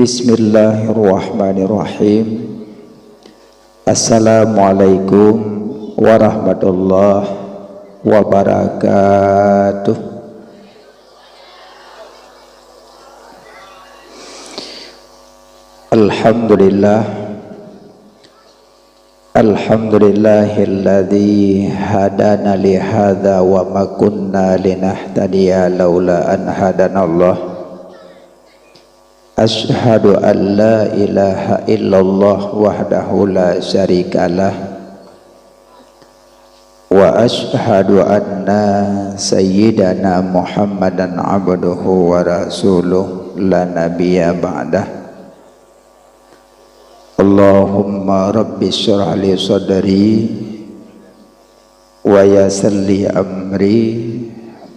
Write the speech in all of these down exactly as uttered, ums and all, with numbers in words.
Bismillahirrahmanirrahim. Assalamualaikum warahmatullahi wabarakatuh. Alhamdulillah. Alhamdulillahilladzi hadana li hadza wa ma kunna linahtadiya laula an hadanallah. Asyhadu an la ilaha illallah wahdahu la syarikalah. Wa asyhadu anna sayyidana Muhammadan abduhu wa rasuluh la nabiyya ba'dah. Allahumma rabbi syrah li sadri wa yassir li amri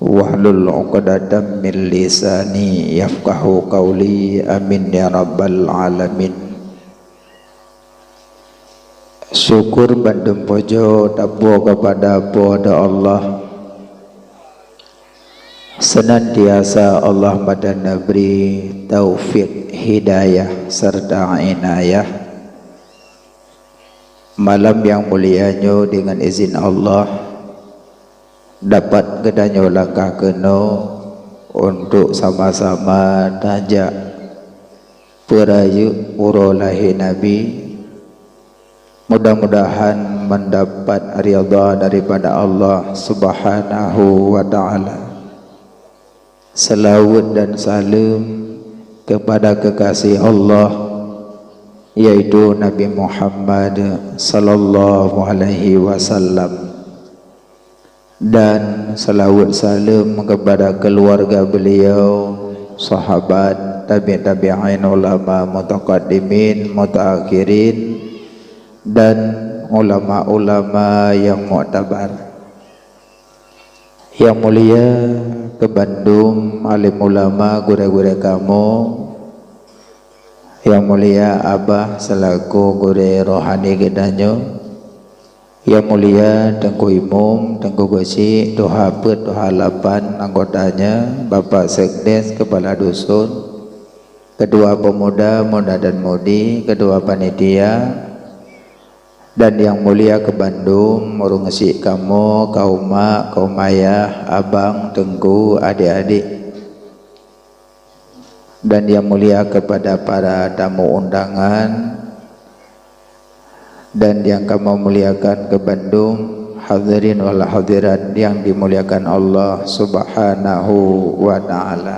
wahlul 'uqdatam min lisani yafqahu qawli. Amin ya rabbal alamin. Syukur bandum pujoe tapuwoe keupada Po teu Allah. Seunantiasa Allah meudan neubri taufik, hidayah, serta inayah. Malam nyang mulia nyoe, deungon izin Allah, dapat geutanyoe langkah keunoe untuk sama-sama tajak peurayeuk uroe lahé Nabi. Mudah-mudahan mendapat ridha daripada Allah Subhanahu wa Ta'ala. Seulaweuet dan saleuem keupada keukaséh Allah, yaitu Nabi Muhammad sallallahu alaihi wasallam. Dan seulaweuet saleuem keupada keuluwarga beliau, sahabat, tabi' tabi'in, ulama mutaqaddimin, mutaakhirin, dan ulama-ulama nyang muktabar. Nyang mulia keu bandum alim ulama, gurée-gurée kamoe, nyang mulia Abah seulaku gurée rohani geutanyoe, nyang mulia Teungku Imum, Teungku Geuchik, Tuha Peuet, Tuha Lapan anggotanya, Bapak Sekdes, Keupala Dusun, Ketua Pemuda, Muda dan Mudi, Ketua Panitia, dan nyang mulia keu bandum ureuëng syik kamoe, kaum mak, kaum ayah, abang, teungku, adik-adik. Dan nyang mulia keupada para tamu undangan, dan nyang kamoe muliakan keu bandum hadirin wal hadirat nyang dimuliakan Allah Subhanahu wa Ta'ala.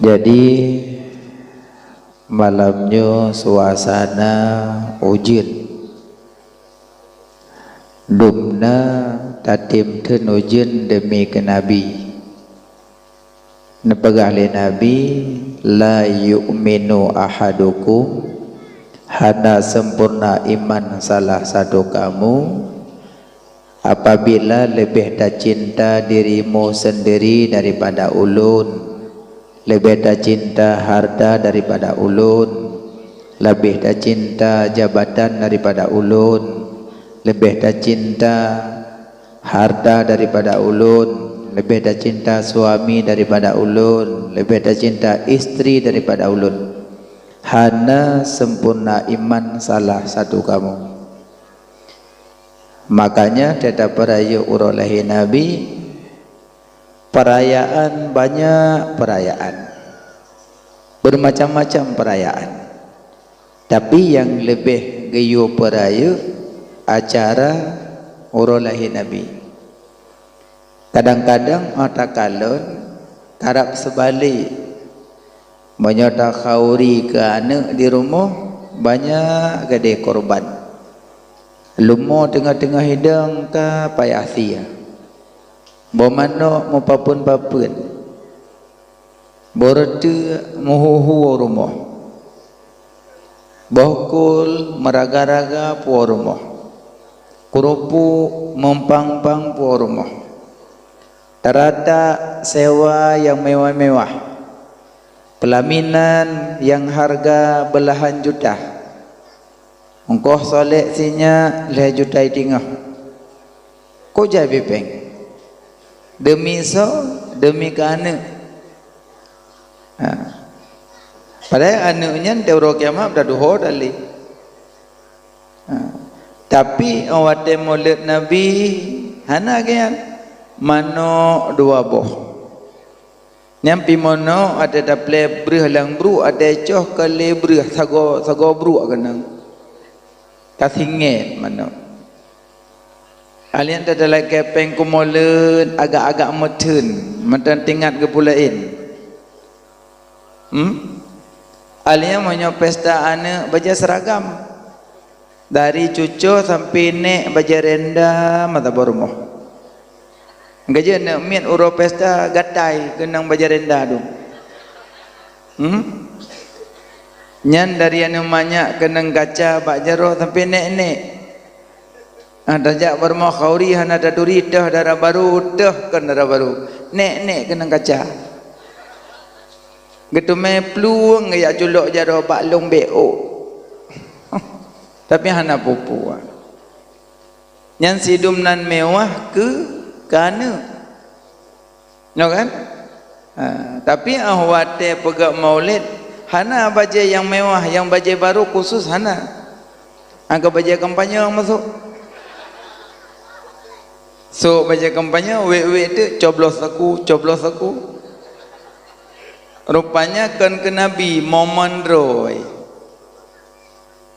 Jadi, malam nyoe suasana ujeuen. Dumna tatem theun ujeuen deumi keu Nabi. Neupeugah lé Nabi, "La yu'minu ahadukum," hana sempurna iman salah satu kamu, apabila leubeh tacinta dirimu sendiri daripada ulôn, leubeh tacinta harta daripada ulôn, leubeh tacinta jabatan daripada ulôn, leubeh tacinta harta daripada ulôn, leubeh tacinta suami daripada ulôn, leubeh tacinta istri daripada ulôn. Hana sempurna iman salah satu kamu. Makanya, teutap peurayeuk uroe lahé Nabi, peurayaan, banyak peurayaan, bermacam-macam peurayaan. Tapi nyang leubeh geuyue peurayeuk acara uroe lahé Nabi. Kadang-kadang óh takalon karab seubalek. Meunyoe takhauri keu aneuëk di rumoh, banyak gadeh korban. Leumo teungoh-teungoh idong ka payah sie. Boh manök meupapeuen-papeuen. Boh reuteuek meuhu-hu rumoh. Boh kol meuraga-raga po rumoh. Keureupuk meumpang-pang po rumoh. Taratak sewa nyang mewah-mewah. Peulaminan nyang hareuga beulahan juta. Ongkoh solek sinyak lhée juta i teungoh. Kok jai bipeng? Deumi soe? Deumi keu aneuëk. Padahai aneuëk nyan di uroe kiamat taduho tali. Ha. Tapi watée mulod Nabi, hana geuyan. Manök dua boh. Nyang pih manök watée taplé breueh lam bruek, watée coh ka lé breueh, sagoe, sagoe bruek keunong. Ka singét manök. Alien teutalakée péng kumoleuet agak-agak meutheun, mantong tingat geupulaén. Hmm? Alien meunyoe pesta aneuëk bajée seragam. Dari cucoe sampoe nék bajée renda mata bak rumoh. Gaji aneuëk miet uroe pesta gatai keunong bajée renda dum. Hmm? Nyan dari aneuëk manyak keunong kaca bak jaroe sampoe nék-nék. Ah, tajak bak rumoh khauri hana taturi teuh dara barô, teuh kon dara barô. Nék-nék keunong kaca. Geuteumé plueng geujak culok jaroe bak lông bék ôk. Tapi hana peue-peue. Nyan sidum nan mewah keu, keu aneuëk. Nyo kan? Ha, tapi 'oh watée peugét maulid, hana bajée nyang mewah, nyang bajée barô khusus hana. Angka bajée kampanye masôk. Sôk bajée kampanye, wék-wék teuk, coblos saku, coblos saku. Rupanya kon keu Nabi, momen droe.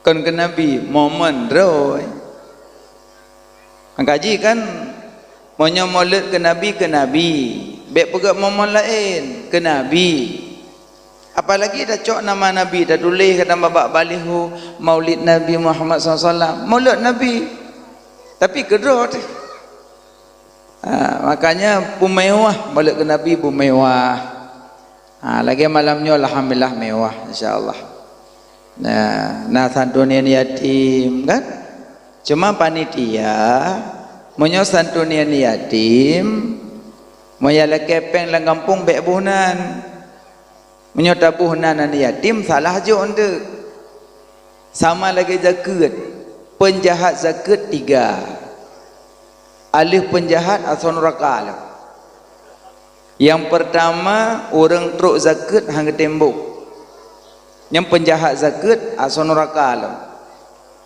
Kon keu Nabi, momen droe. Angka jih kan, meunyoe mulod keu Nabi, keu Nabi. Bék peugét momen laén, keu Nabi. Apalagi tacok nama Nabi, tatuléh kadang bak baliho, Maulid Nabi Muhammad sallallahu alaihi wasallam. Mulod Nabi. Tapi keudroe teuh. Ha, makanya peumewah mulod keu Nabi peumewah. Ha, lagée malam nyoe alhamdulillah mewah, insya Allah. Nah, na santunan yatim kan? Cuma panitia, meunyoe santunan yatim, meunyoe lakée péng lam gampông bék boh nan. Meunyoe taboh nan aneuk yatim, salah jok eunteuk. Sama lagée zakeuet, peunjahat zakeuet tiga. Aleuh peunjahat asoe nuraka lom. Nyang peurtama, ureuëng trok zakeuet han geutem boh. Nyan peunjahat zakeuet asoe nuraka lom.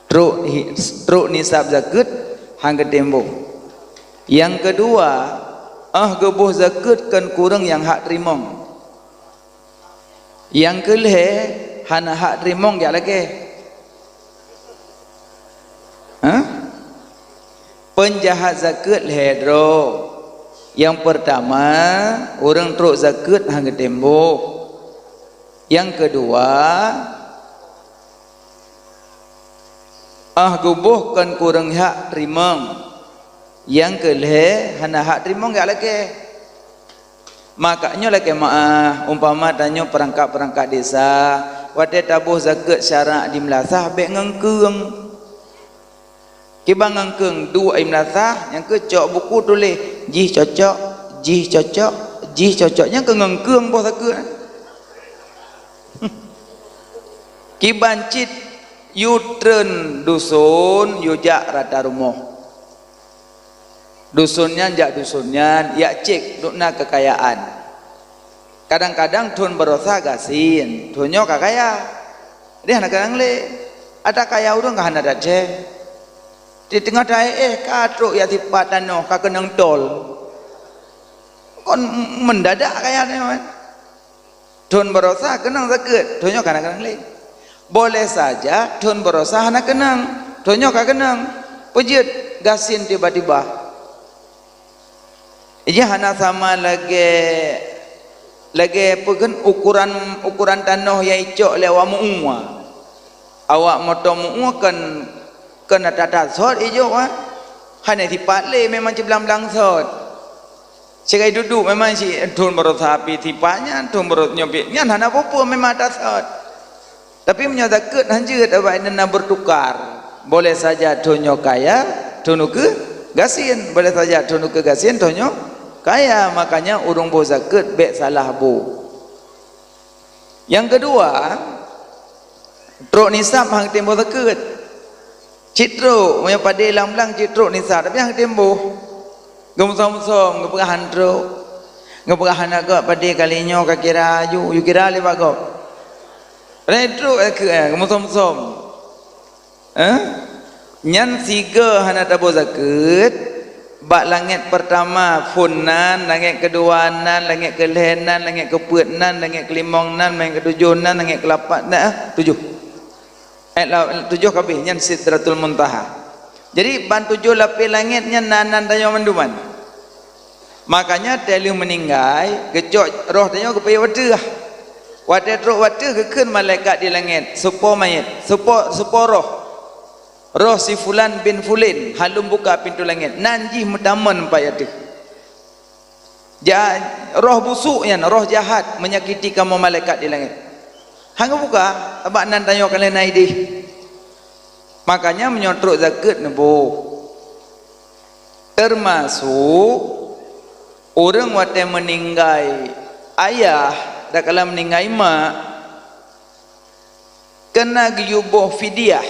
Trok hi-, trok nisab zakeuet han geutem boh. Nyang keudua, 'oh geuboh zakeuet kon keu ureuëng nyang hak teurimong. Nyang keu lhée hana hak teurimong jak lakée. Hah? Peunjahat zakeuet lhée droe. Nyang peurtama, ureuëng trok zakeuet han geutem boh. Nyang keudua, 'oh geuboh kon keu ureuëng hak teurimong. Nyang keu lhée hana hak teurimong jak lakée. Maka nyoe lakée meu'ah, umpama tanyoe peurangkat-peurangkat desa, watée taboh zakeuet syarak di meulasah bék ngeungkeueng. Kiban ngeungkeueng, duek i meulasah, nyang keu cok buku tuléh, jih cocok, jih cocok, jih cocok, nyang keu ngeungkeueng boh zakeuet. Kiban cit yue treun duson, yue jak rata rumoh. Duson nyan jak duson nyan, jak cék dum na keukayaan. Kadang-kadang thon baroesa gasien, thon nyoe ka kaya. Deh hana keunong lé. Ata kaya ureuëng ka hana tacée. Di teungoh taéh ka trok jak sipat tanoh ka keunong tol. Kon mendadak kaya nyoe. Thon baroesa keunong zakeuet, thon nyoe ka hana keunong lé. Boleh saja thon baroesa hana keunong, thon nyoe ka keunong. Peujeuet gasien tiba-tiba. Ija hana sama lagée, lagée peue kheun ukuran, ukuran tanoh nyang icok lé awak meu-ue. Awak moto meu-ue kon, kon ata-ata sot ijok, ah. Hana sipat lé memang ciblang-blang sot. Sigai dudu memang si thon baroesa pih sipat nyan, thon baroesa nyoe pih nyan hana peue-peue memang ata sot. Tapi meunyoe zakeuet han jeuet, awak nyan na bertukar. Boleh saja thon nyoe kaya, thon ukeue gasien. Boleh saja thon ukeue gasien, thon nyoe kaya. Makanya ureuëng boh zakeuet bék salah boh. Nyang keudua, trok nisab han geutem boh zakeuet. Cit trok, meunyoe padé lam blang cit trok nisab, tapi han geutem boh. Geumeusom-som, geupeugah han trok. Geupeugah hana gob padé kali nyoe ka kira aju, yue kira lé bak gob. Padahai trok zakeuet, eh, geumeusom-som. Eh? Nyan sigoe hana taboh zakeuet, bak langét peurtama phon nan, langét keudua nan, langét keulhèe nan, langét keupeuet nan, langét keulimong nan, langét keutujoh nan, langét keulapan nan, eh, tujoh. Eh, la-, tujoh ka abéh, nyan Sidratul Muntaha. Jadi, ban tujoh lapéh langét nyan na nan tanyoe mandum nyan. Makanya, watèe lheueh meuninggai, geucok roh tanyoe geupeuék u ateueh. Watèe trok u ateueh, geukheun malaikat di langét, "Soe po manyét, soe po, soe po roh. Roh si fulan bin fulin, halom buka pintoe langét." Nan jih meutamong pat ateueh. Ja-, roh busuk nyan, roh jahat, menyakiti kamoe malaikat di langét. Han geubuka, sabab nan tanyoe ka lheueh na idéh. Makanya, meunyoe trok zakeuet neuboh. Teumasuk ureueng watèe meuninggai ayah, dan kala meuninggai mak, keunan geuyue boh fidyah.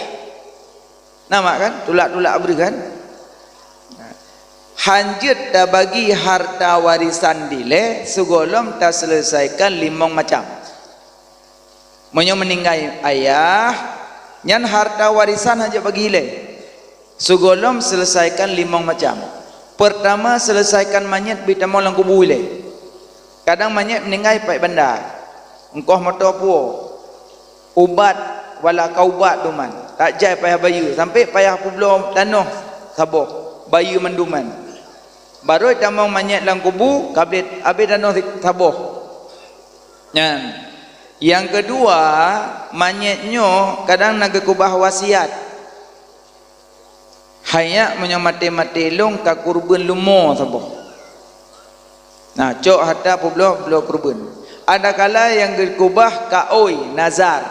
Na mak kan? Tulak-tulak breuh kan? Han jeuet tabagi harta warisan dilèe sigohlom taseuleusaikon limong macam. Meunyoe meuninggai ayah, nyan harta warisan han jeuet bagi ilèe sigohlom seuleusaikon limong macam. Peurtama, seuleusaikon manyét bri tamong lam kubu ilèe. Kadang manyét meuninggai paih banda, eungkoh moto puwoe, ubat, wala ka ubat duman, tajai payah bayeue, sampoe payah peubloe tanoh saboh, bayeue mandum nyan. Barô tamong manyét lam kubu, ka abéh, abéh tanoh saboh. Nyan. Nyang keudua, manyét nyoe kadang na geukeubah wasiat. Hai nyak, meunyoe maté-maté lôn ka keureubeuen leumo saboh. Nah, cok harta peubloe, bloe keureubeuen. Adakala nyang geukeubah kaôi, nazar.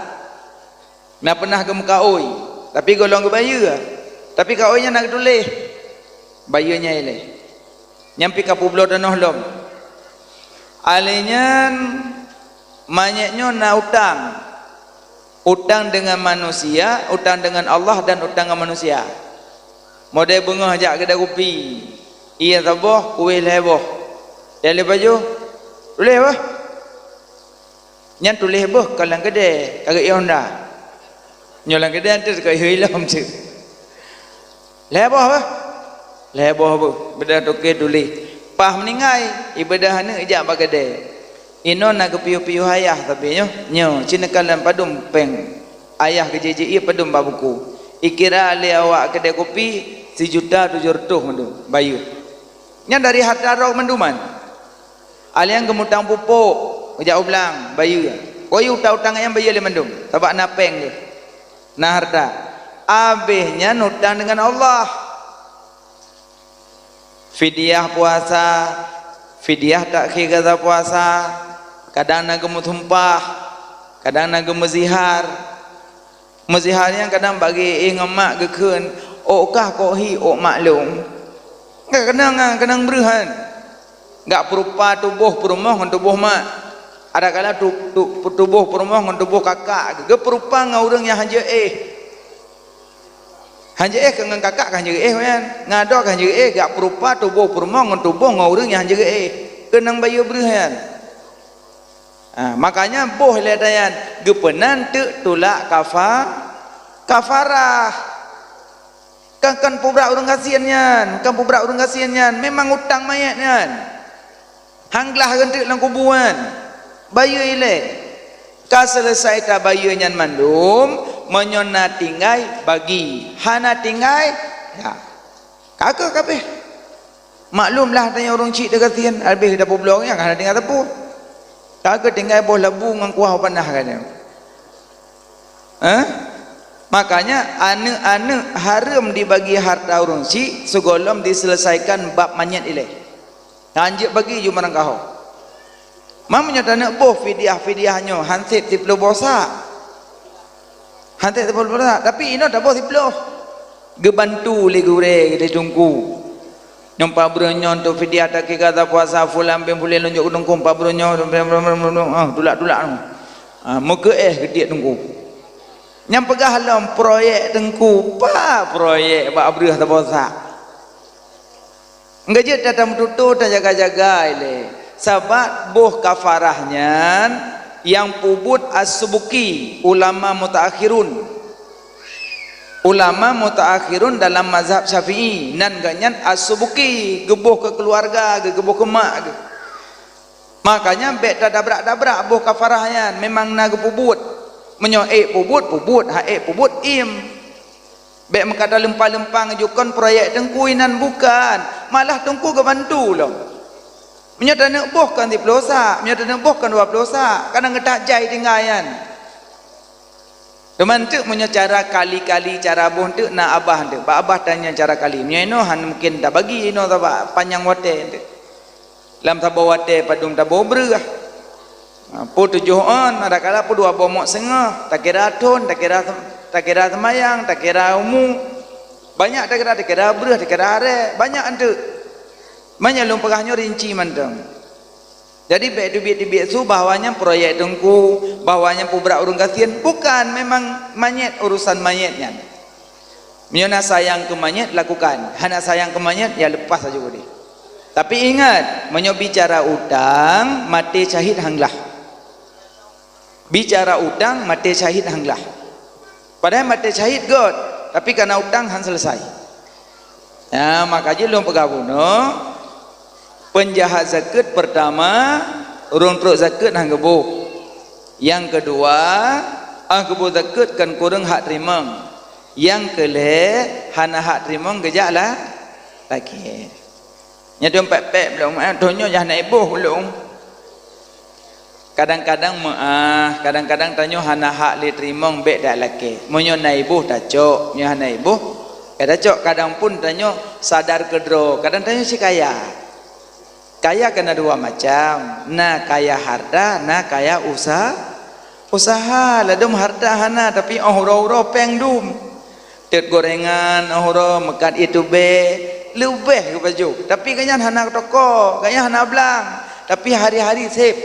Na peunah geumeukaôi, tapi gohlom geubayeue. Tapi kaôi nyan na geutuléh, bayeue nyan ilèe. Nyan pih ka peubloe tanoh lom. Alèh nyan, manyét nyoe na utang. Utang deungon manusia, utang deungon Allah, dan utang ngon manusia. Model beungoh jak keudè kupi, ié saboh, kueh lhèe boh. Lhèe lhèe pajoh, tuléh bah. Nyan tuléh boh ka lam keudè, ka geuié honda. Nyoe lam keudè, enteuk ka geuié lom cit. Lhèe boh bah. Lhèe boh beuh, beudah toké tuléh. Paih meuninggai, ibeudah aneuk ijak bak keudè. Inoe na geupiôh-piôh ayah sabe nyoe. Nyoe, ci neukalon padum péng. Ayah geujijik ié padum bak buku. Ikira lé awak keudè kupi sijuta tujoh reutôh mandum, bayeue. Nyan dari harta droe mandum nyan. Alèh nyan geumutang pupuk, geujak u blang, bayeue. Koi utang-utang nyan bayeue lé mandum, sabab na péng geuh, na harta. Abéh nyan utang deungon Allah. Fidyah puasa, fidyah takhir gaza puasa, kadang na geumeusumpah, kadang na geumeuzihar. Meuzihar nyan kadang bak geuéh ngon mak geukheun, "Ôk kah kok hi ôk mak lôn?" Ka keunong, keunong breuh nyan. Gak peurupa tuboh peurumoh ngon tuboh mak. Adakala tu-, tu-, tuboh peurumoh ngon tuboh kakak, geupeurupa ngon ureueng nyang hanjeuet éh. Hanjeuet éh ka ngon kakak ka hanjeuet éh nyan. Ngon adoe ka hanjeuet éh, gak peurupa tuboh peurumoh ngon tuboh ngon ureueng nyang hanjeuet éh. Keunong bayeue breuh nyan. Ha, makanya boh lé tanyan geupeunan teuk tulak kafa-, kafarah. Kan, kan peubrat ureueng gasien nyan, kan peubrat ureueng gasien nyan, memang utang manyét nyan. Han glah reunteuk lam kubu nyan. Bayeue ilée. Ka seuleusai tabayeue nyan mandum, meunyoe na tinggai, bagi. Hana tinggai, ya. Ka keuh kabeh. Maklum lah tanyoe ureueng chik teugasien, habéh tapeubloe nyan hana tinggai teupeu. Ka keuh tinggai boh labu ngon kuah panah ka nyoe. Eh? Makanya aneuëk-aneuëk hareuem dibagi harta ureueng chik sigohlom diseuleusaikan bab manyét ilée. Hanjeuet bagi ju meurangkaho. Meunyoe taneuk boh fidyah-fidyah nyoe hansét siploh boh sa. Hansét siploh boh sa, tapi inoe taboh siploh. Geubantu lé gurée, lé teungku. Nyoe pabreung nyoe untuk fidyah takika tapuasa fulan bin fulan lôn jok keu teungku pabreung nyoe, ah, tulak-tulak nyoe. Ah, meukeuéh geutiek teungku. Nyang peugah lom proyek teungku, pa proyek bak breuh taboh sa. Enggak jeuet tatameututoe tajaga-jaga ilée, sabab boh kafarah nyan Nyang peubuet As-Subki, ulama mutaakhirun. Ulama mutaakhirun dalam mazhab Syafi'i, nan geuhnyan As-Subki geuboh keu keuluwarga geuh, geuboh keu mak geuh. Makanya bék tadabrak-dabrak boh kafarah nyan, memang na geupeubuet. Meunyoe ék peubuet, peubuet, han ék peubuet, iem. Bék meukatai leumpang-leumpang jukon proyek teungku inan, bukan, malah teungku geubantu lom. Meunyoe taneuk boh kon siploh sak, meunyoe taneuk boh kon dua ploh sak, kadang geutak jai tinggai nyan. Teuma teuk meunyoe cara kali-kali, cara boh teuk na abah teuk, bak abah tanya cara kali. Meunyoe inoe han mungken tabagi inoe sabab panyang watée teuk. Lam saboh watée padum taboh breueh. Ha, peue tujoh ôn, adakala peue dua boh mok seungoh, takira thon, takira sem-, takira seumayang, takira umu. Banyak takira, takira breueh, takira arée, banyak enteuk. Meunyoe lôn peugah nyoe rinci mantong. Jadi bék teubiet-teubiet su bahwa nyan proyek teungku, bahwa nyan peubrat ureuëng gasien. Bukan, memang manyét, urusan manyét nyan. Meunyoe na sayang keu manyét, lakukan. Hana sayang keu manyét, ya lepas saja udeh. Tapi ingat, meunyoe bicara utang, maté syahid han glah. Bicara utang, maté syahid han glah. Padahai maté syahid göt, tapi kana utang han selesai. Ya, maka jih lôn peugah bunoe, peunjahat zakeuet pertama, ureuëng trok zakeuet han geuboh. Nyang keudua, ah geuboh zakeuet kon kureueng hak teurimong. Nyang keulhée, hana hak teurimong geujak la-, lakée. Nyan dum pek-pek lom, eh, donya jah na iboh lom. Kadang-kadang meuah, kadang-kadang tanyoe hana hak lé teurimong bék dak lakée. Meunyoe na iboh tacok, meunyoe hana iboh, eh, tacok. Kadang pun tanyoe sadar keudroe, kadang tanyoe si kaya. Kaya kana dua macam, na kaya harta, na kaya usa-, usaha. Ladom harta hana, tapi óh uroe-uroe péng dum. Teut gorengan óh uroe, meukat ié tubée, leubeh geupajoh. Tapi gobnyan hana toko, gobnyan hana blang, tapi hari-hari sép.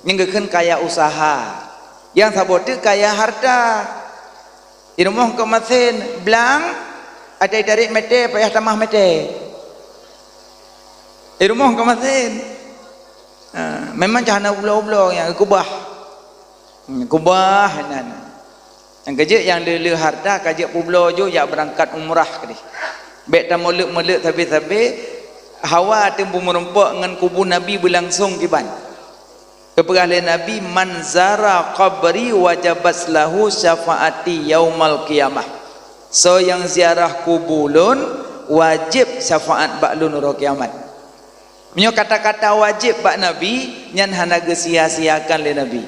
Nyang geukheun kaya usaha. Nyang saboh teuk kaya harta. Di rumoh keu masén, blang, atai tarék mètè, payah tamah mètè. Di rumoh keu masén. Ha, memang cah hana ubloe-ubloe nyang geukubah. Hmm, kubah inan. Nyang keujeuet nyang le-le harta ka jeuet peubloe ju jak beurangkat umrah keudeh. Bék tameuleuk-meuleuk sabe-sabe, hawa teumeurumpok ngon kubu Nabi beulangsong kiban. Geupeugah lé Nabi, "Man zara qabri wajabat lahu syafaati yaumal qiyamah." Soe nyang ziarah kubu lôn, wajéb syafaat bak lôn uroe kiamat. Meunyoe kata-kata wajéb bak Nabi, nyan hana geusia-siakan lé Nabi.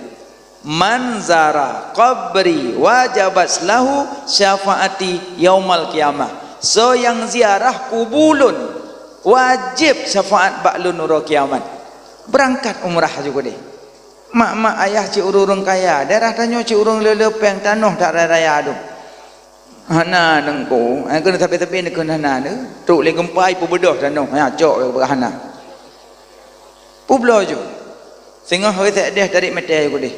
"Man zara qabri wajabat lahu syafaati yaumal qiyamah." Soe nyang ziarah kubu lôn, wajéb syafaat bak lôn uroe kiamat. Beurangkat umrah ju keudeh. Mak-mak ayah cit ureuëng-ureuëng kaya, daerah tanyoe cit ureuëng le-le péng tanoh that raya-raya dum. Hana neungku, eh, keuneuk sabe-sabe neukheun hana neu. Trok lé geumpa ipeubeudôh tanoh, ya, cok lé beurah hana. Peubloe ju. Singoh reusek deh tarék mètè ju keudeh.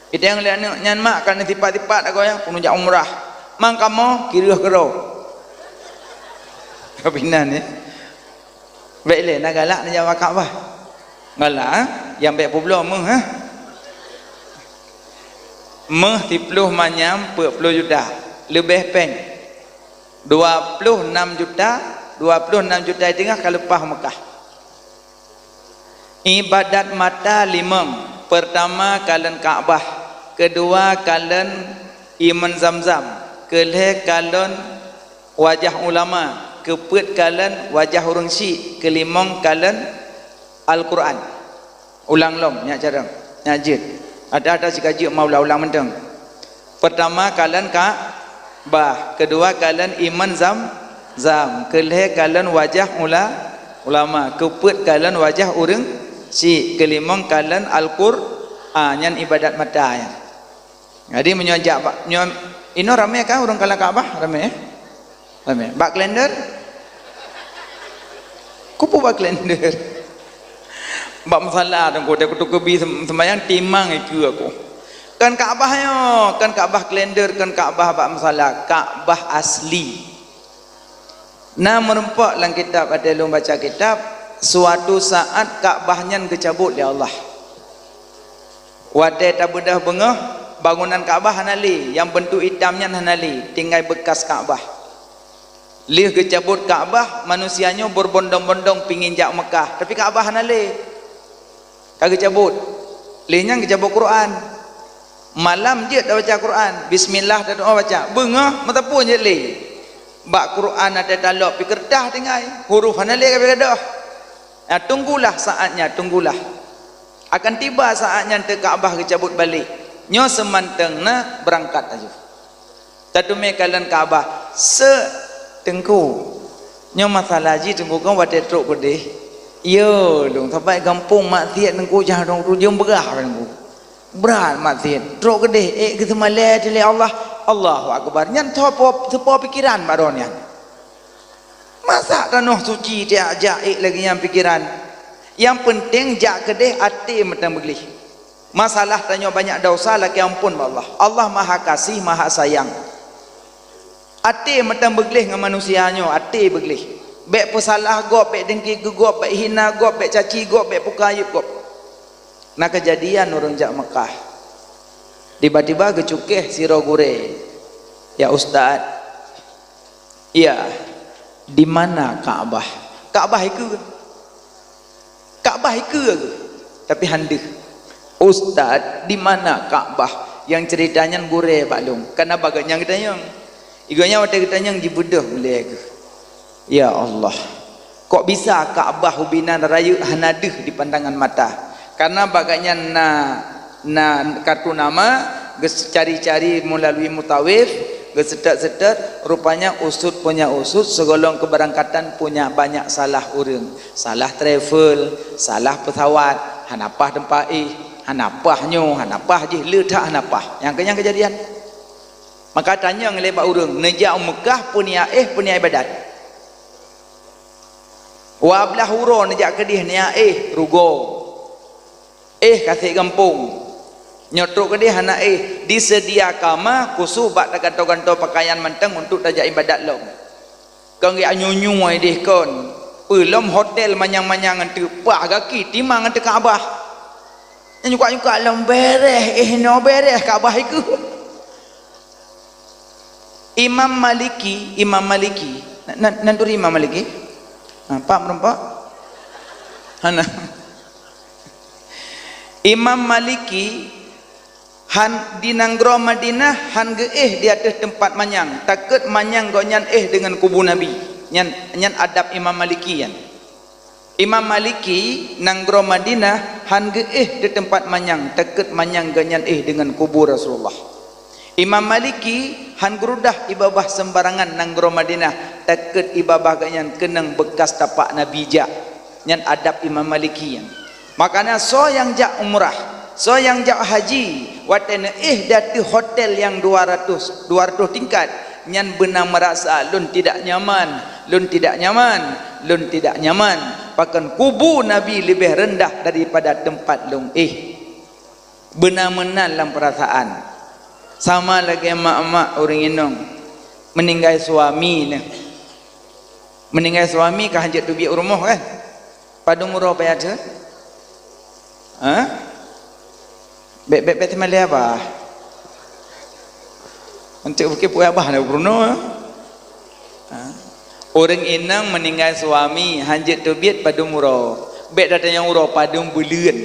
Iteng lé aneuk nyan mak ka neusipat-sipat agoe, ya, peunujak umrah. Mang kamoe kireueh keudroe. Tapi nan, ya. Bék lé na galak neujaweueb Ka'bah. Galak, eh? Nyang bék peubloe méuh, eh? Méuh siploh manyam peuet ploh juta, leubeh péng. Dua ploh nam juta, dua ploh nam juta teungoh ka leupah Mekah. Ibadat mata limong, peurtama kalon Ka'bah, keudua kalon iman Zamzam, keulhée kalon wajah ulama, keupeuet kalon wajah ureuëng syik, keulimong kalon Al-Qur'an. Ulang lom, nyak carông, nyak jeuet. Ada-ada sikajeuk mau ulang-ulang mantong. Peurtama kalon Ka'bah, keudua kalon iman Zam-, Zam, keulhée kalon wajah ula-, ulama, keupeuet kalon wajah ureuëng syik, keulimong kalon Al-Qur'an, nyan ibadat mata nyan. Jadi meunyoe jak bak, nyoe inoe ramé kan ureuëng kalon Ka'bah? Ramé, eh? Ramé. Bak kalender? Kupeue bak kalender? Bak musala teungku, teuku-teuku bi sem-, sembahyang timang ikeue aku. Kon Ka'bah nyoe, kon Ka'bah kalender, kon Ka'bah bak musala, Ka'bah asli. Na meurumpok lam kitab, watée lôn baca kitab, suatu saat Ka'bah nyan geucabot lé Allah. Watée tabeudôh beungoh, bangunan Ka'bah hana lé, nyang beuntuk itam nyan hana lé, tinggai beukas Ka'bah. Lheueh geucabot Ka'bah, manusia nyoe beubondong-bondong pingin jak Meukah, tapi Ka'bah hana lé. Ka geucabot. Lheueh nyan geucabot Quran. Malam jeuet tabaca Quran, bismillah tadoa baca. Beungoh meuteupue jeuet lé. Bak Quran até talop pih keureutah tinggai, huruf hana lé ka gadôh. Nah, tunggulah saatnya, tunggulah. Akan tiba saat nyan teuk Ka'bah geucabot balek. Nyoe seumantong na beurangkat laju. Tateumé kalon Ka'bah, "Seuk, Teungku, nyoe masalah jih Teungku kon watée trok keudeh." "Yo, lôn sabai gampông maksiet Teungku, jah dong tujoh beurah Teungku. Brat maksiet, trok keudeh ék geuseumalée lé Allah." Allahu Akbar. Nyan teupo, teupo pikeran bak droe nyan. Masa tanoh suci tajak ék lagée nyan pikeran? Nyang peunteng jak keudeh até meuteumeugleh. Masalah tanyoe banyak desya lakée amphon bak Allah. Allah Maha Kasih, Maha Sayang. Até meuteumeugleh ngon manusia nyoe, até beugleh. Bék peusalah gob, bék dengki keu gob, bék hina gob, bék caci gob, bék pukayeb gob. Na keujadian ureuëng jak Meukah. Tiba-tiba geucukéh sidroe gurée, "Ya Ustaz, ya, di mana Ka'bah?" Ka'bah ikeue. Ka'bah ikeue geuh, tapi han deuh. "Ustaz, di mana Ka'bah?" Nyang ceurita nyan gurée bak lôn. Kana bagat nyang geutanyong. Igoe nyan watée geutanyong jibeudôh ulée geuh. Ya Allah, kok bisa Ka'bah ubé nan rayeuk hana deuh di pandangan mata? Karena bagat nyan na, na kartu nama, geucari-cari melalui mutawif, geuseutôt-seutôt, rupanya usut punya usut, seugolong keberangkatan punya banyak salah ureuëng. Salah travel, salah pesawat, hana paih teumpat éh, hana paih nyoe, hana paih jih, le that hana paih. Nyang keu nyan keujadian. Maka tanyong lé bak ureuëng, neujak u Meukah peue niat éh, peue niat ibadat? Wablah uroe neujak keudeh niat éh, rugoe. Éh ka sép gampông. Nyoe trok keudeh hana éh, diseudia kama khusos bak tagantoe-gantoe pakaian mantong untuk tajak ibadat lom. Kon geuyue nyunyue deh kon. Peue lom hotel manyang-manyang ngon teuh, paih gaki timang ngon teuh Ka'bah. Nyukak-nyukak lom bereh, éh, nyoe bereh Ka'bah ikeue. Imam Maliki, Imam Maliki. Na, na, nan turi Imam Maliki? Ha, pak meureumpok? Hana. Imam Maliki han di nanggroe Madinah han geuéh di ateueh teumpat manyang, takot manyang gobnyan éh deungon kubu Nabi. Nyan, nyan adab Imam Maliki nyan. Imam Maliki nanggroe Madinah han geuéh di teumpat manyang, takot manyang gobnyan éh deungon kubu Rasulullah. Imam Maliki han geurudah ié babah seumbarangan nanggroe Madinah, takot ié babah gobnyan keunong beukas tapak Nabi jak. Nyan adab Imam Maliki nyan. Makana soe nyang jak umrah, soe nyang jak haji, watée neuéh di ateueh hotel nyang dua ratus, dua ratus tingkat, nyan beuna meurasa lôn tidak nyaman, lôn tidak nyaman, lôn tidak nyaman. Pakon kubu Nabi leubeh reundah daripada teumpat lôn éh. Beuna meunan lam peurasaan. Sama lagée mak-mak ureuëng inong meuninggai suami neuh. Meuninggai suami ka hanjeuet teubiet u rumoh kan? Padum uroe payah jeuet? Ha? Bék, bék, bék teumalée abah. Untuk bukit puai abah na Bruno. Ha? Ureuëng inong meuninggai suami hanjeuet teubiet padum uroe. Bék datang nyang uroe padum buleuen.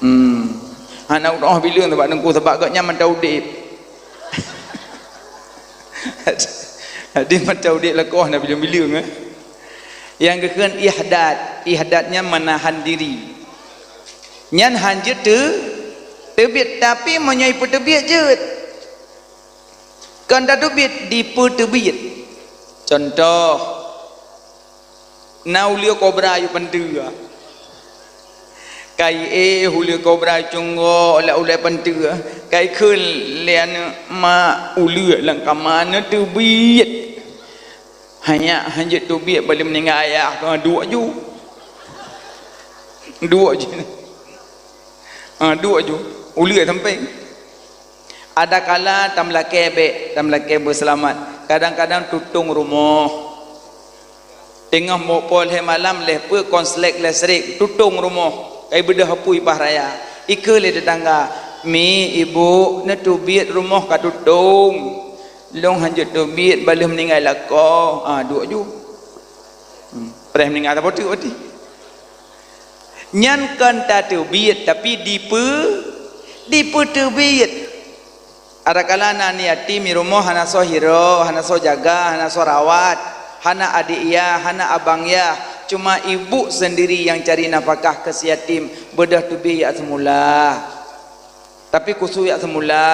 Hmm. Hana uroe bileung sabab teungku, sabab gobnyan mantong udeb. Jadi mantong udeb lakoh na bileung-bileung, eh. Nyang geukheun ihdad, ihdad nyan menahan diri. Nyan han jeuet teu-, teubiet, tapi meunyoe ipeuteubiet jeuet. Kon tateubiet, dipeuteubiet. Contoh, na uleue kobra yue panteue. Kai éh uleue kobra cunggok lam ulée panteue. Kai kheun lé aneuk, "Mak, uleue lam kama neuteubiet." Hanyak hanjeuet teubiet, bali meuninggai ayah keu duek ju. Duek ju. Ha, duek ju. Uleue sampéng. Adakala tameulakée bék, tameulakée beuseulamat. Kadang-kadang tutong rumoh. Teungoh mupol lhée malam lhée peue konslet listrik, tutong rumoh. Kai beudôh apui paih raya. Ikheun lé teutangga, "Mi, ibu, neuteubiet rumoh ka tutong. Lôn hanjeuet teubiet, bah lheueh meuninggai lakoe." Ah, duek ju. Hmm. Preh meuninggai saboh teuk berarti. Nyan kon tateubiet, tapi dipe-, dipeuteubiet. Adakala na aneuk yatim di rumoh hana soe hireue, hana soe jaga, hana soe rawat, hana adék yah, hana abang yah, cuma ibu sendiri nyang cari nafakah keu si yatim, beudôh teubiet jak seumula. Tapi khusos jak seumula,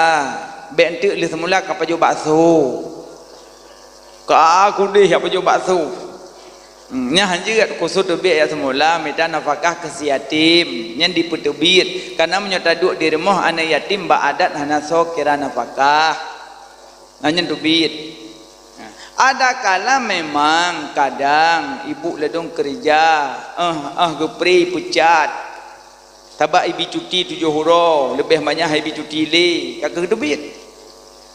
bék enteuk lheueh seumula ka pajoh bakso. Ka kudeh jak pajoh bakso. Hmm, nyan hanjeuet khusos teubiet jak seumula mita nafakah keu si yatim, nyan dipeuteubiet. Kareuna meunyoe taduek di rumoh aneuk yatim bak adat hana soe kira nafakah. Nah, nyan teubiet. Adakala memang kadang ibu ladôm keureuja, eh, eh, geupri peucat. Sabab ibi cuti tujoh uroe, leubeh banyak ibi cuti lé, ka keuh teubiet.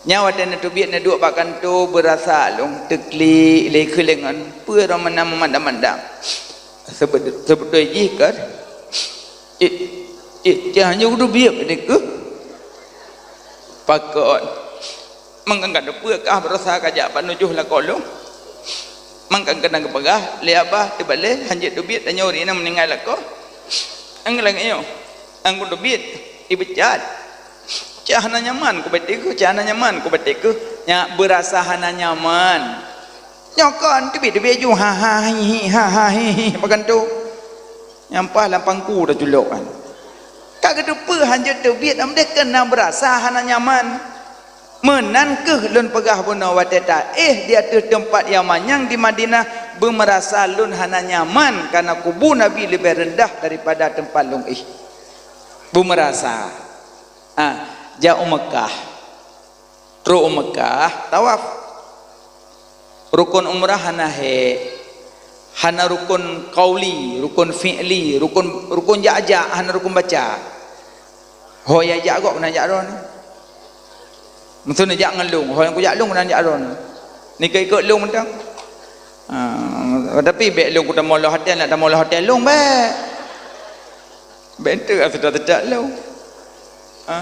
Nyan watée neuteubiet neuduek bak kantô beurasa lôn teuklik lé keuh lé ngon peue rhom meunan meumandam-mandam. Seubeut-, seubeutôi jih kan, cit, cit, cit hana teubiet deh keuh. Pakon. Mangkang ka teupeue kah beurasa ka jak bak nujoh lakoe lôn. Mangkang keunong geupeugah lé abah teubalée hanjeuet teubiet tanyoe ri na meuninggai lakoe. Angeulang nyoe, angku teubiet, ibeujat. Cah hana nyaman kubaté keuh, cah hana nyaman kubaté keuh. Nyak beurasa hana nyaman. Nyoe kon teubiet-teubiet ju ha ha hi hi ha ha hi hi bak kantô. Nyampah lam pangku taculok kan. Ka geuteupeue hanjeuet teubiet amdeh keunong beurasa hana nyaman. Meunan keuh lôn peugah bunoe watée taéh di ateueh teumpat nyang manyang di Madinah, beumeurasa lôn hana nyaman kareuna kubu Nabi leubeh reundah daripada teumpat lôn éh. Beumeurasa. Ah, jak u Meukah. Trok u Meukah, tawaf. Rukon umrah hana hék, hana rukon qauli, rukon fi'li, rukon, rukon jak-jak, hana rukon baca. Ho nyang jak gob keunan jak droeneuh. Meuseu neujak ngon lôn, ho nyang kujak lôn keunan jak droeneuh. Neukot-ikot lôn mantong. Ha, tapi bék lôn kutamong lam até, nak tamong lam até lôn bék. Bék enteuk aseudak-seudak lôn. Ha?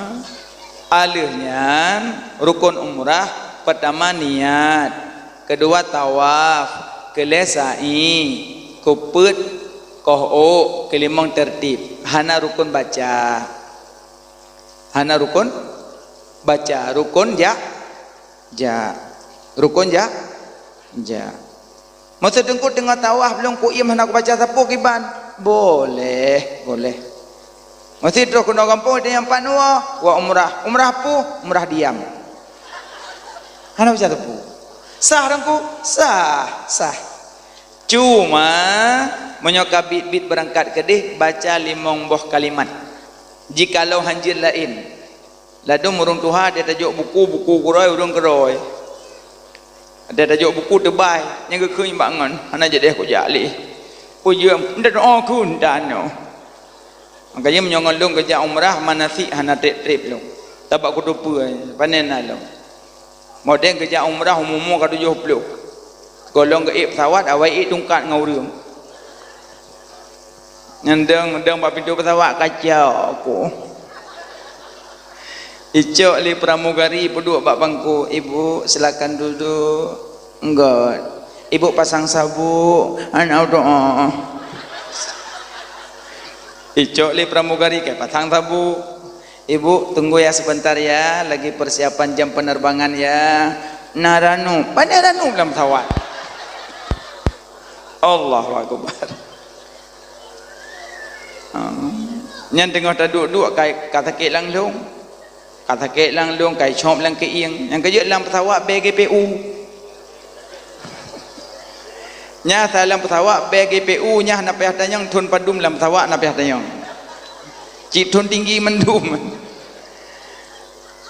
Aleuh nyan, rukon umrah, peutama niat, keudua tawaf, keulhée sa'i, keupeuet, koh ôk, keulimong tertib. Hana rukon baca. Hana rukon baca, rukon jak, jak. Rukon jak, jak. Meuseu teungku teungoh tawaf lôn kuiem hana kubaca sapeue kiban? Boleh, boleh. Meuseu troh keunoe gampông, tanyong pat nyoe, wa umrah. Umrah peue? Umrah diam. Hana baca sapeue. Sah teungku? Sah, sah. Cuma, meunyoe ka biet-biet beurangkat keudeh, baca limong boh kalimat. Jikalau hanjeuet laén, ladôm ureuëng tuha, até tajok buku, buku keurôi, ureuëng keurôi. Até tajok buku teubai, nyang geukheun bak ngon, hana jadeh kujak lé. Kujeuem, ndak oh kun tanoh. Makajih meunyoe ngon lôn geujak umrah, manasik hana treb-treb lôn. Sabab kuteupeu, panen na lôn. Modeng geujak umrah umu-umu ka tujoh ploh. Gohlom geuék pesawat, awai ék tungkat ngon ureuëng. Nyan dong, dong bak pintoe pesawat kacau aku. Icok lé pramugari peuduek bak bangku, "Ibu, silakan duduk." "Enggak." "Ibu pasang sabuk." "Anak doa." Icok lé pramugari kai pasang sabuk. "Ibu, tunggu ya sebentar ya, lagi persiapan jam penerbangan ya." Na ranup, pane ranup lam pesawat. Allahu Akbar. Ha. Nyan teungoh taduek-duek ka, ka sakét lam lôn. Ka sakét lam lôn, ka cop lam keuieng. Nyang keujeuet lam pesawat bèe G P U. Nyan asai lam pesawat bèe G P U, nyan hana payah tanyong thon padum lam pesawat hana payah tanyong. Cit thon tinggi mandum.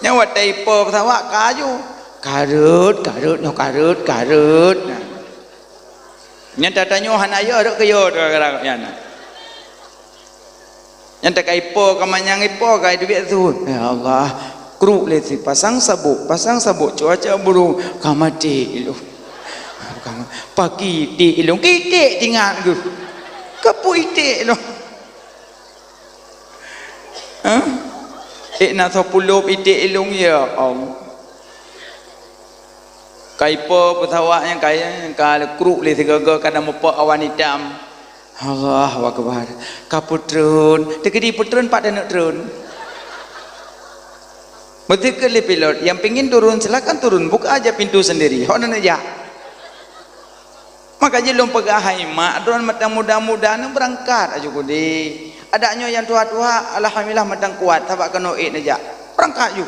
Nyan watèe ipo pesawat ka aju. Kareuet, kareuet, nyoe kareuet, kareuet. Nyan tatanyoe hana yo, rot keu yo, gara-gara nyan. Nyan takai po, ka manyang ipo, ka duek su. Ya Allah, kruk lé si pasang sabuk, pasang sabuk, cuaca burung, ka maté ilôn. Ka ma-, pakri iték ilôn, kiték tingat geuh. Ka pu iték ilôn. Hah? Ék na soe pulop iték ilông, ya Allah. Kaipo peusawak nyang kaya nyang ka kruk lé sigoe-goe ka na mupok awan itam. Allahu Akbar. Ka peutreun. Teukeudi peutreun pat taneuk treun. Beutôi keu lé pilot, yang pingin turun silakan turun, buka aja pintu sendiri. Hok neuk jak. Maka jih lôn peugah hai mak, droen mantong muda-muda nyoe beurangkat aju kudé. Adak nyoe nyang tuha-tuha, alhamdulillah mantong kuat, sabab keunoe ék neujak. Beurangkat ju.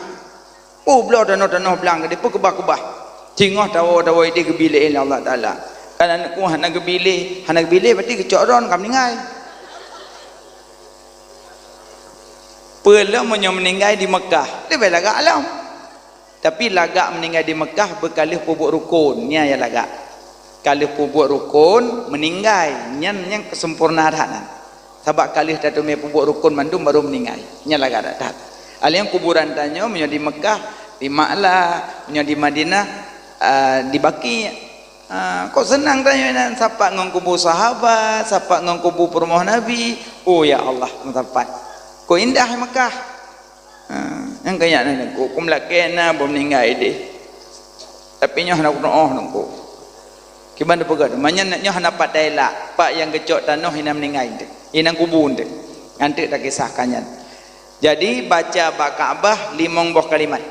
Oh, bloe tanoh-tanoh blang geude, peukeubah-keubah. Singoh tawoe-tawoe idéh geubi lé Allah Taala. Kan aneuk ku hana geubi lé, hana geubi lé berarti geucok droen ka meuninggai. Peue lom meunyoe meuninggai di Mekah, leubeh lagak lom. Tapi lagak meuninggai di Mekah beukaleuh peubuet rukon, nyan nyang lagak. Kaleuh peubuet rukon meuninggai, nyan nyang keuseumpurna that nyan. Sabab kaleuh tateumé peubuet rukon mandum baru meuninggai, nyan lagak that. Alèh nyan kuburan tanyoe meunyoe di Mekah, di Ma'la, meunyoe di Madinah, ah, di Baqi'. Ah, kok seunang tanyoe nyan sapat ngon kubu sahabat, sapat ngon kubu peurumoh Nabi. Oh ya Allah, meusapat. Kok indah Mekah. Ha, nyang keu nyan na ku, ku meulakée na boh meuninggai deh. Tapi nyoe hana kutu'oh nangku. Kiban teupeugah, manyan nyoe hana pat taela, pat nyang geucok tanoh inan meuninggai teuh, inan kubu teuh. Nyan teuk takisahkan nyan. Jadi baca bak Ka'bah limong boh kalimat.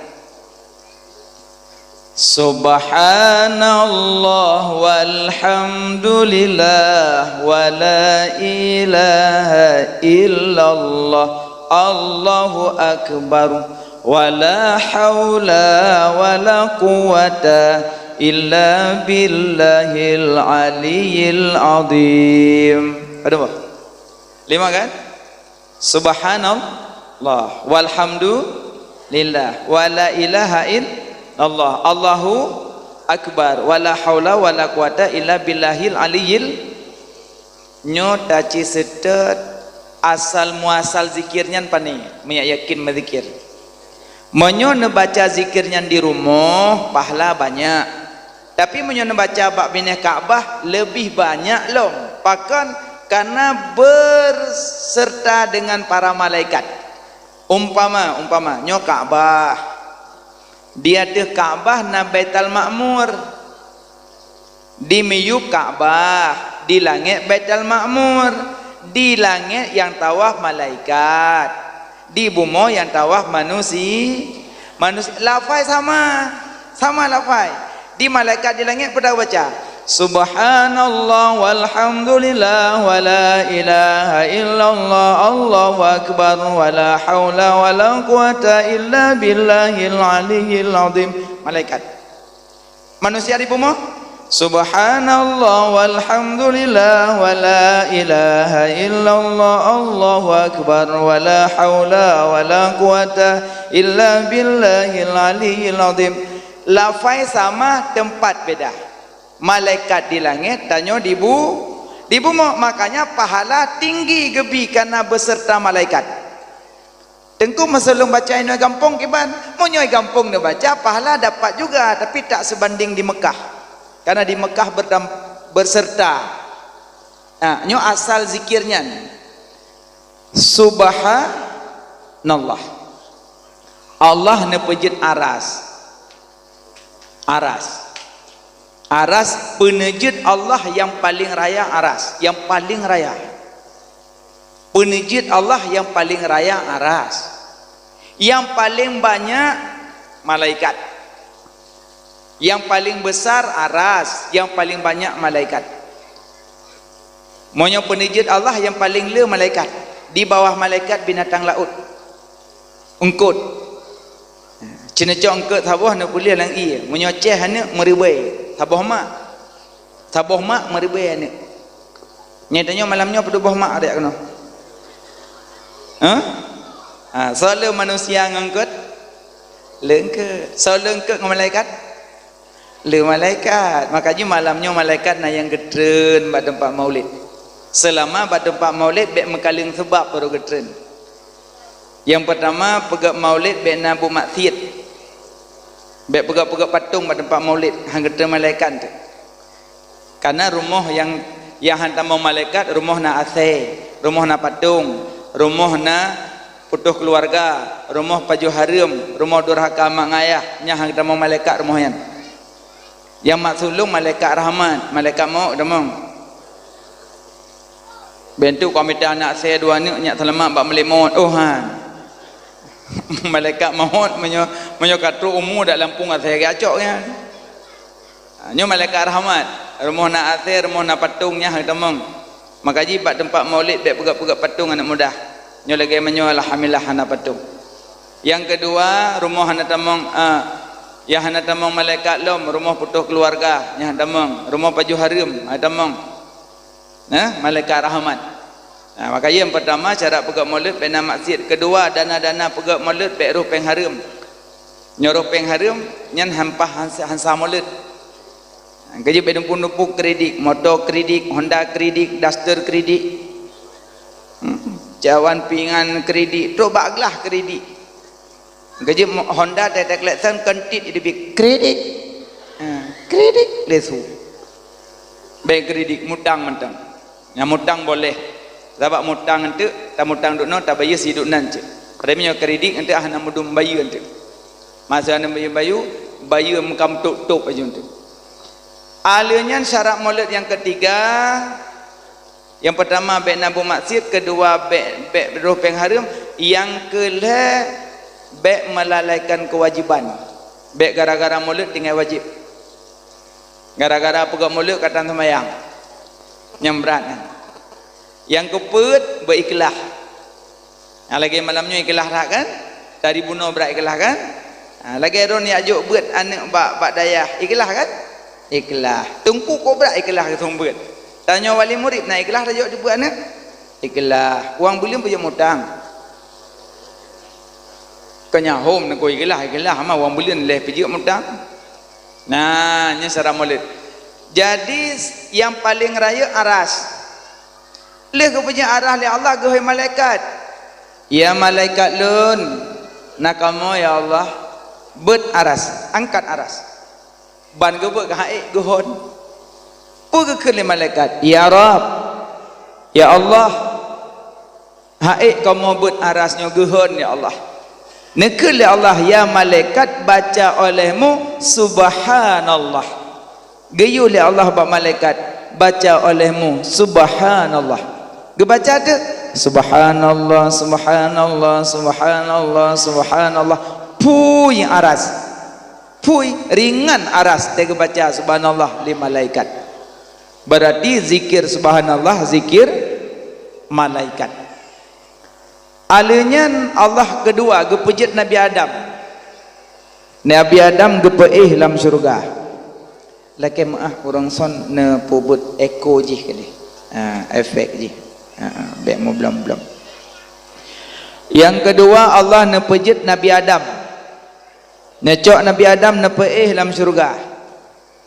Subhanallah walhamdulillah wa la ilaha illallah, Allahu akbar, wa la haula wa la quwwata illa billahil aliyyil azim. Ada apa? Lima kan? Subhanallah, walhamdulillah, wa la ilaha illallah, Allahu akbar, wa la haula wa la quwata illa billahil aliyyil. Nyoe taci seutôt asal muasal zikir nyan pane, meunyak yakin meuzikir. Meunyoe neubaca zikir nyan di rumoh, pahala banyak. Tapi meunyoe neubaca bak binéh Ka'bah, leubeh banyak lom. Pakon? Karena berserta dengan para malaikat. Umpama, umpama, nyoe Ka'bah. Di ateueh Ka'bah na Baitul Ma'mur. Di miyueb Ka'bah, di langét Baitul Ma'mur, di langét nyang tawaf malaikat, di bumoe nyang tawaf manusi-, manusia. Lafai sama, sama lafai. Di malaikat di langét peue baca? Subhanallah walhamdulillah wa la ilaha illallah, Allahu akbar, wa la haula wa la quwata illa billahil aliyyil azim. Malaikat. Manusia di bumoe, subhanallah walhamdulillah wa la ilaha illallah, Allahu akbar, wa la haula wa la quwata illa billahil aliyyil azim. Lafai sama, teumpat beda. Malaikat di langét, tanyoe di bu-, di bumoe. Makanya pahala tinggi geubi karena beserta malaikat. Teungku, masa lôn baca inoe gampông kiban. Meunyoe gampông neubaca, pahala dapat juga, tapi tak sebanding di Mekah. Karena di Mekah berdam-, berserta. Nah, nyoe asal zikir nyan. Subhanallah. Allah neupeujeuet aras. Aras. Aras, peuneujeuet Allah nyang paleng raya aras, nyang paleng raya. Peuneujeuet Allah nyang paleng raya aras. Nyang paleng banyak malaikat. Nyang paleng besar aras, nyang paleng banyak malaikat. Meunyoe peuneujeuet Allah nyang paleng le malaikat, di bawah malaikat binatang laôt. Eungkôt. Ceuneucok eungkôt saboh neupuléh lam ié. Meunyoe ceh aneuk meuribée, saboh mak. Saboh mak meuribée aneuk. Nyan tanyoe malam nyoe padub boh mak adak keunoe? Hah? Ha, soe le manusia ngon eungkôt? Le eungkôt. Soe le eungkôt ngon malaikat? Le malaikat. Maka jih malam nyoe malaikat na nyang geutreun bak teumpat maulid. Seulama bak teumpat maulid bék meukaleng seubab baru geutreun. Nyang peurtama, peugét maulid bék na buet maksiet. Bék peugét-peugét patong bak teumpat maulid, han geutreun malaikat teuh. Karena rumoh nyang, nyang han tamong malaikat, rumoh na asée, rumoh na patong, rumoh na Putôh keuluwarga, rumoh pajoh hareuem, rumoh durhaka mak ngon ayah, nyan han geutamong malaikat rumoh nyan. Nyang mak sulông malaikat rahmat, malaikat mawöt tamong. Bèk teuk ka mita aneuk asèe dua aneuk nyak seulamat bak malaikat mawöt, oh han. Malaikat mawöt meunyoe, meunyoe ka trôk umu dak lampôh asèe geucok nyan. Ha, nyoe malaikat rahmat. Rumoh na asèe, rumoh na patong, nyan han tamong. Maka jih bak teumpat maulid bèk peugöt-peugöt patong aneuk muda. Nyoe lagèe meunyoe alhamdulillah hana patong. Nyang keudua, rumoh hana tamong, a, nyang hana tamong malaikat lom, rumoh putôh keuluwarga, nyan han tamong. Rumoh pajoh hareuem, han tamong. Nah, malaikat rahmat. Nah, maka nyang peurtama syarat peugöt maulid bèk na maksiet. Keudua, dana-dana peugöt maulid bèk rôh pèng hareuem. Nyoe rôh pèng hareuem nyan han paih han sa, han sa maulid. Keujeuet bèk dumpeue-dumpeue kredit, moto kredit, Honda kredit, Duster kredit. Hmm, cawan pingan kredit, trôk bak glah kredit. Keujeuet mo-, Honda teuh-teuh klakson kon tit di bi kredit. Ha, kredit lé su. Bèk kredit, mutang mantong. Nyang mutang boleh. Sabab mutang eunteuk, tamutang duek nyoe, tabayeue siduek nan cit. Tapi meunyoe kredit eunteuk hana meudum bayeue eunteuk. Masa hana meudum bayeue, bayeue meuka meutôp-tôp laju eunteuk. Alheuh nyan syarat maulid nyang keutiga, nyang peurtama bèk na buet maksiet, keudua bèk, bèk rôh pèng hareuem, nyang keulhèe bèk meulalaikan keuwajéban. Bèk gara-gara maulid tinggai wajéb. Gara-gara peugöt maulid ka tan seumayang. Nyang brat nyan. Nyang keupeuet beuikhlaih. Ha, lagèe malam nyoe ikhlaih that kan? Tadi bunoe brat ikhlaih kan? Ha, lagèe droeneuh jak jok beuet aneuk bak, bak dayah, ikhlaih kan? Ikhlaih. Teungku kok brat ikhlaih geuseumeubeuet. Tanyoe wali murit na ikhlaih tajok jok beuet aneuk? Ikhlaih. Wang buleuen peue jok mutang? Keu nyan hom neuko ikhlaih, ikhlaih ma wang buleuen lé peue jok mutang. Nah, nyan syarat maulid. Jadi, nyang paleng rayeuk aras. Lheuh geupeujeuet aras lé Allah geuhôi malaikat. "Ya malaikat lôn, na kamoe ya Allah, beuet aras, angkat aras." Ban geubeuet geuhôi geuhon. Peue geukheun lé malaikat? "Ya Rabb, ya Allah, hôi kamoe beuet aras nyoe geuhon ya Allah." Neukheun lé Allah, "Ya malaikat, baca olehmu subhanallah." Geuyue lé Allah bak malaikat, "Baca olehmu subhanallah." Geubaca teuk, "Subhanallah, subhanallah, subhanallah, subhanallah." Phui aras. Phui, ringan aras teuh geubaca subhanallah lé malaikat. Berarti zikir subhanallah, zikir malaikat. Alheuh nyan Allah keudua geupeujeuet Nabi Adam. Nabi Adam geupeuéh lam syeuruga. Lakèe meu'ah ureueng son neupeubuet eko jih keudeh. Ha, efek jih. Ha, ha, bèk meublom-blom. Nyang keudua, Allah neupeujeuet Nabi Adam. Neucok Nabi Adam neupeuéh lam syeuruga.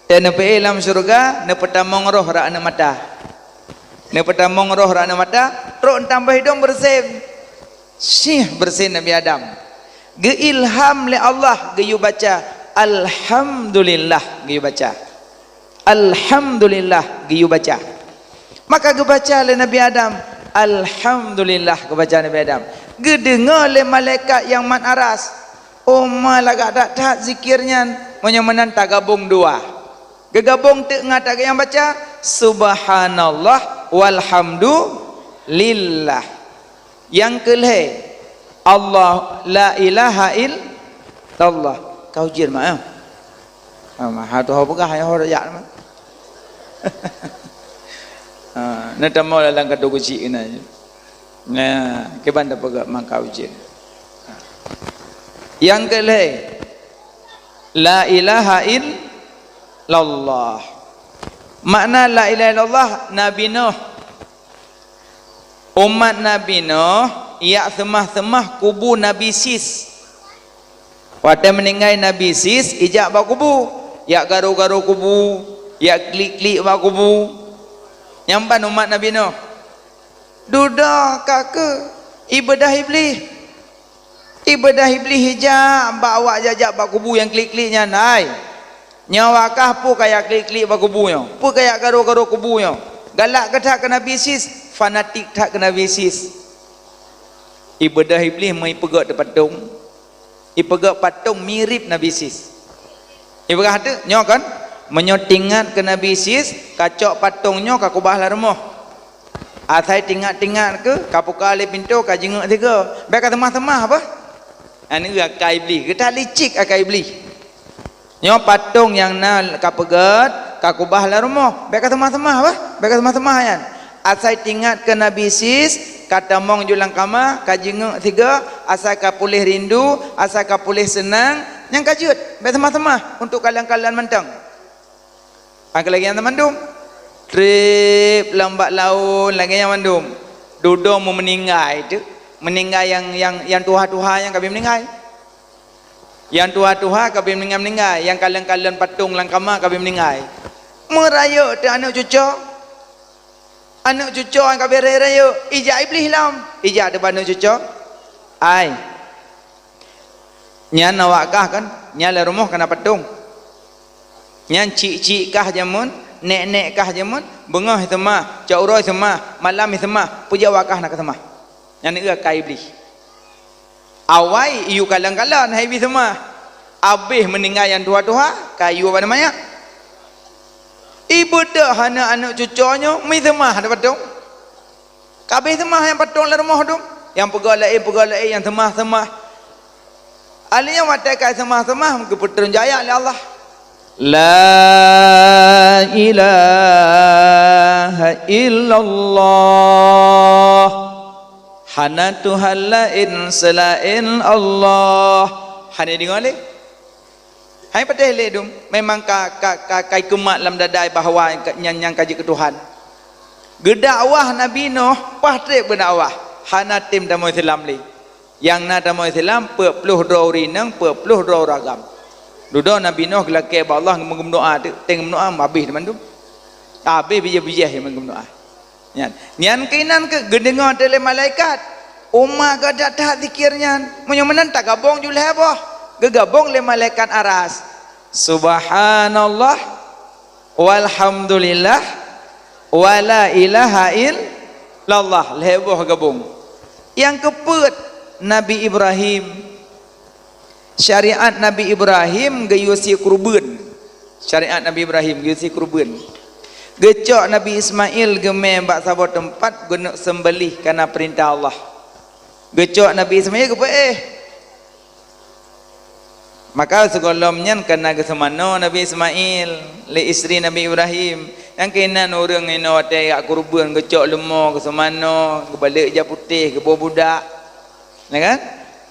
Teuh neupeuéh lam syeuruga, neupeutamong roh rot aneuk mata. Neupeutamong roh rot aneuk mata, trok neutambah idong beureusen. Syih beureusen Nabi Adam. Geuilham lé Allah geuyue baca, "Alhamdulillah," geuyue baca. "Alhamdulillah," geuyue baca. Maka geubaca lé Nabi Adam, "Alhamdulillah," geubaca Nabi Adam. Geudeungoe lé malaikat nyang mat aras, "Oh ma lagak that-that zikir nyan, meunyoe meunan tagabong dua." Geugabong teuk ngon tagak nyang baca, "Subhanallah walhamdulillah." Nyang keulhèe, Allah, la ilaha illallah. Ka ujeuen mak, eh? Ah, mah, ha, tu ho peugah, ya, ho rajak, mah. Ah, na tamong lam kadu keuchik keunan. Nah, kiban tapeugah maka ujeuen. Nyang keulhèe, la ilaha illallah. Makna la ilaha illallah, Nabi Nuh. Umat Nabi Nuh jak seumah-seumah kubu Nabi Sis. Watèe meuninggai Nabi Sis, ijak bak kubu, jak garo-garo kubu, jak klik-klik bak kubu. Nyan ban umat Nabi Nuh. Dudoe ka keuh ibeudah Iblih. Ibeudah Iblih ijak bak awak jak-jak bak kubu nyang klik-klik nyan, "Hai, nyoe awak kah peue kajak klik-klik bak kubu nyoe? Peue kajak garo-garo kubu nyoe? Galak keuh that keu Nabi Sis, fanatik that keu Nabi Sis." Ibeudôh Iblih meuipeugét teu patong. Ipeugét patong mirip Nabi Isis. Ipeugah teu, nyoe kan, meunyoe tingat keu Nabi Isis, kacok patong nyoe kakubah lam rumoh. Asai tingat-tingat keu, kapuka lé pintoe, kajingeuk sigoe. Bék kaseumah-seumah bah. Nyan akai Iblih, geutak licik akai Iblih. Nyoe patong nyang na kapeugét, kakubah lam rumoh. Bék kaseumah-seumah bah, bék kaseumah-seumah nyan. Asai tingat keu Nabi Isis, katamong ju lam kama, kajingeuk sigoe, asai kapuléh rindu, asai kapuléh seunang, nyan kajeuet. Bék seumah-seumah untuk kalon-kalon mantong. Apalagi nyang mandum. Trép lam bak laôt lagée nyan mandum. Dudoe meumeuninggai teu. Meuninggai nyang, nyang, nyang tuha-tuha nyang ka abéh meuninggai. Nyang tuha-tuha ka abéh meuninggai-meuninggai, nyang kalon-kalon patong lam kama ka abéh meuninggai. Meurayeuk teu aneuk cucoe. Aneuk cucoe nyang ka abéh rayeuk-rayeuk, ijak Iblih lom. Ijak teu bak aneuk cucoe. Ai. Nyan awak kah kan, nyan lam rumoh ka na patong. Nyan cik-cik kah jameun, nek-nek kah jameun, beungoh seumah, cot uroe seumah, malam seumah, peue jeuet awak kah na kaseumah. Nyan akai Iblih. Awai iyue kalon-kalon hai Iblih seumah. Abéh meuninggai nyang tuha-tuha, kayue bak manyak. Ibeudôh aneuk-aneuk cucoe nyoe meuseumah teu patong. Ka abéh seumah nyang patong lam rumoh tu. Nyang peugah laén, peugah laén, nyang seumah-seumah. Alheuh nyan watée ka seumah-seumah, geupeutrön jaya lé Allah. La ilaha illallah. Hana Tuhan laén seulaén Allah. Hana deungoe lé. Hai patéh lé dum, memang ka, ka, ka, ka ikeumat lam dadai bahwa nyan, nyan ka jeuet keu Tuhan. Geudakwah Nabi Nuh, paih trép geudakwah, hana tem tamong Islam lé. Nyang na tamong Islam, peuet ploh droe ureuëng inong, peuet ploh droe ureuëng agam. Dudoe Nabi Nuh geulakée bak Allah geumeudoá, teuk, teuk geumeudoá, habéh teuma dum. Habéh bijéh-bijéh nyang geumeudoá. Nyan, nyan keunan keuh geudeungoe teuh lé malaikat. Umat gata that zikir nyan. Meunyoe meunan tagabong ju lhée boh. Geugabong lé malaikat aras. Subhanallah, walhamdulillah, wala ilaha illallah. Lhée boh gabong. Nyang keupeuet, Nabi Ibrahim. Syariat Nabi Ibrahim geuyue sie keureubeuen. Syariat Nabi Ibrahim geuyue sie keureubeuen. Geucok Nabi Ismail geumé bak saboh teumpat geuneuk seumbelih kareuna peurintah Allah. Geucok Nabi Ismail geupeuéh. Maka sigohlom nyan kareuna geuseumanoe Nabi Ismail lé istri Nabi Ibrahim. Nyang keunan ureuëng inoe watée jak keureubeuen geucok leumo geuseumanoe, geubalek ija putéh, geuboh budak. Ya kan?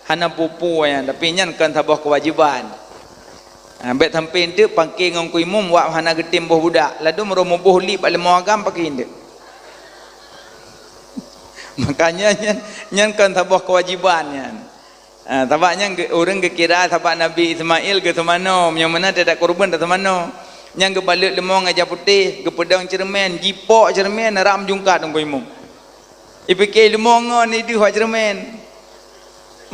Hana peue-peue nyan, tapi nyan kon saboh keuwajéban. Ha, bék sampoe teuk pangke ngon ku imum wak hana geutem boh budak. Ladôm roh muboh li bak leumo agam pangke teuk. Makanya nyan, nyan kon saboh keuwajéban nyan. Ha, sabab nyan geu-, ureuëng geukira sabab Nabi Ismail geuseumanoe, meunyoe meunan teudak keureubeuen teuseumanoe. Nyan geubalek leumo ngon ija putéh, geupeudong ceureumen, jipok ceureumen, rab meujungkat ngon ku imum. Ipike leumo ngon ideuh bak ceureumen.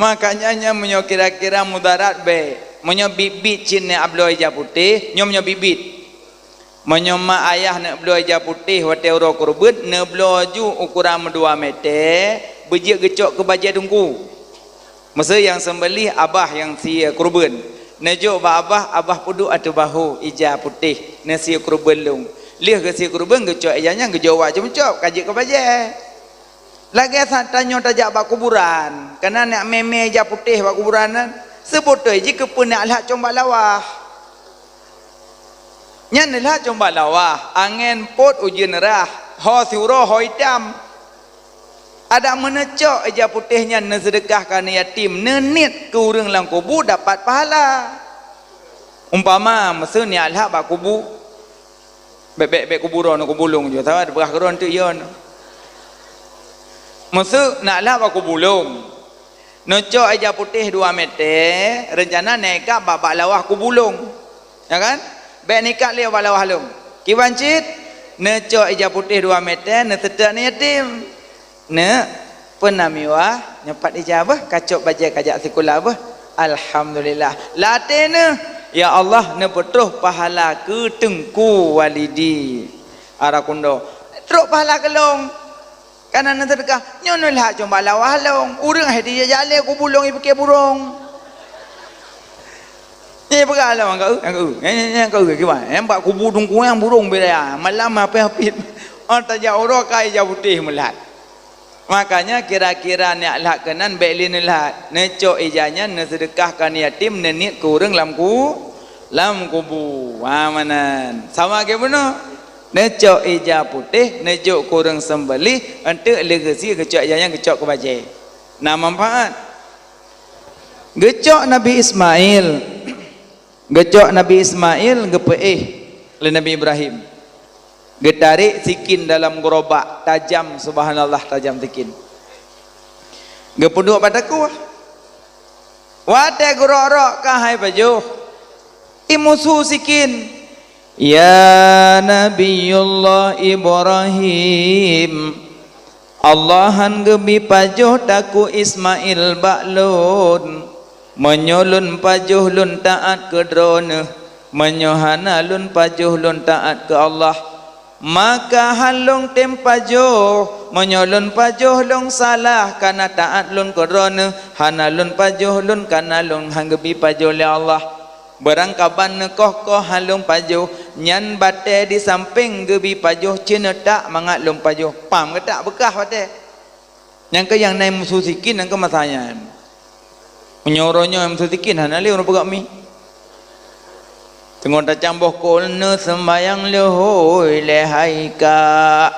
Makanya nyan meunyoe kira-kira mudarat bék. Meunyoe biet-biet cit neubloe ija putéh, nyoe meunyoe biet-biet. Meunyoe mak ayah neubloe ija putéh watée uroe keureubeuen, neubloe ju ukuran meudua mete, beujeuet geucok keu bajée teungku. Meuseu nyang seumbelih abah nyang sie keureubeuen. Neujok bak abah, abah peuduek ateueh bahô ija putéh, neusie keureubeuen lôn. Lheueh geusie keureubeuen geucok ija nyan geujok wak cumcok, ka jeuet keu bajée. Lagée that tanyoe tajak bak kuburan, kana neuk mé-mé ija putéh bak kuburan nyan, seubeutôi jih keupeue neuk lhak cong bak lawah. Nyan lhak cong bak lawah, angén pôt ujeuen rhah, ho siuroe ho itam. Adak meuneucok ija putéh nyan neuseudeukah keu aneuk yatim, neuniet keu ureuëng lam kubu dapat pahala. Umpama, meuseu neuk lhak bak kubu, bék, bék, bék kubu droeneuh, kubu lôn ju, saban teupeugah keu droeneuh teuk yon. Meuseu neuk lhak bak kubu lôn, neucok ija putéh dua mete, reuncana neuk ikat bak, bak lawah kubu lôn. Ya kan? Bék neuikat lé bak lawah lôn. Kiban cit, neucok ija putéh dua mete, neuseutôt aneuk yatim. Neuk, peue na meuwah, nyoe pat ija beuh, kacok bajée kajak sikula beuh. Alhamdulillah. Lam até neuh, ya Allah, neupeutroh pahala keu teungku walidi. Ara kundo. Trok pahala keu lôn. Kana na seudeukah, nyoe neulat cuma bak lawah lôn. Ureueng hai tijak jaleh kubu lôn ipiké burông. Nyan peugah lom, "Angka eu, angka eu. Nyan, nyan, nyan angka eu, kiban. Nyan bak kubu Teungku nyang burông beda. Malam hapit-hapit." Oh, tajak uroe ka ija putéh meulat. Makanya kira-kira nyak lhak keunan bék lé neulat. Neucok ija nyan neuseudeukah keu yatim, neuniet keu ureueng lam ku-, lam kubu. Ha, meunan. Sama lagèe bunoe. Neucok ija putéh, neujok keu ureueng seumbeuléh, eunteuk lé geusie geucok ija nyan geucok keu bajèe. Na manfaat. Geucok Nabi Ismail. Geucok Nabi Ismail geupeuéh lé Nabi Ibrahim. Geutarek sikin dalam geurobak, tajam, subhanallah, tajam sikin. Geupeuduek bak takue. Watèe geurok-rok ka hai pajoh, imusu sikin, "Ya Nabiullah Ibrahim, Allah han geubi pajoh takue Ismail bak lôn. Meunyoe lôn pajoh lôn taát keu Droeneuh, meunyoe hana lôn pajoh lôn taát keu Allah, maka han lôn tem pajoh. Meunyoe lôn pajoh lôn salah, kana taát lôn keu Droeneuh, hana lôn pajoh lôn kana lôn han geubi pajoh lé Allah. Beurangkaban neukoh-koh han lôn pajoh, nyan batèe di sampéng geubi pajoh, ceuneuk tak mangat lôn pajoh." Pam geutak beukah watèe. Nyang keu nyang na musu sikin nyang keu masa nyan. Meunyoe uroe nyoe musu sikin hana lé ureueng peugah mi. Teungoh tacamboh kon neuseumbayang leuhôi lé hai kak.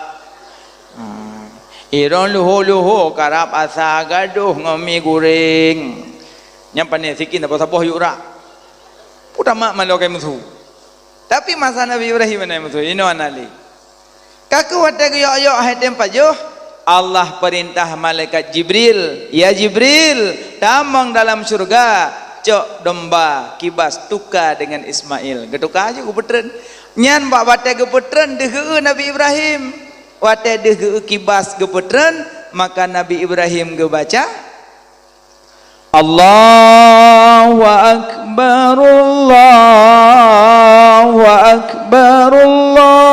Hmm. Irong luho-luho karab asa gadoh ngon mi guréng. Nyan pané sikin saboh-saboh yue rak. Peue tamat maloe keu musu. Tapi masa Nabi Ibrahim hana musu, inoe hana lé. Ka keuh watèe geuyok-yok hai tem pajoh, Allah peurintah malaikat Jibril, "Ya Jibril, tamong dalam syeuruga, cok domba kibas tuka deungon Ismail." Geutuka ju geupeutreun. Nyan bak watèe geupeutreun deuh geu-eu Nabi Ibrahim. Watèe deuh geu-eu kibas geupeutreun, maka Nabi Ibrahim geubaca, Allahu Akbar, Allahu Akbar, Allahu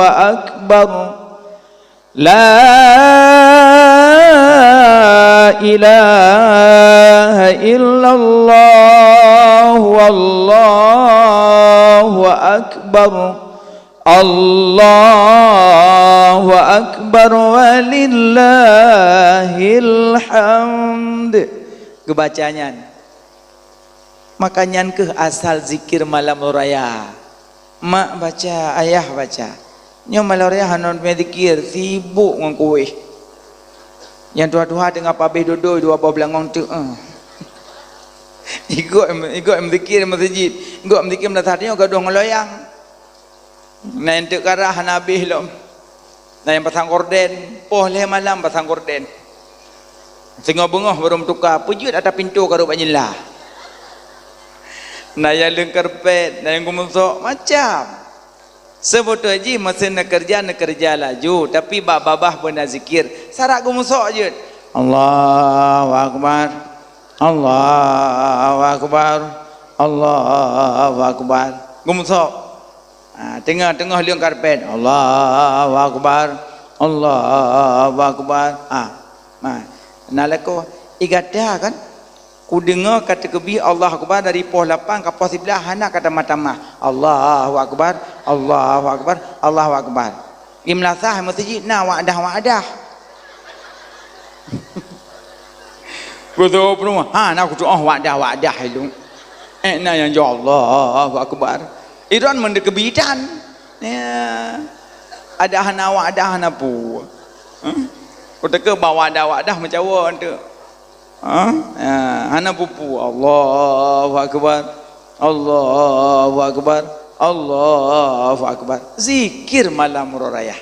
Akbar. La ilaha illallah, wallahu akbar. Allahu akbar walillahil hamd. Geubaca nyan. Maka nyan keuh asal zikir malam raya. Mak baca, ayah baca. Nyoe malam raya hana mé zikir, sibok ngon kueh. Nyang tuha-tuha teungoh pabéh dodoi dua boh beulangong teuk, eh. Igoe, igoe meuzikir meuseujid, igoe meuzikir meulasah, nyoe gadôh ngon loyang. Na nyang teuk karah hana habéh lom. Na nyang pasang gorden, poh lhèe malam pasang gorden. Singoh beungoh barô meutuka, peujeuet atra pintoe ka rhot bak jendela. Na nyang leung karpet, na nyang geumusok, macam. Seubeutôi jih meusé neukeureuja, neukeureuja laju, tapi bak babah beuna zikir, sarak geumusok jeuet. Allahu akbar. Allahu akbar. Allahu akbar. Geumusok. Ha, teungoh-teungoh leung karpet, Allahu Akbar, Allahu Akbar. Ha, ha. Na lakoe, i gata kan? Kudeungoe ka teukeubih Allahu Akbar dari poh lapan ka poh siblaih hana ka tamah-tamah. Allahu Akbar, Allahu Akbar, Allahu Akbar. Di meulasah meuseujid na wa'dah-wa'dah. Beutôi peurumoh, ha, na kutu'oh wa'dah-wa'dah ilong. Eh, na nyang jaweueb, Allahu Akbar. Idon meundeukeubitan. Ya. Ada hana wa'dah hana pu. Huh? Kuteukeu bak wa'dah-wa'dah meucawa tu. Ha? Ya, hana pupu. Allahu Akbar. Allahu Akbar. Allahu Akbar. Zikir malam uroe raya.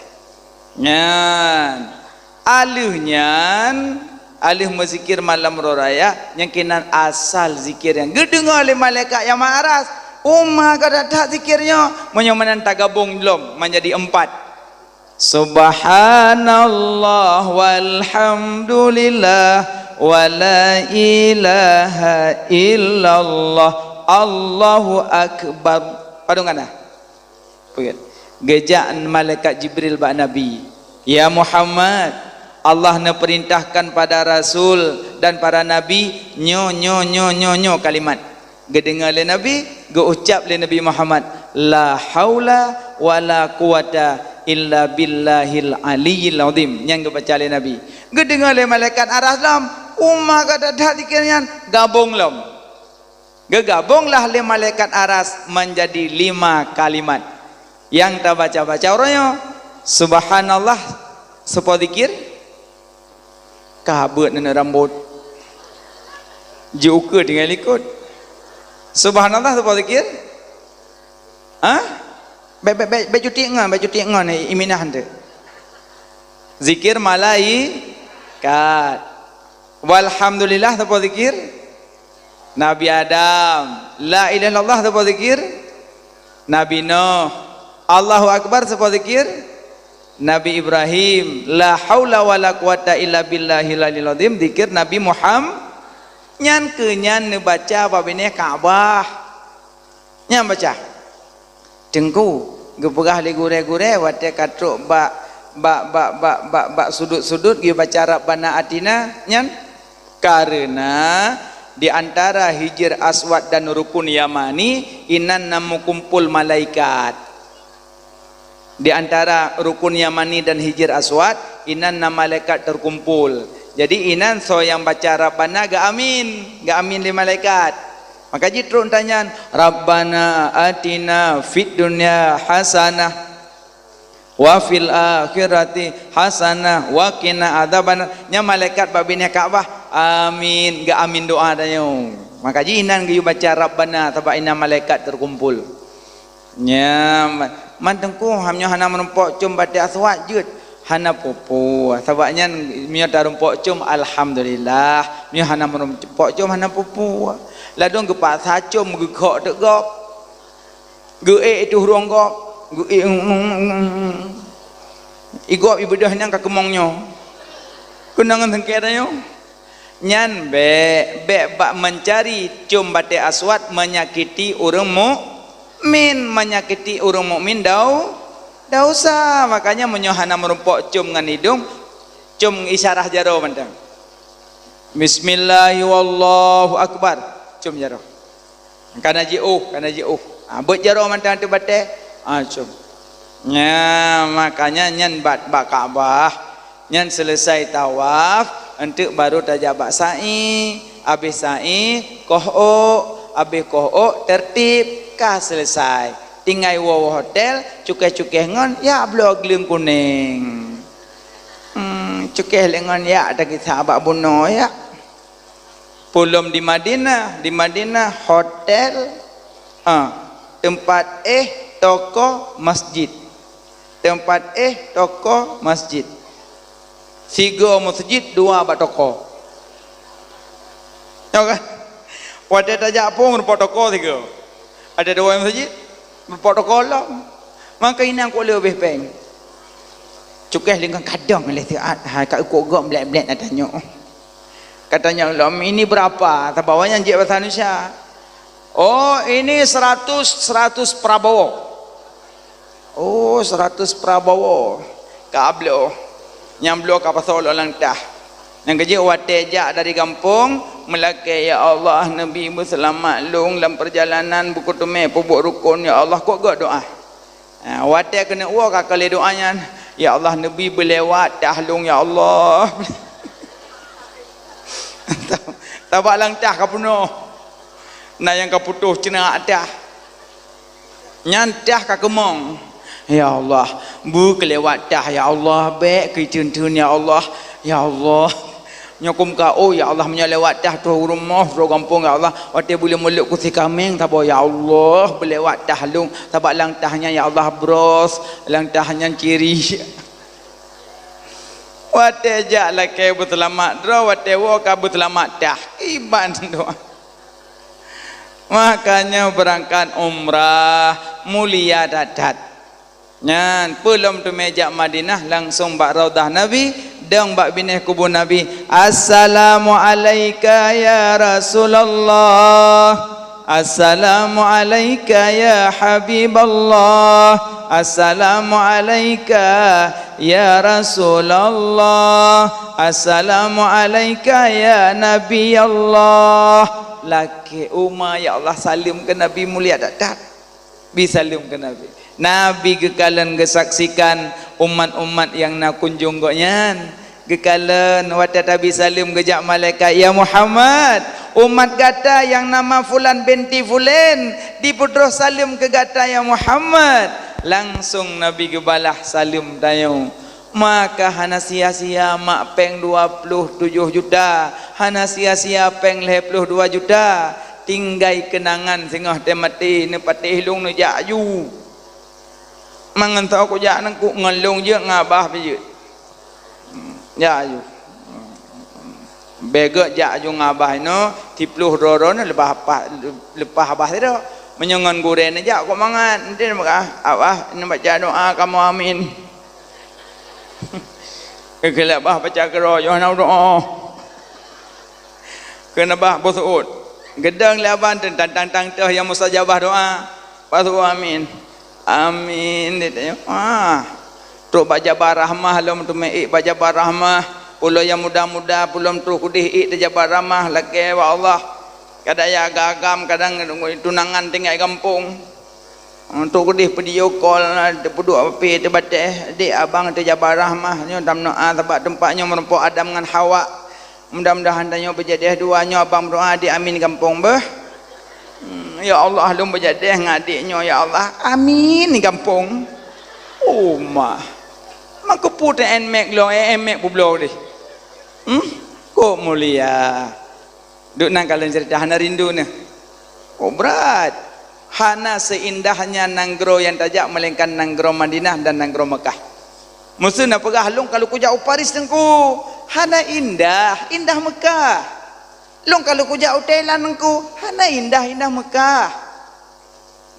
Nyan. Aleuh nyan, aleuh meuzikir malam uroe raya, nyang keunan asal zikir nyan geudeungoe lé malaikat nyang meuaras. Uma ka that-that zikir nyoe, meunyoe meunan tagabong lom manjadi empat. Subhanallah walhamdulillah wa la ilaha illallah, Allahu akbar. Padum ganda? Peugét. Geujak malaikat Jibril bak Nabi, "Ya Muhammad, Allah neupeurintahkan pada rasul dan para nabi nyoe, nyoe, nyoe, nyoe, nyoe kalimat." Geudeungoe lé Nabi, geuucap lé Nabi Muhammad, "La haula wala quwata illa billahil aliyyil azim." Nyan geubaca lé Nabi. Geudeungoe lé malaikat aras lom, "Uma ka that-that zikir nyan, gabong lom." Geugabonglah lé malaikat aras manjadi lima kalimat. Nyang tabaca-baca uroe nyoe, "Subhanallah" seupôt zikir, ka beuet neuneuek rambot, jiukeue tinggai likot. "Subhanallah" seupôt zikir, ha? Bèk, bèk, bèk, bèk cuti ngon, bèk cuti ngon, eh, iminah tu. Zikir malaikat. Walhamdulillah seupôt zikir Nabi Adam. La ilaha illallah seupôt zikir Nabi Nuh. Allahu Akbar seupôt zikir Nabi Ibrahim. La haula wala quwata illa billahil aliyil azim zikir Nabi Muhammad. Nyan keuh nyan neubaca bak binéh Ka'bah. Nyan baca. Teungku, geupeugah lé gurée-gurée watée ka trok bak, bak, bak, bak, bak, bak sudut-sudut geubaca Rabbana Atina nyan, kareuna di antara Hijir Aswad dan Rukun Yamani inan na meukumpul malaikat. Di antara Rukun Yamani dan Hijir Aswad inan na malaikat teukumpul. Jadi inan soe nyang baca Rabbana geuamin, geuamin lé malaikat. Maka jitrok tanyan, "Rabbana atina fid dunya hasanah wa fil akhirati hasanah wa qina adzabannar." Nyan malaikat bak binéh Ka'bah, amin, geuamin doa tanyoe. Maka jinan geuyue baca Rabbana sabab inan malaikat teukumpul. Nya, ma-, man teungku, ham nyoe hana meurumpok com baté aswad jeuet. Hana peue-peue. Sabab nyan meunyoe tarumpok com, alhamdulillah. Meunyoe hana meurumpok com, hana peue-peue. Ladôm geupaksa com geukhok teuk gob. Geuék itu ureuëng gob. Geuék, i gob ibeudôh nyang ka keumong nyoe. Keunong ngon sengkét nyoe. Nyan bék, bék bak meuncari com baté aswad menyakiti ureuëng mukmin, menyakiti ureuëng mukmin dau-, dausa. Makanya meunyoe hana meurumpok com ngon idong, com isyarah jaroe mantong. Bismillahirrahmanirrahim, Allahu Akbar. Com jaroe. Kana jiôh, kana jiôh. Ha, beuet jaroe mantong ateueh batée. Ha, com. Nya, makanya nyan bak, bak Ka'bah. Nyan seuleusai tawaf, eunteuk baru tajak bak sa'i. Abéh sa'i, koh ôk. Abéh koh ôk, teurtib. Ka seuleusai. Tinggai woe-woe hotel, cukéh-cukéh ngon yak bloe gleueng kunéng. Hmm, cukéh lé ngon yak, tagisa bak bunoe yak. Peulom di Madinah, di Madinah hotel, ah, teumpat éh, toko, masjid. Teumpat éh, toko, masjid. Sigoe masjid, dua bak toko. Nyo kan? Watée tajak phon, rumpok toko sigoe. Ada dua masjid, rumpok toko lom. Maka inan kok leubeh péng. Cukéh lingkong kadang lé siat, hai ka ikok gom blek-blek na tanyoe. Katanya lom, "Ini berapa?" Tabawa nyan jeuet bahasa Indonesia. "Oh, ini seratus, seratus Prabowo." "Oh, seratus Prabowo." Ka bloe. Nyang bloe ka pasoe lom lam tah. Nyang keujeuet watée jak dari gampông, meulakée, "Ya Allah, neubi beuseulamat lôn lam peurjalanan, beukuteumé peubuet rukon, ya Allah," kok gét doá. Ha, watée keuneuk woe ka keu lé doá nyan, "Ya Allah, neubi beulewat tah lôn, ya Allah." Tabak lam tah ka peunoh. Na nyang ka putôh ceunak tah. Nyan tah ka keumong. "Ya Allah, beukeulewat tah, ya Allah, bék keu teun-teun, ya Allah, ya Allah." Nyoe kum ka, "Oh, ya Allah, meunyoe lewat tah troh u rumoh, troh gampông, ya Allah, watée buleuen meuleuek kusi kaméng saboh, ya Allah, beulewat tah lôn, sabab lam tah nyan, ya Allah, bros, lam tah nyan ciri." Watée jak lakée beuseulamat droe, watée woe ka beuseulamat tah. Iban doá. Makanya beurangkat umrah mulia that-that. Nyan, peulom teumé jak Madinah, langsong bak Raudhah Nabi, dong bak binéh kubu Nabi, "Assalamu alaika ya Rasulullah, assalamu alaika ya Habiballah." Assalamu'alaika ya Rasulullah. Assalamu'alaika ya Nabi Allah. Lakée uma, ya Allah, saleuem keu Nabi mulia that-that. Bi saleuem keu Nabi. Nabi geukalon geusaksikan umat-umat nyang na kunjong gobnyan. Geukalon watée tabi saleuem geujak malaikat, "Ya Muhammad, umat gata nyang nama fulan binti fulan, dipeutroh saleuem keu gata, ya Muhammad." Langsong Nabi geubalah saleuem tanyoe. Maka hana sia-sia mak péng dua ploh tujoh juta, hana sia-sia péng lhée ploh dua juta. Tinggai keunangan singoh teumaté neupatéh lông neujak aju. Mangat tho kujak neuk ngon lông jeuet ngon abah pih jeuet. Jak aju. Bèk gèt jak aju ngon abah inoe, siploh droe-droe nyoe leupah abah, leupah abah sidroe. Meunyoe ngon gurèe neujak kok mangat, enteuk neumeu'ah, "Abah, neubaca doa kamoe amin." Keu lheueh abah baca keudroe, yoh na doa. Keuneubah beuseuôt. Geudong lé abah teuntang-tang teuh nyang mustajabah doa. Beuseuôt amin. Amin, di tanyoe. Ah. Trok bak Jabal Rahmah lom teumé ék bak Jabal Rahmah. Pulo nyang muda-muda, pulo trok keudeh ék di Jabal Rahmah, lakèe bak Allah. Kadang ya agam-agam, kadang tunangan tinggai gampông. Untuk keudeh video call, teupeudok api teubatèe, dek abang teu Jabal Rahmah nyoe tam noa sabab teumpat nyoe meurumpok Adam ngon Hawa. Mudah-mudahan tanyoe beujadeh dua nyoe abang meudoa di amin gampông beuh. Hmm, ya Allah lôn beujadeh ngon adek nyoe ya Allah. Amin gampông. Oh mah. Maka pu teu en mek lôn, eh, en mek bubloe deh. Hmm? Kok mulia. Duk nan kalon cerita hana rindu neh. Kok brat. Hana seindahnya nanggroe nyang tajak melainkan nanggroe Madinah dan nanggroe Mekah. Meuseu na peugah lôn kalau kujak u Paris teungku, hana indah, indah Mekah. Lôn kalau kujak u Thailand teungku, hana indah, indah Mekah.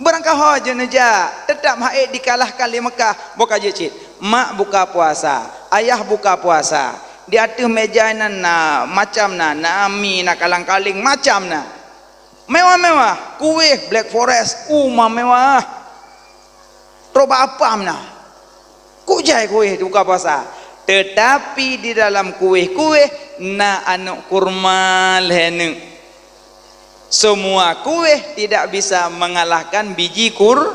Beurangkaho jeuet neujak, teutap hana ék dikalahkan lé Mekah. Boh ka jeuet cit. Mak buka puasa, ayah buka puasa. Di ateueh meja nan na macam na, na mi, na kalang-kaling, macam na. Mewah-mewah, kueh Black Forest, uma mewah. Trok bak apam na. Kok jai kueh buka puasa. Tetapi di dalam kueh-kueh na aneuk kurma lhèe neuk. Semua kueh tidak bisa mengalahkan biji kur-,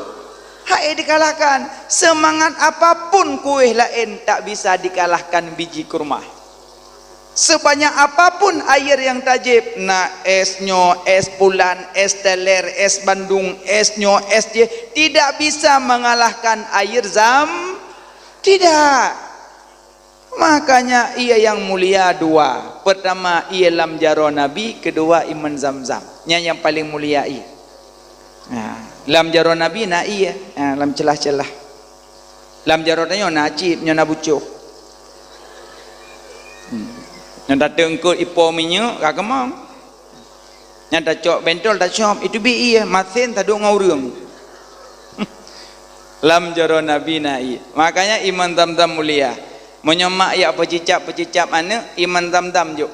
hana ék dikalahkan. Semangat apapun kueh laén tak bisa dikalahkan biji kurma. Sebanyak apapun air yang tajép, na es nyoe, es pulan, es teler, es bandung, es nyoe, es jih, tidak bisa mengalahkan air zam-, tidak. Makanya, ie nyang mulia dua. Pertama, ie lam jaroe Nabi, kedua, iman Zamzam. Nyan nyang paleng mulia ie. Nah, lam jaroe Nabi na ie, nah, lam celah-celah. Lam jaroe tanyoe na cit, nyoe na bucoh. Hmm. Nyoe tateungkot ipo minyeuk ka keumong. Nyan tacok bentol tacok, itu bi ie, masen taduek ngon ureueng. Lam jaroe Nabi na ie. Makanya iman Zamzam mulia. Meunyoe mak yak peucicap-peucicap aneuk, iman Zamzam jok.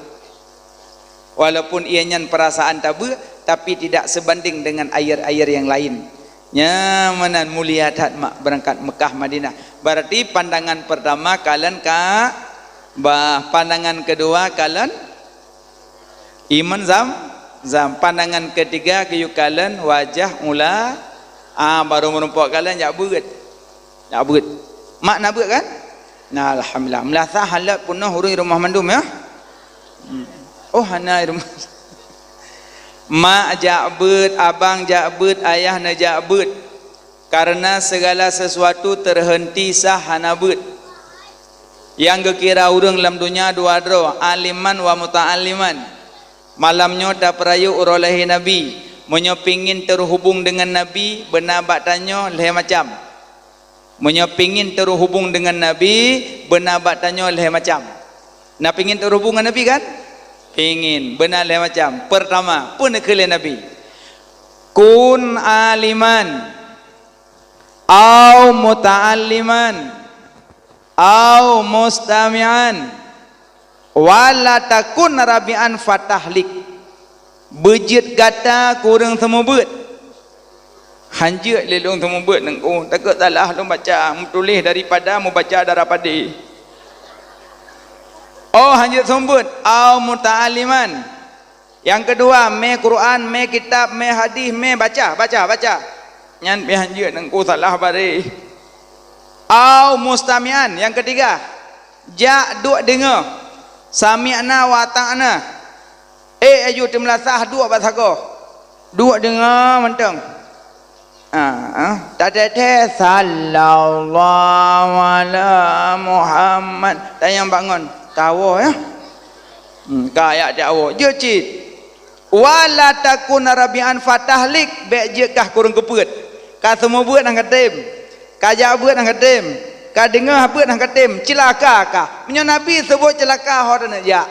Walaupun ie nyan perasaan tabeuek, tapi tidak sebanding dengan air-air yang lain. Nyan meunan mulia that mak beurangkat Mekah Madinah. Berarti pandangan pertama kalon Ka'bah, pandangan kedua kalon iman Zam-, Zam, pandangan ketiga geuyue kalon wajah ula, ah, baru meurumpok kalon jak beuet. Jak beuet. Mak na beuet kan? Nah, alhamdulillah. Meulasah halat peunoh ureueng rumoh mandum ya. Hmm. Oh, hana i rumoh. Mak jak beuet, abang jak beuet, ayah neujak beuet. Karena segala sesuatu terhenti sah hana beuet. Nyang geukira ureueng lam donya dua droe, aliman wa muta'alliman. Malam nyoe tapeurayeuk uroe lahé Nabi. Meunyoe pingin teuhubong deungon Nabi, beuna bak tanyoe lhèe macam. Meunyoe pingin teuhubong deungon Nabi, beuna bak tanyoe lhèe macam. Na pingin teuhubong ngon Nabi kan? Pingin, beuna lhèe macam. Pertama, peue neukheun lé Nabi? Kun aliman, au muta'alliman, au mustami'an, wala takun rabi'an fatahlik. Beujeuet gata keu ureueng seumeubeuet. Hanjeuet lé lôn seumeubeuet Teungku, takot salah lôn baca, meutuléh daripada mubaca darah padé. Oh, hanjeuet seumeubeuet, au muta'alliman. Nyang keudua, mé Quran, mé kitab, mé hadih, mé baca, baca, baca. Nyan pih hanjeuet Teungku, salah bareh. Au mustami'an, nyang keutiga, jak duek deungoe. Sami'na wa ata'na. Eh, aju teumeulasah duek bak sagoe. Duek deungoe mantong. Ah, ah. Tateuthée, "Sallallahu ala Muhammad." Tanyong bangon. Tawoe, ya. Hmm, ka ayat tawoe. Jeuet cit. "Wa la takun rabi'an fatahlik." Bék jeuet kah kureueng keupeuet. Ka seumeubeuet nyang ka tem. Ka jak beuet nyang ka tem. Ka deungoe beuet nyang ka tem. Ceulaka kah. Meunyoe Nabi seubuet ceulaka, ho taneuk jak.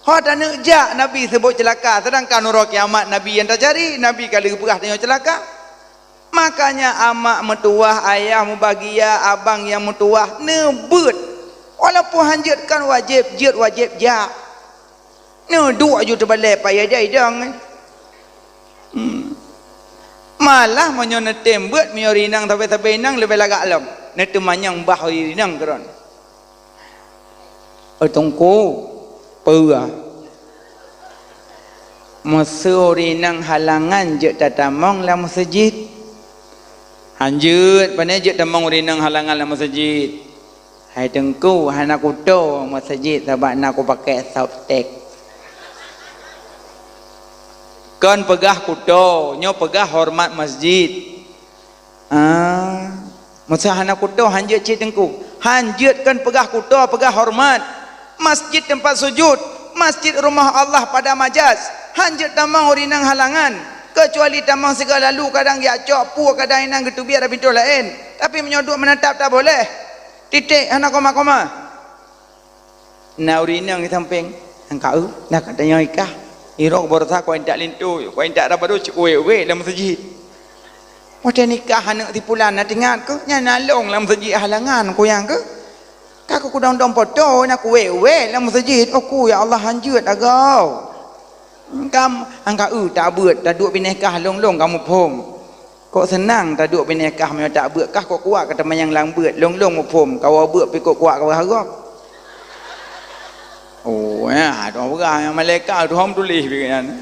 Ho taneuk jak Nabi seubuet ceulaka, seudangkan uroe kiamat Nabi nyang tacari, Nabi ka lheueh peugah tanyoe ceulaka. Makanya amak meutuwah, ayah mubahgia, abang nyang meutuwah, neubeuet. Walaupun hanjeuet kon wajéb, jeuet wajéb jak. Neuduek aju teubalée payah jai dong. Hmm. Malah meunyoe neutem beuet, meunyoe rinang sabe-sabe inong leubeh lagak lom. Neuteumanyong bah rinang keudroe. "Oh Teungku, peue? Meuseu ureueng inong halangan jeuet tatamong lam meuseujid?" "Hanjeuet, pane jeuet tamong ureueng inong halangan lam meuseujid?" "Hai Teungku, hana kuto meuseujid sabab na kupakée softtek." "Kon peugah kuto, nyoe peugah horeumat masjid." Ah, meuseu hana kuto hanjeuet cit Teungku. Hanjeuet kon peugah kuto, peugah horeumat. Masjid teumpat sujud, masjid rumoh Allah pada majaz. Hanjeuet tamong ureueng inong halangan, keucuali tamong sigoe lalu kadang jak cok peue kadang inan geuteubiet lam pintoe laén. Tapi meunyoe duek meunatap tak boleh. Titek hana koma-koma. Na ureueng inong di sampéng, "Angka eu, na ka tanyong nikah. Irok baroesa kau intat linto, kau intat raba dua cit kuwék-wék lam meuseujid." "Watée nikah aneuk si pulan na teuingat keuh, nyan na lôn lam meuseujid halangan kuyang keuh. Ka kudong-dong poto na kuwék-wék lam meuseujid, oh ku ya Allah hanjeuet agau." Kam, angka eu tabeuet, taduek binéh kah lôn-lôn kamoe phom. Kok seunang taduek binéh kah meunyoe tabeuet kah kok kuat ka teumanyang lam beuet, lôn-lôn muphom, kawa beuet pih kok kuat ka beuharok. Oh, ya, dua beurah nyang malaikat, dua hom tuléh pih nyan.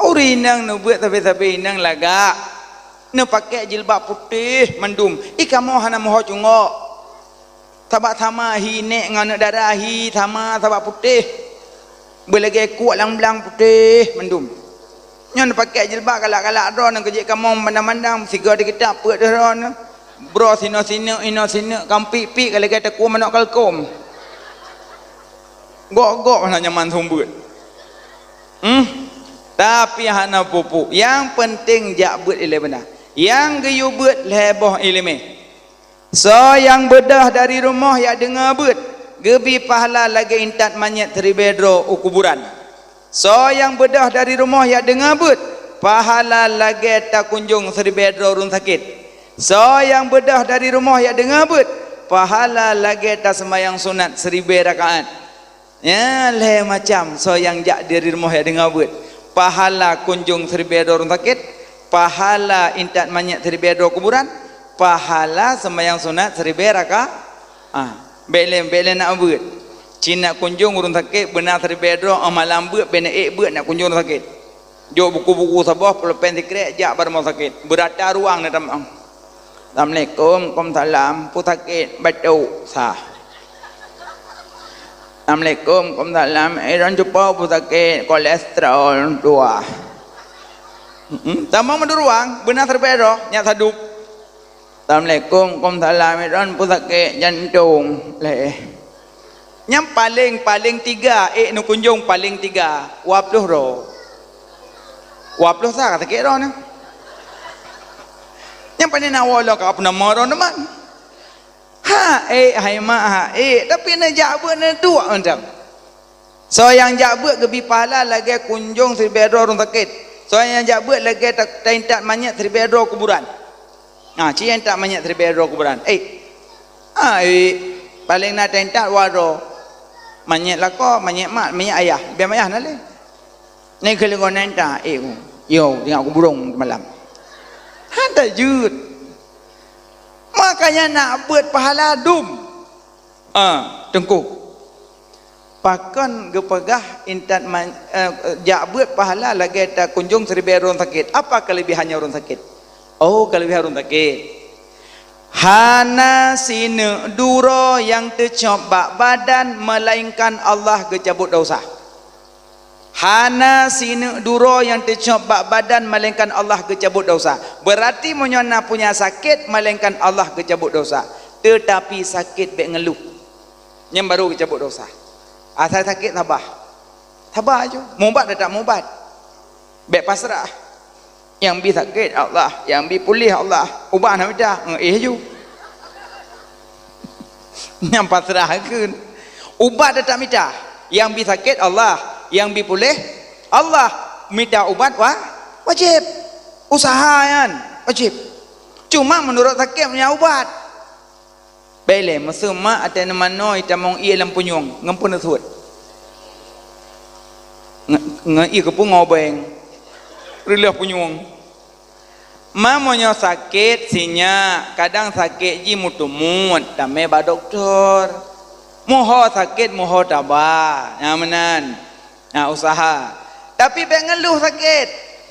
Ureueng inong neubeuet sabe-sabe inong lagak, neupakée jilbab putéh mandum, i kamoe hana meuho cungok. Sabab sama hi nék ngon aneuk dara hi sama sabab putéh. Beulagée kuek lam blang putéh mandum. Nyan pakée jilbab galak-galak droe nyan keu jeuet kamoe mandang-mandang sigoe di kitab peuet droe nyan. Broe sineuk-sineuk, inoe sineuk, kampik-pik ka lagée takue manok kalkom. Gok-gok hana nyaman seumeubeuet. Hmm? Tapi hana peue-peue. Nyang peunteng jak beuet ilée beuna. Nyang geuyue beuet lhée boh iéleumé. Soe nyang beudôh dari rumoh jak deungoe beuet, geubri pahala lagée intat manyét siribée droe u kuburan. Soe nyang beudôh dari rumoh jak deungoe beuet, pahala lagée takunjong siribée droe ureuëng sakét. Soe nyang beudôh dari rumoh jak deungoe beuet, pahala lagée taseumayang sunat siribée rakaat. Nyan lhée macam soe nyang jak dari rumoh jak deungoe beuet. Pahala kunjong siribée droe ureuëng sakét, pahala intat manyét siribée droe kuburan, pahala seumayang sunat siribée raka-, ah, bék lé, bék lé nak beuet. Cit nak kunjong ureuëng sakét beuna siribée droe, oh malam beuet, bék nak ék beuet nak kunjong ureuëng sakét. Jok buku-buku saboh, pulpen sikrek, jak bak rumoh sakét. Beurata ruang na tamong. Assalamualaikum, waalaikumsalam, peue sakét, batuk, sah. Assalamualaikum, waalaikumsalam, eh, droen cupo peue sakét, kolesterol, dua. Mm-mm. Tamong meudua ruang, beuna siribée droe, nyak sadup. Assalamualaikum, waalaikumsalam, eh, droen peue sakét, jantong, lhée. Nyang paleng-paleng tiga, ék neukunjong paleng tiga, dua ploh droe. Dua ploh sa ka sakét droe nyan. Nyang pane na woe lom ka peunamoe droe teuma. Ha ék, hai mak, ha ék, tapi neujak beuet neuduek mantong. Soe nyang jak beuet geubri pahala lagée kunjong siribée droe ureuëng sakét. Soe nyang jak beuet lagée ta-, taintat manyét siribée droe kuburan. Nah, ci nyang intat manyét siribée droe kuburan. Eh. Ah, eh. Paleng na taintat dua droe. Manyét lakoe, manyét mak, manyét ayah. Biar mayah na lé. Ni keuleungon na intat, eh. Yo, teuingat kuburong malam. Hana jeuet. Makanya nak beuet pahala dum. Ah, teungku. Pakon geupeugah intat man-, eh, jak beuet pahala lagée takunjong siribée ureuëng sakét? Apa keulebihannya ureuëng sakét? Oh, keulebihan ureuëng sakét. Hana sineuk duroe nyang teucok bak badan, melainkan Allah geucabut desya. Hana sineuk duroe nyang teucok bak badan, melainkan Allah geucabut desya. Beurati meunyoe na punya sakét, melainkan Allah geucabut desya. Teutapi sakét bék ngeuluh. Nyan barô geucabut desya. Asai sakét, sabar. Sabar ju. Mubat teutap mubat. Bék pasrah. Nyang bi sakét Allah, nyang bi puléh Allah. Ubat hana mita, ngeuéh ju. Nyang pasrah kheun. Ubat teutap mita. Nyang bi sakét Allah, nyang bi puléh Allah. Mita ubat wa-, wajéb. Usaha nyan wajéb. Cuma meunurot sakét nyang ubat. Bék lé, meuseumak até neumanoe itamong ié lam punyueng, ngon peue neusuet. Nge-, ngon ié keupeue ngobeng. Reuloh punyueng. Ma meunyoe sakét sinyak, kadang sakét jih meuteumut, tamé bak dokto. Muho sakét, muho taba. Nyang meunan. Nah, usaha. Tapi bék ngeuluh sakét.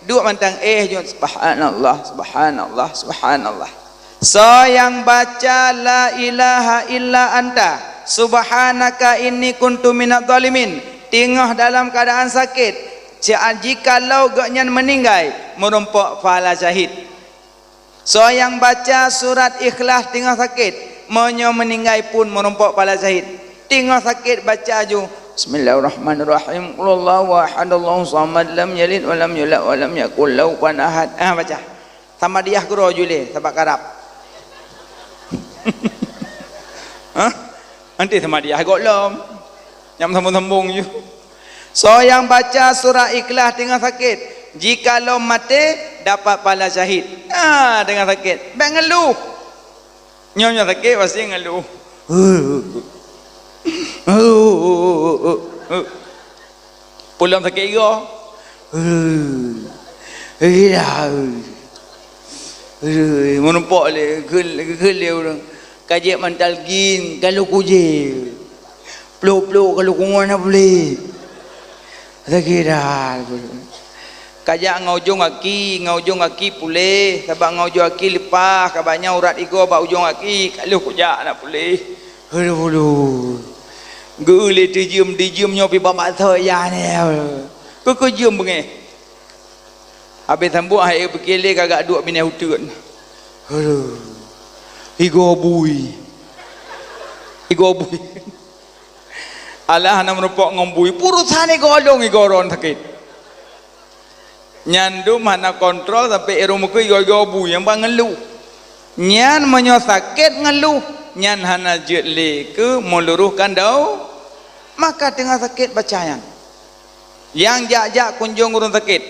Duek mantong éh jeuet, "Subhanallah, subhanallah, subhanallah." Soe nyang baca, "La ilaha illa anta, subhanaka inni kuntu minadh dhalimin," teungoh dalam keuadaan sakét, jikalau gobnyan meuninggai, meurumpok pahala syahid. Soe nyang baca surat Ikhlas teungoh sakét, meunyoe meuninggai pun meurumpok pahala syahid. Teungoh sakét baca ju, "Bismillahirrahmanirrahim. Qul huwallahu ahad, Allahus samad, lam yalid walam yulad walam yakul lahu kufuwan ahad." Ah, baca. Sama diah keudroe ju lé, sabab karab. Hah? Nanti sama diah gohlom. Nyang sambung-sambung ju. Soe nyang baca surat Ikhlas teungoh sakét, jikalau maté, dapat pahala syahid. Ah, teungoh sakét. Bék ngeuluh. Nyoe, nyoe sakét pasti ngeuluh. Peue lom sakét igoe. Meurumpok lé, geukheun lé ureuëng. Ka jeuet mantal gin, ka lheueh kujéh. Plôk-plôk ka lheueh kungon na puléh. Sakét that. Ka jak ngon ujong gaki, ngon ujong gaki puléh, sabab ngon ujong gaki leupah, ka banyak urat igoe bak ujong gaki, ka lheueh kujak na puléh. Aduh, aduh. Geu lé teujeuem, teujeuem nyoe pi babak thok ya ni. Keu, keu jeuem beungéh. Habéh sambot hai peukié lé ka gak duek binéh uteuen. Aduh. Igoe bui. Igoe bui. Alah hana meurumpok ngon bui, peurusan igoe lôn igoe ron sakét. Nyan dum hana kontrol sampai irong meukeue igoe-igoe bui nyang bak ngeuluh. Nyan meunyoe sakét ngeuluh, nyan hana jeuet lé keu meuluruhkan dau, maka teungoh sakét baca nyan. Nyang jak-jak kunjong ureuëng sakét,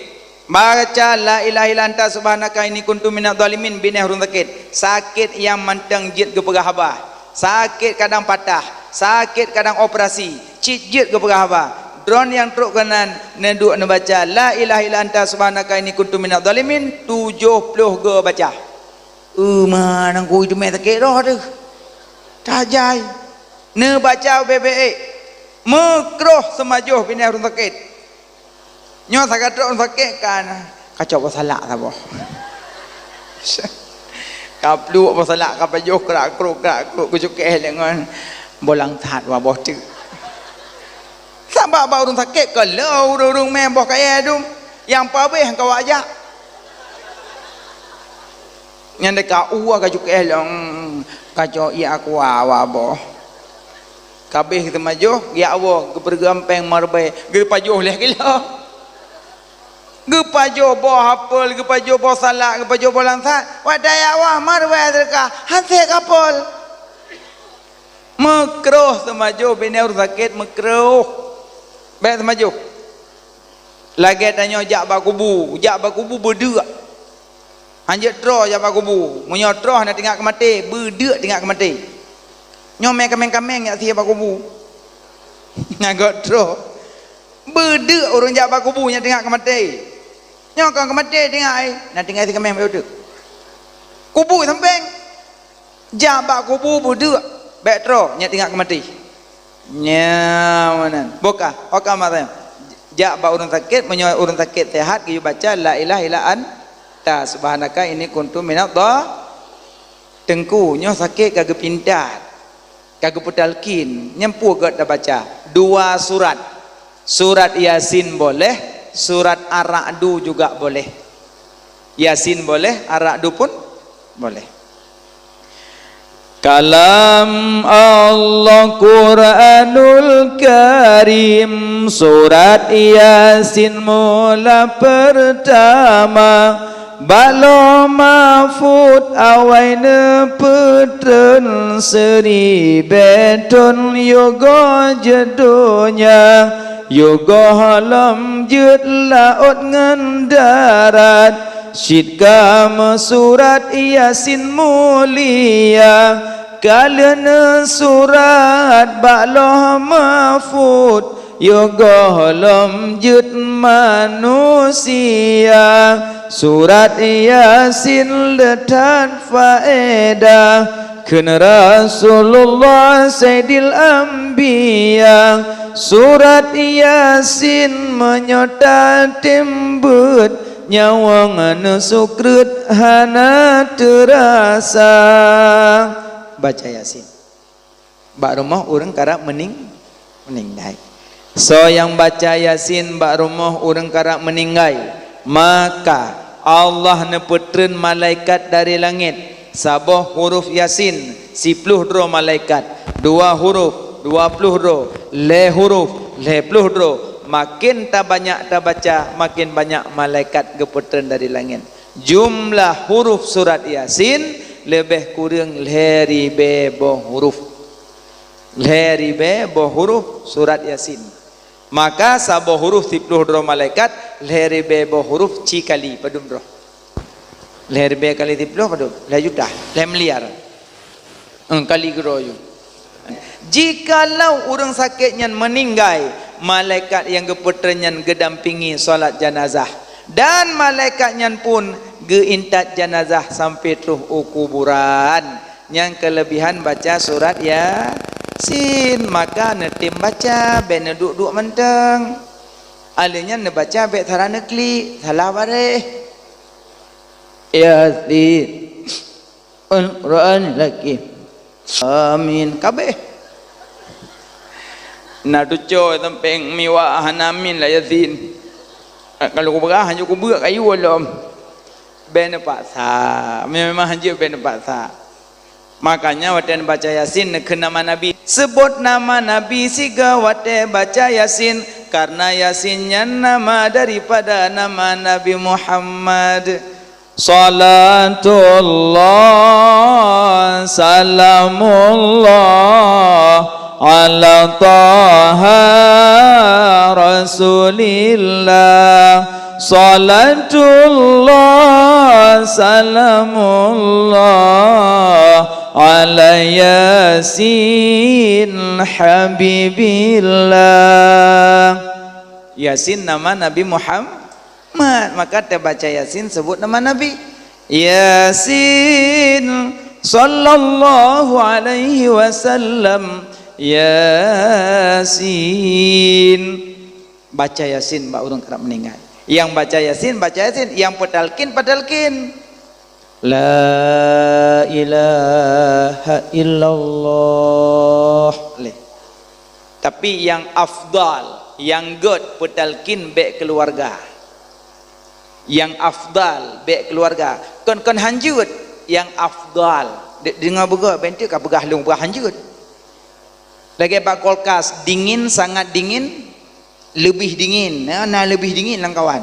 baca, "La ilaha illa anta subhanaka inni kuntu minadh dhalimin," binéh ureuëng sakét. Sakét nyang mantong jeuet geupeugah haba. Sakét kadang patah, sakét kadang operasi, cit jeuet geupeugah haba. Droeneuh nyang trok keunan neuduek neubaca, "La ilaha illa anta subhanaka inni kuntu minadh dhalimin," tujoh ploh go baca. Euma nangkui teumé sakét roh teuh. Tajai. Neubaca ubé-bé ék. Meukroh seumajoh binéh ureuëng sakét. Nyoe sagat trok sakét kan, ka cok boh salak saboh. Ka pluek boh salak, ka pajoh krak-kruk, krak-kruk, keucukeh lé ngon boh langsat waboh teuk. Sabab bak ureuëng sakét ka lheueh ureuëng-ureuëng mé boh kayée dum, nyang pabéh ka wak jak. Nyan deka uwa ka cukeh long, ka cok ié aqua waboh. Kabéh teumajoh, ya Allah, geupeureugampéng marbai, geupajoh lhée kilo. Geupajoh boh apel, geupajoh boh salak, geupajoh boh langsat. Watée ya Allah, marbai teuka, hase kapol. Meukroh teumajoh binéh ureuëng sakét, meukroh. Bék teumajoh. Lagée tanyoe jak bak kubu, jak bak kubu beudeuk. Hanjeuet troh jak bak kubu. Meunyoe troh na teuingat keu maté, beudeuk teuingat keu maté. Nyoe mé kaméng-kaméng jak sie bak kubu. Nyan göt troh. Beudeuk ureuëng jak bak kubu nyang teuingat keu maté. Nyoe ka maté tinggai, na tinggai sikameh bak uteuk. Kubu sampéng. Jak bak kubu beudeuk, bék troh, nyan tinggai ka maté. Nyan meunan. Boh ka, oka mata. Jak bak ureuëng sakét, meunyoe ureuëng sakét seuhat, geuyue baca, "La ilaha illa anta subhanaka inni kuntu minadh dha-," Teungku, nyoe sakét ka geupintat, ka geupeutalkin, nyan peue gét tabaca? Dua surat. Surat Yasin boleh, surat Ar-Ra'du juga boleh. Yasin boleh, Ar-Ra'du pun boleh. Kalam Allah Quranul Karim, surat Yasin mula pertama. Bak Lauh Mahfud awai neupeutreun, seuribée thon yôh goh jeuet donya, yôh goh lom jeuet laôt ngon darat. Cit ka meusurat Yasin mulia, ka lheueh neusurat bak Lauh Mahfud, yôh goh lom jeuet manusia. Surat Yasin le that faedah, kheun Rasulullah Saidil Anbiya. Surat Yasin meunyoe tatem beuet, nyawöng neusukreut hana teurasa. Baca Yasin bak rumoh ureuëng karab meuning-, meuninggai. Soe nyang baca Yasin bak rumoh ureuëng karab meuninggai, maka Allah neupeutreun malaikat dari langét, saboh huruf Yasin, siploh droe malaikat, dua huruf, dua ploh droe, lhée huruf, lhée ploh droe. Maken tabanyak tabaca, maken banyak malaikat geupeutreun dari langét. Jumlah huruf surat Yasin leubeh kureueng lhée ribée boh huruf. Lhée ribée boh huruf surat Yasin. Maka saboh huruf siploh droe malaikat, lhée ribée boh huruf ci kali padum droe? Lhée ribée kali siploh padum? Lhée juta, lhée miliar. Eung, kali keudroe yum. Jikalau ureuëng sakét nyan meuninggai, malaikat nyang geupeutreun nyan geudampingi salat janazah, dan malaikat nyan pun geuintat janazah sampai troh u kuburan. Nyang keuleubihan baca surat Yasin, maka neutem baca, bék neuduek-duek mantong. Alheuh nyan neubaca bék salah neuklik, salah baréh. Yasin. Al-Qur'anil Hakim. Amin. Kabeh. Na tuco sampéng miwa hana amin la Yasin. Kalau kupeugah hanjeuet kubeuk kayu lom. Bék neupaksa. Memang hanjeuet bék neupaksa. Makanya watée neubaca Yasin neukheun nama Nabi. Seubot nama Nabi siga watée baca Yasin, karena Yasin nyan nama daripada nama Nabi Muhammad. Salatullah, salamullah, ala Taha Rasulillah. Salatullah, salamullah, ala Yasin Habibillah. Yasin nama Nabi Muhammad. Mat, maka tabaca Yasin sebut nama Nabi. Yasin, sallallahu alaihi wasallam. Yasin. Baca Yasin bak ureuëng karab meuninggai. Yang baca Yasin, baca Yasin. Yang petalkin, petalkin. La ilaha illallah. Leh. Tapi yang afdal, yang gét, petalkin bék keuluwarga. Yang afdal bék keuluwarga. Kon-kon hanjeuet, yang afdal. Deungoe beugét, bék ka peugah lôn peugah hanjeuet. Lagée bak kulkas, dingin, sangat dingin, leubeh dingin, na, na leubeh dingin lam kawan.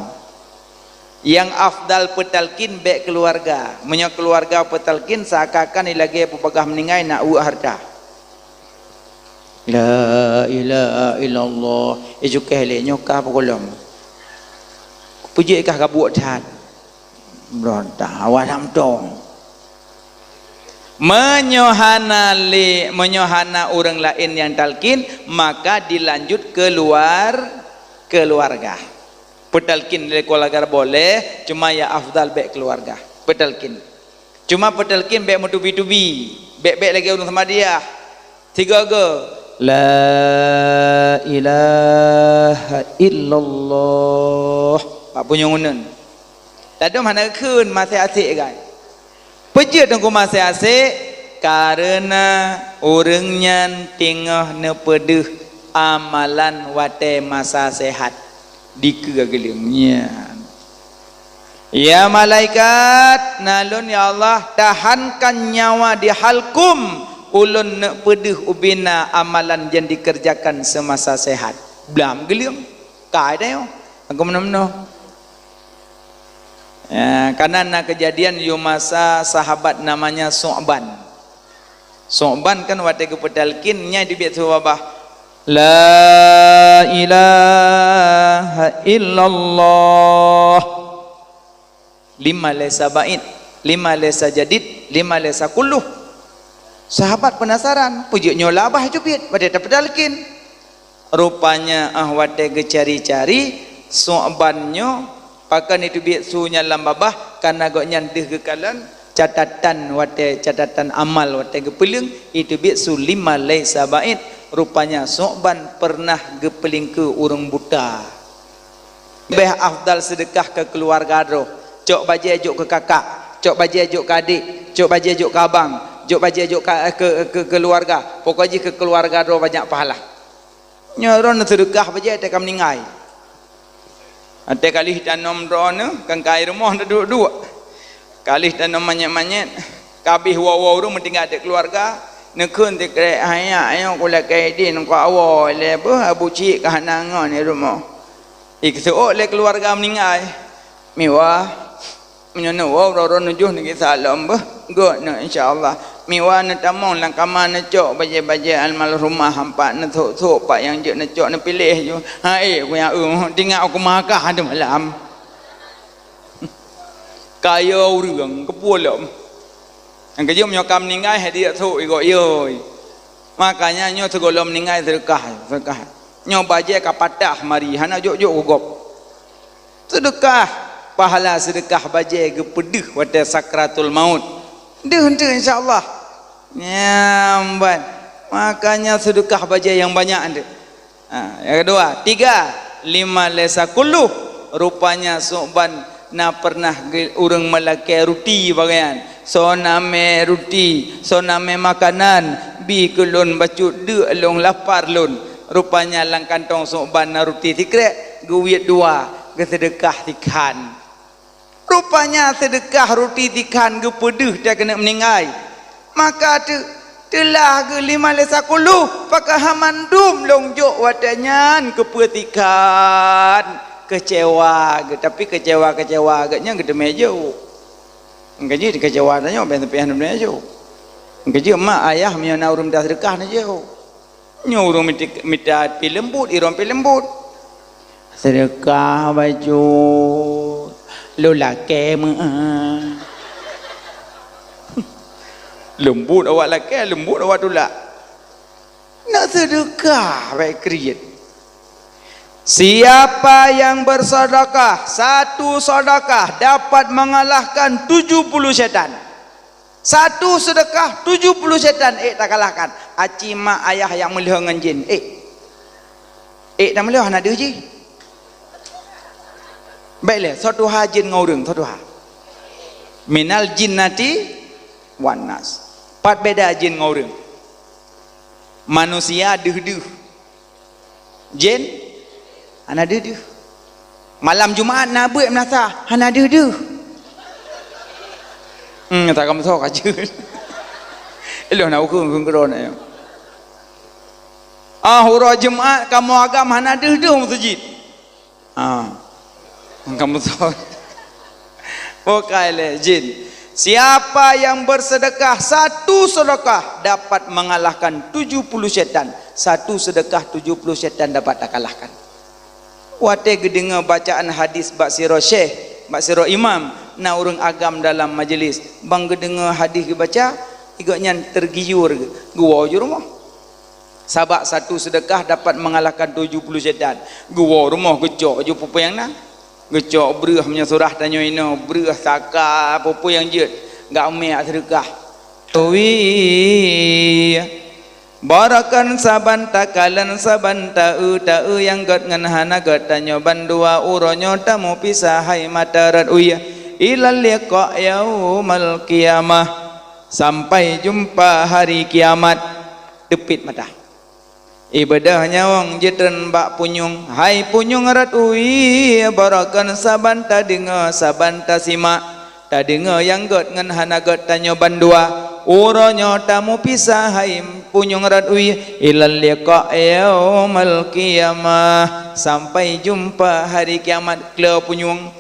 Nyang afdal peutalkin bék keuluwarga. Meunyoe keuluwarga peutalkin, seakan-akan ilagée peubagah meuninggai na uek hareuta. La ilaha illallah. Ijukéh lé nyoe ka peugohlom. Peujeuet kah gabuek that. Beurantah awak lam tong. Meunyoe hana lé, meunyoe hana ureuëng laén nyang talkin, maka dilanjut keuluar, keuluarga. Peutalkin lé keuluwarga boleh, cuma ya afdal bèk keuluwarga. Peutalkin. Cuma peutalkin bèk meutubi-tubi, bèk-bèk lagèe ureueng Samadiyah. Tiga go. La ilaha illallah. Bak punyueng uneun. Ladôm hana geukheun, masih asèk kan. Peue jeuet teungku masih asèk? Kareuna ureueng nyan teungoh neupeudeuh amalan watèe masa seuhat dikeue geuleung nyan. Ya malaikat, na lôn ya Allah, tahankan nyawa di halkum, ulôn neuk peudeuh ubena amalan nyang dikeureujakan seumasa seuhat. Blam geuleung. Kai deh, aku meunoe-meunoe. Ya, karena na keujadian yôh masa sahabat namanya Su'ban. Su'ban kan watèe geupeutalkin, nyan teubiet su babah, "La ilaha illallah. Lima laisa ba'id, lima laisa jadid, lima laisa kulluh." Sahabat penasaran, "Peue jeuet nyoe la babah teubiet watèe tapeutalkin?" Rupanya, ah, watèe geucari-cari, Su'ban nyoe, pakon teubiet su nyan lam babah, kareuna gobnyan deuh geukalon catatan watèe, catatan amal watèe geupeuleueng, teubiet su lima laisa ba'id. Rupanya Su'ban pernah geupeulingkeue ureueng buta. Leubeh afdal seudeukah keu keuluwarga droe. Cok bajèe jok keu kakak, cok bajèe jok keu adék, cok bajèe jok keu abang, jok bajèe jok ka-, keu, keu keuluwarga. Pokok jih keu keuluwarga droe banyak pahala. Nyoe droeneuh seudeukah bajèe teuka meuninggai. Watèe ka lheuh tanom droeneuh, kan keu rumoh neuduek-duek. Ka lheuh tanom manyèt-manyèt, ka abéh woe-woe ureueng meutinggai di keuluwarga, neukheun sikrek, "Hai nyak, nyoe kulakèe idin keu awoe lé beuh, abu chik ka hana ngon di rumoh." Ikeuseuk lé keuluwarga meuninggai. Miwa, meunyoe neuwoe uroe-uroe neujoh neugisa lom beuh, gèt neuh insya Allah. Miwa neutamong lam kama neucok bajèe-bajèe almarhumah ampat neusok-sok pat nyang jeuet neucok neupiléh ju. Hai, ku nyang eu, tinggai ku makan di malam. Kaya ureueng, keupeue lom. Nyang keujeuet meunyoe ka meuninggai, hai dijak sôk igoe yôi. Makanya nyoe sigohlom meuninggai seudeukah, seudeukah. Nyoe bajèe ka patah mari, hana jok-jok keu gob. Seudeukah, pahala seudeukah bajèe geupeudeuh watèe sakratul maut. Deuh eunteuk insya Allah. Nyan ban. Makanya seudeukah bajèe nyang banyak eunteuk. Ha, nyang keudua, tiga, lima laisa kulluh, rupanya Su'ban na pernah ge-, ureueng meulakèe ruti bagian. "Soe namè ruti, soe namè makanan, bi keu lôn bacut deuk lôn, lapar lôn." Rupanya lam kantong Su'ban na ruti sikrek, geuwiet dua, geuseudeukah sikhan. Rupanya seudeukah ruti sikhan geupeudeuh teuh keuneuk meuninggai. Maka teu-, teulah geuh lima laisa kulluh, pakon hana mandum lôn jok watèe nyan keupeue sikhan. Keucewa geuh, tapi keucewa-keucewa geuh nyan geuteumé jok. Engkajih keucewa tanyoe, ben sampoe hana teumé jok. Engkajih mak ayah meunyoe na ureueng mita seudeukah neujok. Nyoe ureueng mita, mita pi leumbot, irong pi leumbot. Seudeukah bacut, lôn lakèe meu'ah. Leumbot awak lakèe, leumbot awak tulak. Nak seudeukah bèk kriet. Siapa yang bersedekah satu sedekah dapat mengalahkan tujuh puluh syaitan. Satu seudeukah tujuh puluh syaitan ék takalahkan. Aci mak ayah nyang meulhö ngon jin, ék. Ék tameulhö hana deuh jih. Bèk lé, soe tuha jin ngon ureueng, soe tuha. Minal jinnati wan nas. Pat beda jin ngon ureueng. Manusia deuh-deuh. Jén, hana deuh-deuh. Malam Jumat na beuet meunasah, hana deuh-deuh. Hmm, nyata kamoe soe ka jeuet. Ilôn na ukeue ngon keudroe nyoe. Ah, uroe Jumat kamoe agam hana deuh-deuh meuseujid. Ha. Kamoe soe. Bukai lé jin. Siapa yang bersedekah satu sedekah dapat mengalahkan tujuh puluh syaitan. Satu sedekah tujuh puluh syaitan dapat takalahkan. Watèe geudeungö bacaan hadis bak sidroe syekh, bak sidroe imam, na ureueng agam dalam majeulis. Ban geudeungö hadis geubaca, gobnyan tergiur geuwoe ju rumoh. Sabab satu sedekah dapat mengalahkan tujuh puluh syaitan. Geuwoe rumoh geucok ju peue-peue nyang na. Geucok breuh meunyoe surah tanyoe inoe, breuh saka, peue-peue nyang jeuet, gak umiek seudeukah. Ui, barakan saban takalon saban taeu-taeu nyang gét ngon hana gét tanyoe bandua uroe nyoe tamupisah hai mata rot ui. Ilal liqa yaumal qiyamah, sampai jumpa hari kiamat. Teupit mata. Ibeudôh nyawöng jitreun bak punyueng, hai punyueng rot ui, barakan saban tadeungoe, saban tasimak, tadeungoe nyang gét ngon hana gét tanyoe bandua. Uroe nyoe tamupisah hai punyueng rot ui, ilal liqa yaumal qiyamah, sampai jumpa hari kiamat klo punyueng.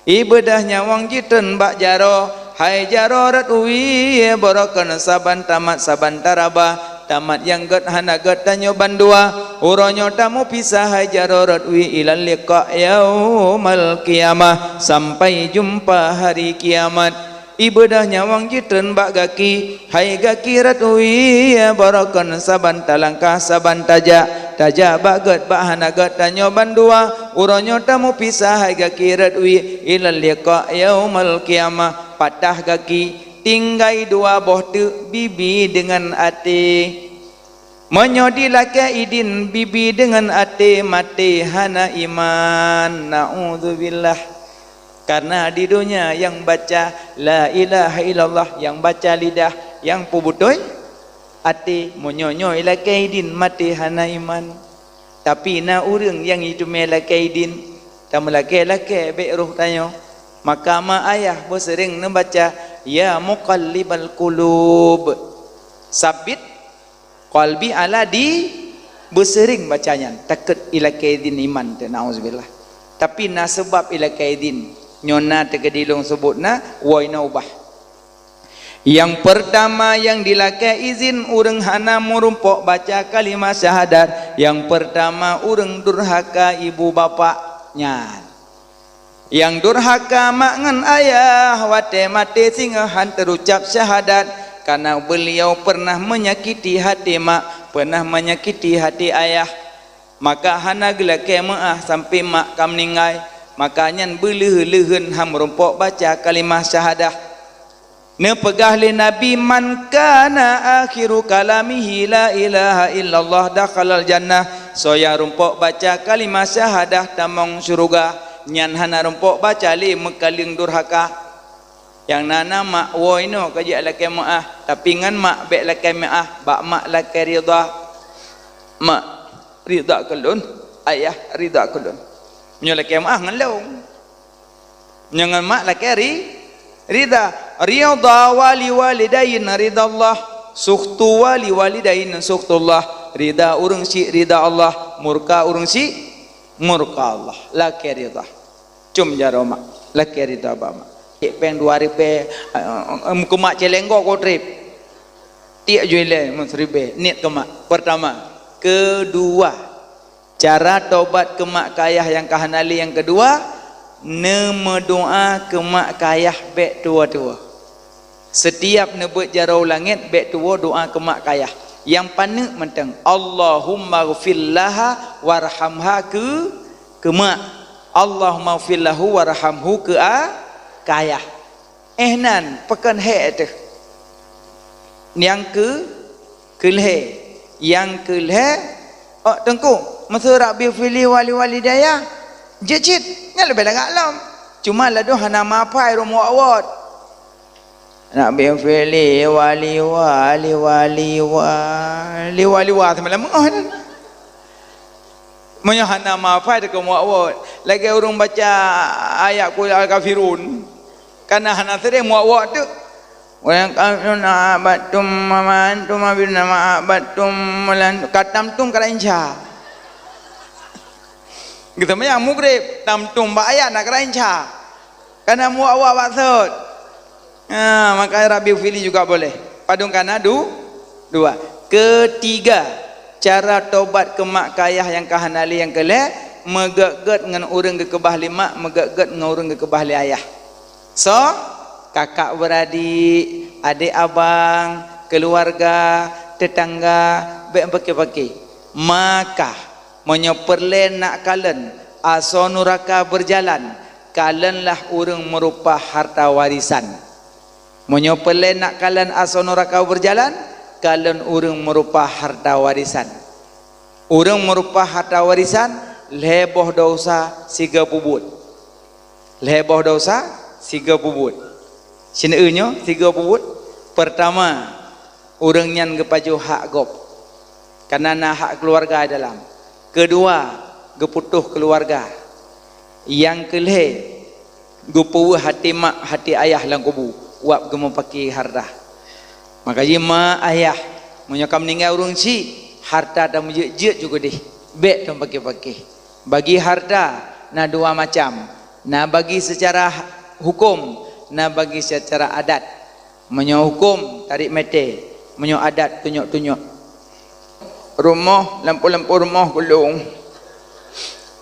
Ibeudôh nyawöng jitreun bak jaroe, hai jaroe rot ui, barakan saban tamat saban taraba, tamat nyang gét hana gét tanyoe bandua. Uroe nyoe tamupisah hai jaroe rot ui, ilal liqa yaumal qiyamah, sampai jumpa hari kiamat. Ibeudôh nyawöng jitreun bak gaki, hai gaki rot ui, barakan saban talangkah saban tajak, tajak bak gét bak hana gét tanyoe bandua. Uroe nyoe tamupisah hai gaki rot ui, ilal liqa yaumal qiyamah, patah gaki, tinggai dua boh teuk bibi deungon até. Meunyoe dilakée idin bibi deungon até, maté hana iman. Naudzubillah. Karena di donya nyang baca la ilaha illallah, nyang baca lidah, nyang peubeutôi até. Meunyoe nyoe ilakée idin, maté hana iman. Tapi na ureuëng nyang jiteumé lakée idin, tameulakée-lakée bék roh tanyoe. Maka ma ayah beuseuréng neubaca, "Ya muqallibal qulub, sabbit qalbi ala di," beuseuréng baca nyan, takot ilakée idin iman teuh, naudzubillah. Tapi na seubab ilakée idin, nyoe na teukeudi lôn seubut na, woe na ubah. Nyang peurtama nyang dilakée idin ureuëng hana meurumpok baca kalimah syahadat, nyang peurtama ureuëng durhaka ibu bapak nyan. Nyang durhaka mak ngon ayah, watée maté singoh han teurucab syahadat, karena beuliau pernah menyakiti hati mak, pernah menyakiti hati ayah. Maka hana geulakée meuáh sampai mak ka meuninggai. Maka nyan beuleuheun-leuheun han meurumpok baca kalimah syahadah. Neupeugah lé Nabi, "Man kana akhiru kalamihi la ilaha illallah dakhalal jannah." Soe nyang rumpok baca kalimah syahadah tamong syeuruga, nyan hana rumpok baca lé meukaleueng durhaka. Nyang na, na mak woe inoe ka jeuet lakée meuáh, tapi ngon mak bék lakée meuáh, bak mak lakée ridha. Mak, ridha keu lôn, ayah, ridha keu lôn. Meunyoe lakée meuáh ngon lôn. Meunyoe ngon mak lakée ri-, ridha. Ridha wali walidain ridha Allah, sukhtu wali walidain sukhtullah. Ridha ureuëng syik ridha Allah, murka ureuëng syik murka Allah. Lakée ridha. Cum jaroe mak, lakée ridha bak mak. Cek péng dua ribée, eh, eh, keu mak céléng goe treb. Tiek ju ilée meusiribée, niet keu mak. Pertama. Kedua, cara tobat keu mak keu ayah nyang ka hana lé nyang keudua, neumeudoá keu mak keu ayah bék tuwoe-tuwoe. Setiap neubeuet jaroe u langét bék tuwoe doá keu mak keu ayah. Nyang paneuk mantong, "Allahummaghfir laha warhamha," keu, keu mak. "Allahummaghfir lahu warhamhu," keu a-, keu ayah. Eh nan, pakon hék teuh. Nyang keu, keu lhée. Nyang keu lhée, "Oh, Teungku, meuseu Rabbighfirli wali walidayya." Jeuet cit, nyan leubeh lagak lom. Cuma ladôm hana meuhafai rot muwot-wot. Rabbighfirli wali wali wali wali wali wa seumalam ngon. Meunyoe hana meuhafai teuka muwot-wot, lagée ureuëng baca ayat Qul Al-Kafirun, kana hana seuréng muwot-wot teuk. Wa in kuntum a'badtum wa ma antum abiduna ma a'badtum, mulan katam tum kara insya. Geuseumayang mugrib, tam tum bak ayat na kara insya. Kana muwot-wot baksot. Ha, maka Rabbighfirli juga boleh. Padum kana du-, dua. Ketiga, cara tobat keu mak keu ayah nyang ka hana lé nyang keu lhée, meugét-gét ngon ureuëng geukeubah lé mak, meugét-gét ngon ureuëng geukeubah lé ayah. Soe? Kakak beuradik, adék abang, keuluwarga, teutangga, bék paké-paké. Maka, meunyoe peureulée nak kalon asoe nuraka beujalan, kalonlah ureuëng meurupa harta warisan. Meunyoe peureulée nak kalon asoe nuraka beujalan, kalon ureuëng meurupa harta warisan. Ureuëng meurupa harta warisan, lhée boh desya sigoe peubuet. Lhée boh desya sigoe peubuet. Sineue nyoe sigoe peubuet. Peurtama, ureuëng nyan geupajoh hak gob, kareuna na hak keuluwarga di dalam. Keudua, geuputoh keuluwarga. Nyang keulhée, geupeuweueh até mak, até ayah lam kubu, wab geumeupake harta. Maka jih mak ayah, meunyoe ka meuninggai ureuëng chik, harta tameujeuet-jeuet ju keudeh, bék tameupake-pake. Bagi harta na dua macam, na bagi seucara huköm, na bagi seucara adat. Meunyoe huköm, tarék meuté, meunyoe adat, tunyok-tunyok. Rumoh, lampôh-lampôh rumoh gulong.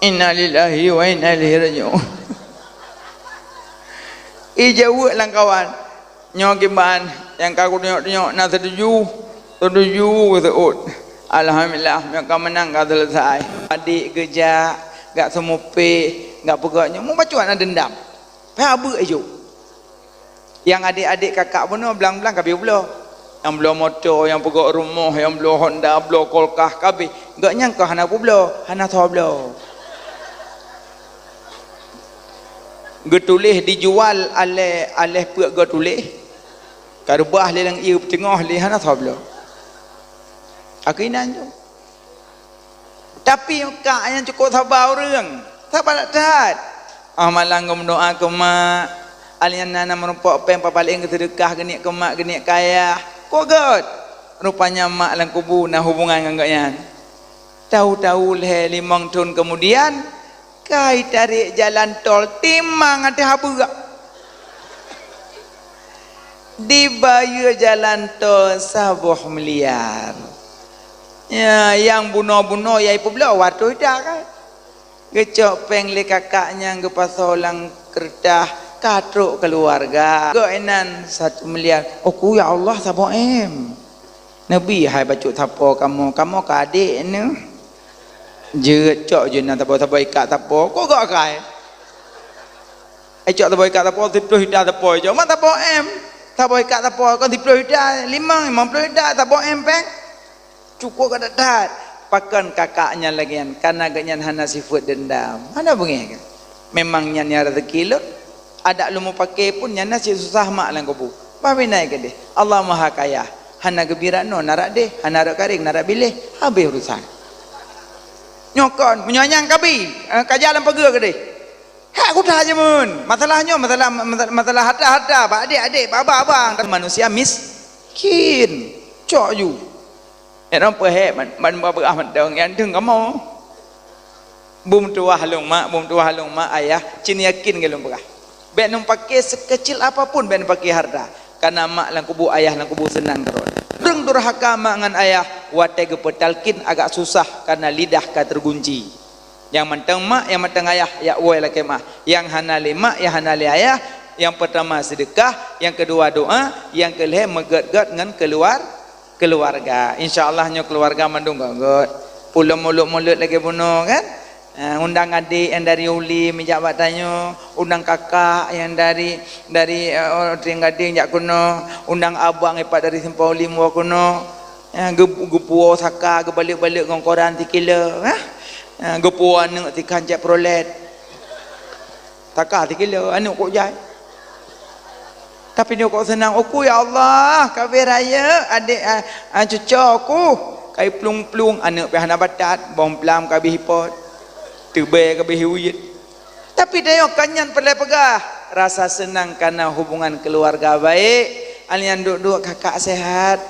Innalillahi wa inna ilaihi raji'un. Ijaweuek lam kawan. Nyoe kiban nyang ka kutunyok-tunyok na seutuju, seutuju geuseuôt. Alhamdulillah, nyoe ka meunang ka seuleusai. Adék geujak, gak seumupéh, gak peugah nyoe, mubacut na deundam. Payah beuk ijok. Nyang adék-adék kakak bunoe blang-blang ka bie bloe. Nyang bloe moto, nyang peugok rumoh, nyang bloe Honda, bloe kulkas ka bie. Gobnyan ka hana peubloe, hana soe bloe. Geutuléh dijual aléh, aléh peuet geutuléh. Ka reubah lé lam ié, peuteungoh lé, hana soe bloe. Akeuinan tu. Tapi kak nyan cukôp saba ureuëng, saba that-that. Ah, malam geumeudoá keu mak, alèh nyan na meurumpok péng papaléng geuseudeukah geuneuk keu mak, geuneuk keu ayah. Kok gét? Rupanya mak lam kubu na hubungan ngon gobnyan. Tahu-tahu lhée limong thon keumudian, ka itarek jalan tol timang ateueh abeuk. Dibayeue jalan tol saboh miliar. Ya, nyang bunoe-bunoe ya ipeubloe watée dak kan. Geucok péng lé kakak nyan geupasoe lam keureutah ka trok keuluwarga. Gobnyan satu miliar. Oku ya Allah saboh M. Neubi hai bacut sapo kamoe, kamoe ka adék neuh. Jeuet cok jeuet na saboh-saboh ikat sapo, kok gok akai? Ai cok saboh ikat sapo, siplôh juta sapo ijok, mak sapo M. Saboh ikat sapo kon siplôh juta, limong, limong plôh juta sapo M péng. Cukôp ka that-that. Pakon kakak nyan lagée nyan, kareuna geuhnyan hana sifeuet deundam. Hana beungéh kan? Memang nyan nyang rezeki lôn. Adak lôn meupaké pun nyan na cit susah mak lam kubu. Bah binai keudeh. Allah Maha Kaya. Hana geubi rot noe na rot deh, hana rot karéng na rot biléh. Habéh urusan. Nyoe kon, meunyoe nyang kabi, eh, ka jalan pageue keudeh. Hak kuta jameun. Masalah nyoe, masalah, masalah, masalah harta-harta, bak adék-adék, bak abang-abang. Manusia miskin. Cok ju. Nyan peuhé ban, ban beurah mantong, nyan deueng kamoe. Bum tuwah lôn mak, bum tuwah lôn mak, ayah, cit yakin keu lôn peugah. Bék neupaké sekecil apapun bék neupaké harta. Kareuna mak lam kubu, ayah lam kubu seunang keudroe. Ureuëng durhaka mak ngon ayah, watée geupeutalkin agak susah kareuna lidah ka teugunci. Nyang mantong mak, nyang mantong ayah, jak woe lakée meu'ah. Nyang hana lé mak, nyang hana lé ayah, nyang peurtama seudeukah, nyang keudua doá, nyang keulhée meugét-gét ngon keuluar-, keuluwarga. Insya Allah nyoe keuluwarga mandum gét-gét. Pulom mulôt-mulôt lagée bunoe kan? Eh, undang adék nyang dari Uli meujak bak tanyoe, undang kakak nyang dari, dari, eh, Trienggadeng jak keunoe, undang abang ipat dari Simpang Uli muwoe keunoe. Eh, geu-, geupuwoe saka, geubalek-balek ngon koran sikilo, eh? Eh, geupuwoe aneuëk sikhan Chevrolet. Saka sikilo, aneuëk kok jai. Tapi nyoe kok seunang, "Oku ya Allah, ka beh rayeuk adék, ah, ah, cuco oku." Kai plueng-plueng, aneuëk pih hana batat, boh plam ka beh ipot, teubée ka beh iuet. Tapi tanyoe ka nyan peureulée peugah, rasa seunang kareuna hubungan keuluwarga baék, alèh nyan duek-duek kakak seuhat.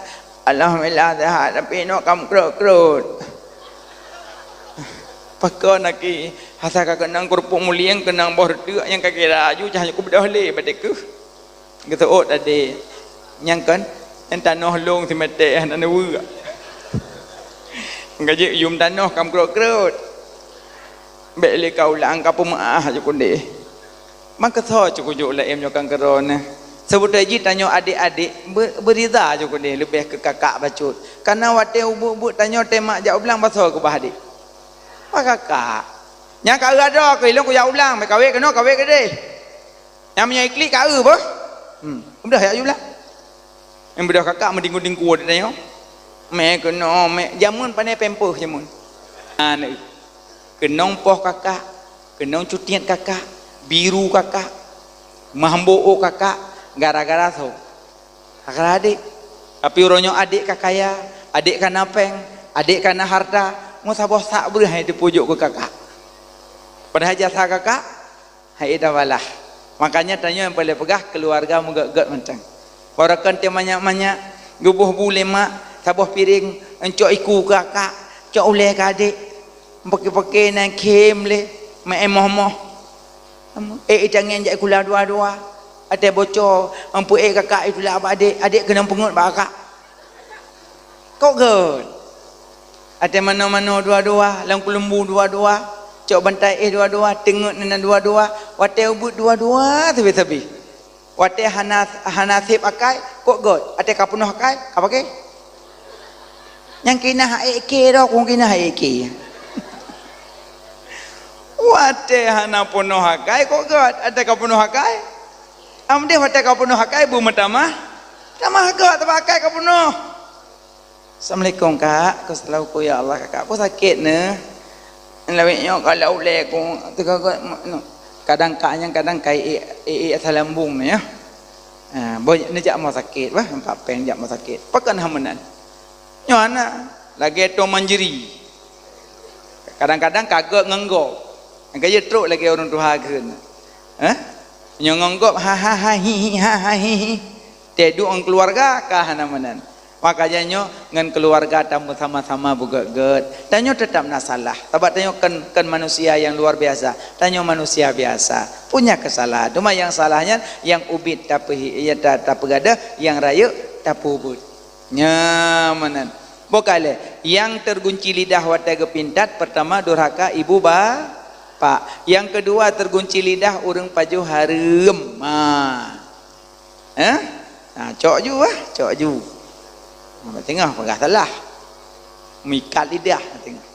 Alhamdulillah seuhat, tapi inoe ka meukrot-krot. Pakon aki, hasa ka keunong keurupuk mulieng, keunong boh reuteuek nyang ka kira aju, cah nyoe kubeudôh lé bak dikeue. Geuseuôt tadi. Nyang kon, nyang tanoh lông simeté hana neuweuek. Ka jeuet yum tanoh ka meukrot-krot. Bék lé ka ulang ka peumeu'ah aju kudeh. Mangkeusô cukujok laén nyoe kan keudroe nyoe. Seubeutôi jih tanyoe adék-adék beu-, beurida cukudeh leubeh keu kakak bacut. Kareuna watée ubeut-ubeut tanyoe teuh mak jak u blang basoe keubah adék. Bah kakak. Nyang ka eu adoe keu ilôn kujak ulang, bèk kawé keunoe, kawé keudeh. Nyang meunyoe iklik ka eu beuh. Hmm, mudah jak ulang. Nyang beudôh kakak meudingku-dingku di tanyoe. Mè keunoe, mè jameun pané pampers jameun. Aneuk. Keunong poh kakak, keunong cutiet kakak, biru kakak, mahambôk kakak, gara-gara soe? Gara-gara adék. Tapi uroe nyoe adék ka kaya, adék ka na péng, adék ka na harta, meusaboh sak breuh hai teupujok keu kakak. Padahai jasa kakak hai tabalah. Makanya tanyoe nyang paleng peugah keuluwarga meugét-gét mantong. Baroekon teuh manyak-manyak, geuboh bu lé mak, saboh piréng, cok iku keu kakak, cok ulèe keu adék. Peuke-peuke na khém lé, meu'en moh-moh. Ék itangieng jak sikula dua-dua. Watèe boco, ampôn ék kakak itulak bak adék, adék keunong peungeuet bak kakak. Kok gét? Watèe manoe-manoe dua-dua, lam keulumbu dua-dua, cok bantai éh dua-dua, teungét nan dua-dua, watèe ubit dua-dua sabe-sabe. Watèe hana, hana sép akai, kok gét? Watèe ka peunoh akai, ka paké? Nyang kina ha ék ké dah, kong kina ha ék ké. Watèe hana peunoh akai, kok gét? Watèe ka peunoh akai? Amdeh watèe ka peunoh akai, beumeutamah, tamah gét, sabab akai ka peunoh. Assalamualaikum, Kak. Aku selalu ku, "Ya Allah, Kakak, aku sakit neh." Lawét nyoe kalau ulèe ku teugagat, kadang kak nyang kadang kai ék, ék, ék asai lambung neh, ya. Ha, boh neujak mo sakét, bah, empat péng jak mo sakét. Pakon hana meunan. Nyoe hana, lagèe tong manjeri. Kadang-kadang ka gét ngon gob. Nyang ka jeuet trok lagèe ureueng tuha kheun. Hah? Nyoe ngon gob, ha, ha, ha, hi, hi, ha, ha, hi, hi. Teuduek ngon keuluwarga ka hana meunan. Makanya nyoe ngon keuluwarga tameusama-sama beugét-gét. Tanyoe teutap na salah. Sabab tanyoe kon, kon manusia nyang luar biasa. Tanyoe manusia biasa. Punya kesalahan. Cuma nyang salah nyan nyang ubit tapeuhi-, ya, ta-, tapeugadôh, nyang rayeuk tapeubuet. Nyan meunan. Boh kaleh, nyang tergunci lidah watèe geupintat, pertama durhaka ibu bapak. Nyang keudua tergunci lidah ureueng pajoh hareuem. Ha. Eh? Ha, cok ju, ah, cok ju. Bak teungoh peugah salah. Meuikat lidah bak teungoh.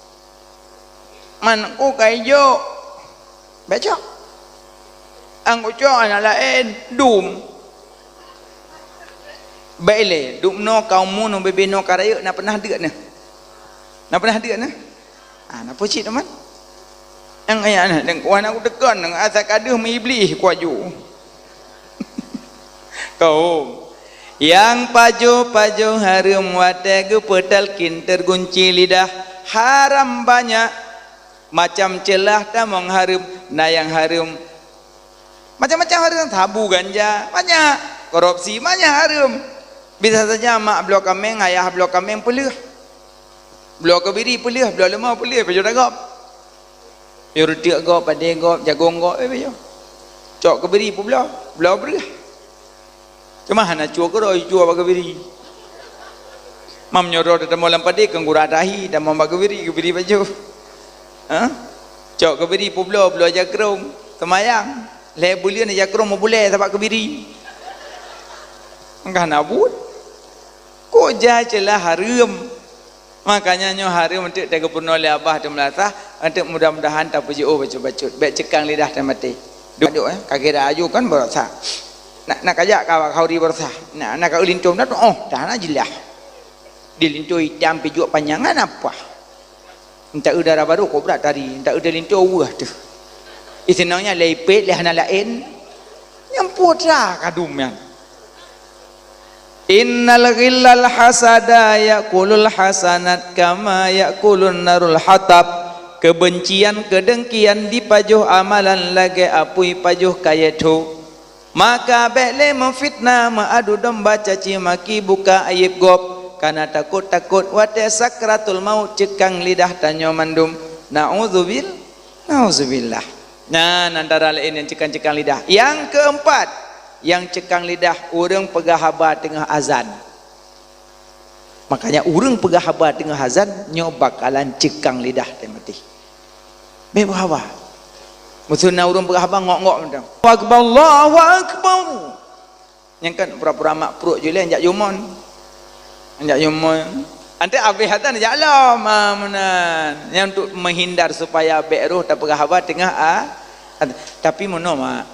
Man ku ka ijok. Bèk cok. Anggô cok aneuk laén, dum. Bèk ilèe, dum noe ka umu, noe bebe noe ka rayeuk, na peunah deuek neh. Na peunah deuek neh. Ah, na peue cit teuma. Nyang ayah neh, dan kuah na kutekan, asai ka deuh meuiblih kuaju. Kaum. Nyang pajoh-pajoh hareuem watèe geupeutalkin tergunci lidah, haram banyak. Macam ceulah tamong hareuem, na nyang hareuem. Macam-macam hareuem, sabu, ganja, banyak. Korupsi, banyak hareuem. Bisa saja mak bloe kaméng, ayah bloe kaméng peuleueh. Bloe keubiri peuleueh, bloe leumô peuleueh, pajoh dak gob. Yue reutiek gob, padé gob, jagong gob, eh, pajoh. Cok keubiri peubloe, bloe breueh. Cuma hana cue keudroe, cue bak keubiri. Mam nyoe droe teutamong lam padé, keu gura tahi, tamong bak keubiri, keubiri pajoh. Ha? Cok keubiri peubloe, bloe jakrong, seumayang. Lhèe buleuen jakrong meubulèe sabab keubiri. Mangka hana buet. Kok jai ceulah hareuem. Makanya nyoe hareuem eunteuk teugeupeurunoe lé abah teumeurasa, eunteuk mudah-mudahan tapeujiôh bacut-bacut. Bèk ceukang lidah teumaté. Duek, duek, eh, ka kira aju kan baroesa. Nak, nak kajak ka khauri baroesa. Nak, nak ka eu linto na, oh, dah na jeulaih. Di linto itam pijuek panyang na apa? Entah eu dara barô kobra tari, entah eu linto weueh teuh. Iseunang nyan lé ipét, lé hana laén. Nyang putra kadum nyan. Innal ghillal hasada ya'kulul hasanat kama ya'kulun narul hatab. Kebencian, kedengkian dipajoh amalan lagèe apui pajoh kayèe tho. Maka bèk lé meufitnah, meuadu domba, caci maki, buka aieb gob, kana takot-takot watèe sakratul maut ceukang lidah tanyoe mandum. Naudzubil-, naudzubillah. Nyan antara laén nyang ceukang-ceukang lidah. Nyang keumpat, nyang ceukang lidah ureueng peugah haba teungoh azan. Makanya ureueng peugah haba teungoh azan nyoe bakalan ceukang lidah teumaté. Bèk peugah haba. Meuseu na ureueng peugah haba ngok-ngok mantong. Allahu Akbar, Allahu Akbar. Nyang kan pura-pura mak pruet ju lé jak jumon. Jak jumon. Anté abéh adzan jak lom, ah, meunan. Nyan untuk menghindar supaya bék roh tapeugah haba teungoh a-, tapi meunoe, mak.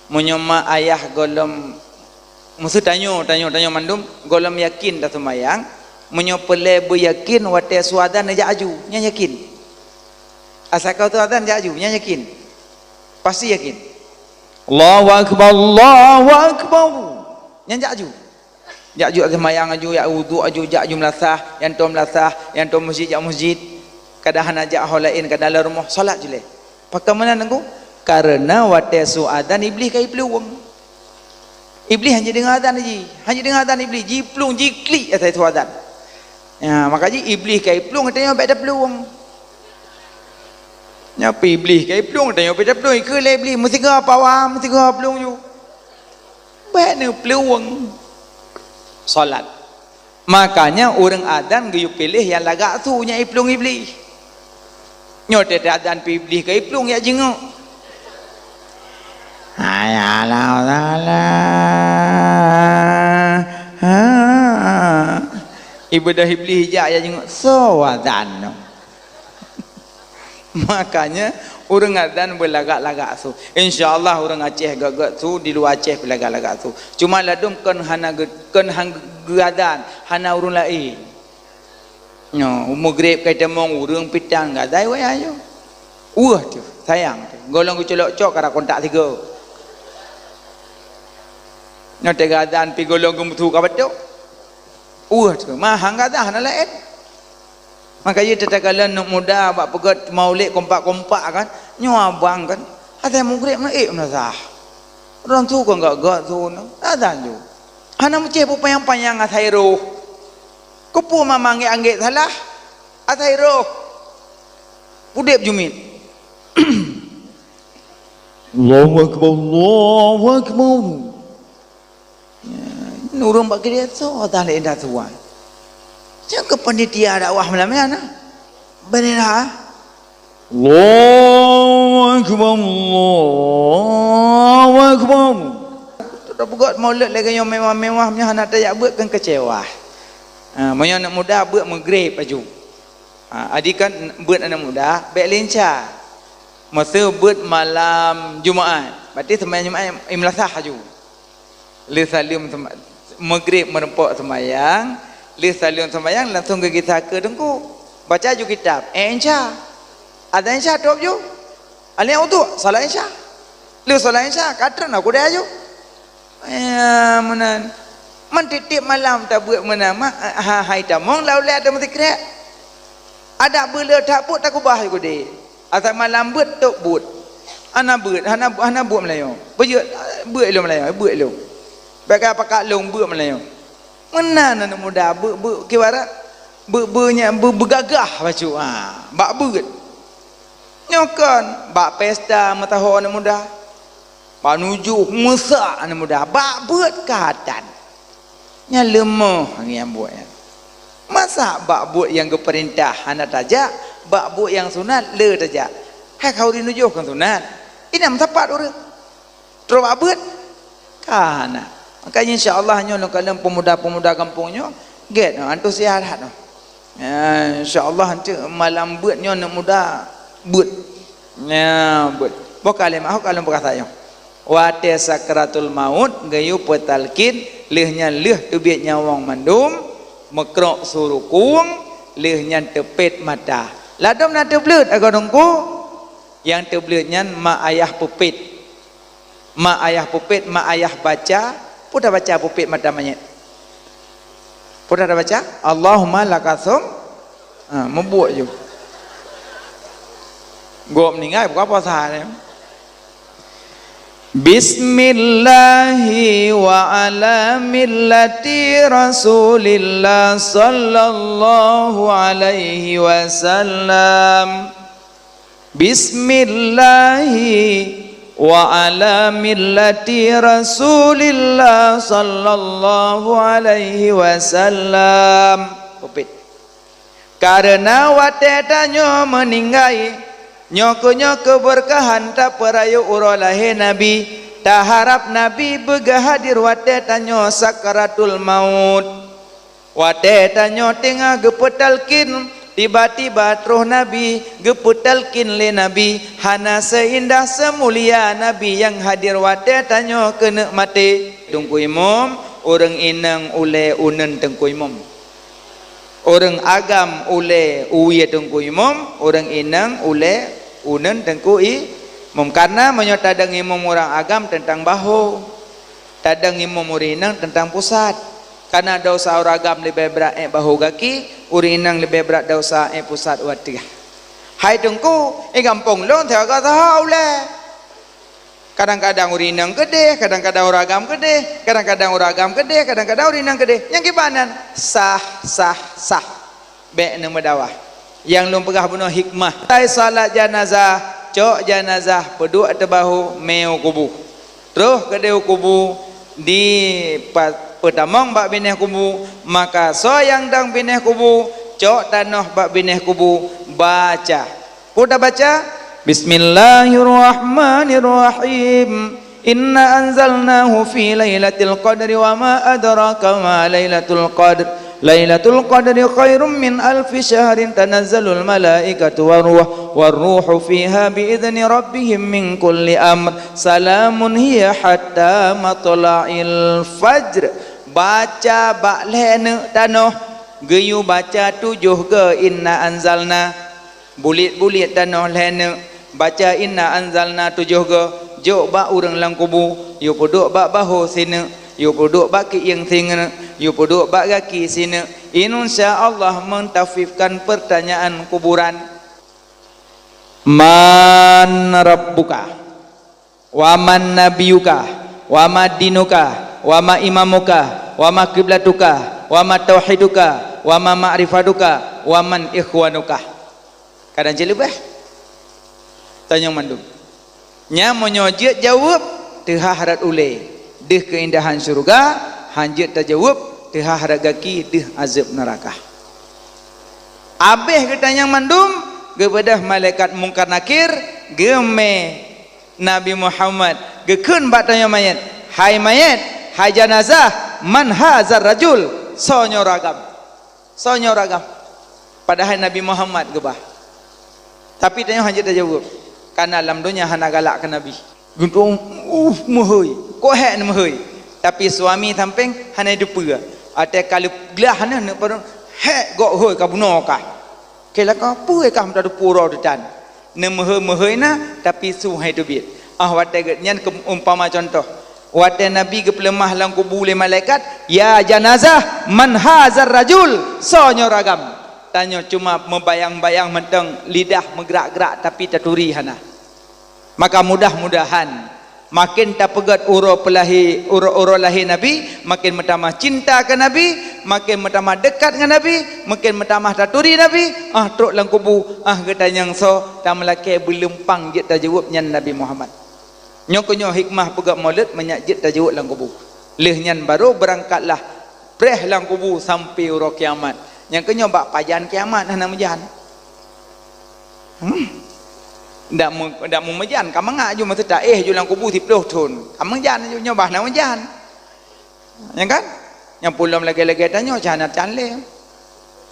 Meunyoe mak ayah gohlom, meuseu tanyoe, tanyoe, tanyoe mandum, gohlom yakin taseumayang, meunyoe peureulée beuyakin watée su adzan jak aju, nyan yakin. Asai ka su adzan jak aju, nyan yakin. Pasti yakin. Allahu akbar, Allahu akbar. Nyan jak aju. Jak aju seumayang aju, jak uduk aju, jak aju meulasah, nyang tom meulasah, nyang tom meuseujid jak meuseujid. Kadang hana jak ho laén, kadang lam rumoh, salat ju lé. Pakon meunan Teungku? Kareuna watée su adzan Iblih ka jiplueng. Iblih hana jideungoe adzan jih, hana jideungoe adzan Iblih, jiplueng, jiklik asai su adzan. Ya, maka jih Iblih ka jiplueng, geutanyoe bék taplueng. Nyoe pih Iblih ka jiplueng, geutanyoe bék taplueng, ikheun lé Iblih, meusigoe pawa, meusigoe plueng ju. Bék neuplueng salat. Makanya ureuëng adzan geuyue piléh nyang lagak su nyang jiplueng Iblih. Nyoe teuh adzan pih Iblih ka jiplueng jak jingoe. Hayya 'alas shalah. Ha. Ibadah Iblih jak jak jingoe. Soe adzan nyoe? Makanya ureuëng adzan beulagak-lagak su. Insya Allah ureuëng Aceh gét-gét su, di luwa Aceh beulagak-lagak su. Cuma ladum kon hana ge-, kon han geuadzan, hana ureuëng laén. Nyoe, meugreb ka itamong ureuëng pitan gazai wayah nyoe. Weueh teuh, sayang teuh. Gohlom geucolok cok kara kontak sigoe. Nyoe teuh gazan pi gohlom geumeusu ka batok. Weueh teuh, mahang gazah na laén. Maka jih teuh takalon aneuk muda bak peugét maulid kompak-kompak kan. Nyoe abang kan. Asai meugreb na ék meunasah. Ureuëng su kon gét-gét su na. Gazan ju. Hana meucéh peupanyang-panyang asai roh. Keupeue mama anggét-anggét salah? Asai roh. Udeb jumiet. Allahu akbar, Allahu akbar. Ya, ureuëng bak kiri soe dah lé dah tuan. Siapa panitia dakwah malam ni ana? Bendera. Allahu akbar, Allahu akbar. Tapeugét maulid lagée nyoe mewah-mewah, meunyoe hana tajak beuet kan keucewa. Ha, meunyoe aneuk muda beuet meugreb aju. Ha, adi kan beuet aneuk muda bék lincah. Meuseu beuet malam Jumaat, berarti seumayang Jumaat imeulasah aju. Lheueh saleuem seuma-, meugreb meurumpok seumayang, lheueh saleuem seumayang langsung geugisa keu teungku. Baca ju kitab, eh, insya. Adzan insya top ju. Alèh uduk, salat insya. Lheueh salat insya, ka treun aku dah aju. Ya, meunan. Man tiep-tiep malam tabeuet meunan, ma-, ha-, hai tamong lam ulèe ateueh meusikrek. Adak beuet le that buet takubah ju keudeh. Asai malam beuet, tok buet. Hana beuet, hana, hana buet meulayeue. Beujeuet, beuet ilong meulayeue, beuet ilong. Bèk ka pakat lôn beuet meulayeue. Meunan aneuk muda beuet-beuet kibarat beuet-beuet nyan beu-, beugagah bacut, ha, bak beuet. Nyoe kon bak pesta meusaho aneuk muda. Bak nujoh meusak aneuk muda, bak beuet ka that. Nyan leumoh ngieng buet nyan. Masa bak buet nyang geupeurintah hana tajak, bak buet nyang sunat le tajak? Hai khauri nujoh kon sunat. Inan meusapat ureuëng. Trok bak beuet? Ka hana. Makanya insya Allah nyoe lôn kalon peumuda-peumuda gampông nyoe, gét nyoe, antusias that nyoe. Ya, insya Allah, eunteuk malam beuet nyoe aneuk muda beuet. Ya, beuet. Boh ka lé meu'ah, ka lôn peugah sayoe. Watèe sakratul maut, geuyue peutalkin, lheueh nyan lheueh teubiet nyawöng mandum, meukrok su rukung, lheueh nyan teupet mata. Ladôm na teubleuet, agoe Teungku? Nyang teubleuet nyan mak ayah peupet. Mak ayah peupet, mak ayah baca, peue tabaca peupet mata manyét? Peue tabaca? Allahumma lakasum, ha, meubuet ju. Gob meuninggai, buka puasa ni. Bismillahi wa ala millati Rasulillah sallallahu alaihi wasallam. Bismillahi wa ala millati Rasulillah sallallahu alaihi wasallam. Peuet. Kareuna watée tanyoe meuninggai, nyoe keunyoe keubeurkahan tapeurayeuk uroe lahé Nabi, taharab Nabi beugeuhadir watée tanyoe sakaratul maut. Watée tanyoe teungoh geupeutalkin, tiba-tiba troh Nabi, geupeutalkin lé Nabi, hana seuindah seumulia Nabi nyang hadir watée tanyoe keuneuk maté. Teungku Imum, ureuëng inong ulée uneun Teungku Imum. Ureuëng agam ulée uwie Teungku Imum, ureuëng inong ulée uneun Teungku Imum. Kareuna meunyoe tadong imum ureuëng agam teuntang bahô, tadong imum ureuëng inong teuntang pusat. Kareuna desya ureuëng agam leubeh brat ék bahô gaki, ureuëng inong leubeh brat desya ék pusat u ateueh. Hai Teungku, i gampông lôn teuga saha ulée. Kadang-kadang ureuëng inong keudeh, kadang-kadang ureuëng agam keudeh, kadang-kadang ureuëng agam keudeh, kadang-kadang ureuëng inong keudeh. Nyang kiban nyan sah, sah, sah. Bék neumeudawah. Nyang lôn peugah bunoe hikmah. Watée salat janazah, cok janazah peuduek ateueh bahô, mé u kubu. Troh keudeh u kubu, di pa-, peutamong bak binéh kubu, maka soe nyang dong binéh kubu, cok tanoh bak binéh kubu, baca. Peue tabaca? Bismillahirrahmanirrahim. Inna anzalnahu fi lailatul qadri wa ma adraka ma lailatul qadr. Lailatul qadri khairum min alfi syahrin, tanazzalul malaikatu waruh, waruhu fiha biizni rabbihim min kulli amr. Salamun hiya hatta matla'il fajr. Baca bak lhée neuk tanoh, geuyue baca tujoh goe inna anzalna. Bulet-bulet tanoh lhée neuk, baca inna anzalna tujoh goe, jok bak ureuëng lam kubu, yue peuduek bak bahô sineuk, yue peuduek bak keuieng sineuk, yue peuduek bak gaki sineuk. Insya Allah mentakhfifkan pertanyaan kuburan. Man rabbuka? Wa man nabiyuka? Wa ma dinuka? Wa ma imamuka? Wa ma kiblatuka? Wa ma tauhiduka? Wa ma ma'rifatuka? Wa man ikhwanuka? Kadang cit leubeh. Tanyong mandum. Nyan meunyoe jeuet jaweueb, teuhah rot ulée, deuh keuindahan syeuruga, han jeuet tajaweueb, teuhah rot gaki, deuh azeueb neuraka. Abéh geutanyong mandum, geubeudôh malaikat Mungkar Nakir, geumé Nabi Muhammad, geukheun bak tanyoe manyét, "Hai manyét, hai janazah, man hazar rajul?" Soe nyoe ureuëng agam? Soe nyoe ureuëng agam? Padahai Nabi Muhammad geubah. Tapi tanyoe han jeuet tajaweueb, kareuna lam donya hana galak keu Nabi. Geutong, uh, meuhôi. Kok hék neumeuhôi? Tapi suami sampéng hana jiteupeue. Watée ka lheueh glah nyan, neuk padum, hék gok hôi ka bunoe kah. Keu lakée peue kah meutateupeue uroe teuh tan? Neumeuhôi-meuhôi na, tapi su hai teubiet. Ah, watée gét nyan keu umpama cuntoh. Watée Nabi geupeuleumah lam kubu lé malaikat, "Ya janazah, man hazar rajul?" Soe nyoe ureuëng agam? Tanyoe cuma meubayang-bayang mantong, lidah meugrak-grak, tapi taturi hana. Maka mudah-mudahan, maken tapeugét uroe peulahé, uroe-uroe lahé Nabi, maken meutamah cinta keu Nabi, maken meutamah deukat ngon Nabi, maken meutamah taturi Nabi, ah, trok lam kubu, ah, geutanyong soe, tameulakée beulimpang jeuet tajaweueb nyan Nabi Muhammad. Nyoe keuh nyoe hikmah peugét Maulud, meunyak jeuet tajaweueb lam kubu. Lheueh nyan barô beurangkatlah preh lam kubu sampoe uroe kiamat. Nyang keuh nyoe bak pajan kiamat hana meujan. Hmm. Dak mu-, dak mumeujan, ka mangat ju masa taéh ju lam kubu siplôh thon. Ka meujan ju nyoe bah na meujan. Ya kan? Nyang pulom lagée-lagée tanyoe cah hana can lé.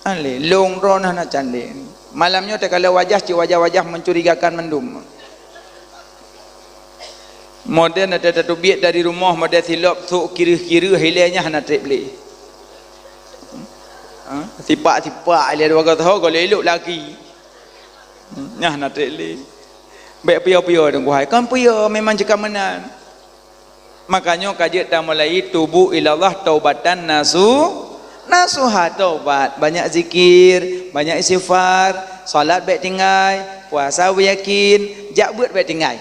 Hana lé, lôn droe hana can lé. Malam nyoe takalon wajah cit wajah-wajah mencurigakan mandum. Model na tateubiet dari rumoh model silop sôk kireuh-kireuh ilée nyan hana treb lé. Ha? Sipak-sipak ilée dua gasoe golek lok lagi. Nyan hana treb lé. Bék piyo-piyo deungon hai, kon piyo memang cit ka meunan. Makanya ka jeuet tamulai tubu ilallah taubatan nasu-, nasuha, taubat, banyak zikir, banyak istighfar, salat bék tinggai, puasa beuyakin, jak beuet bék tinggai.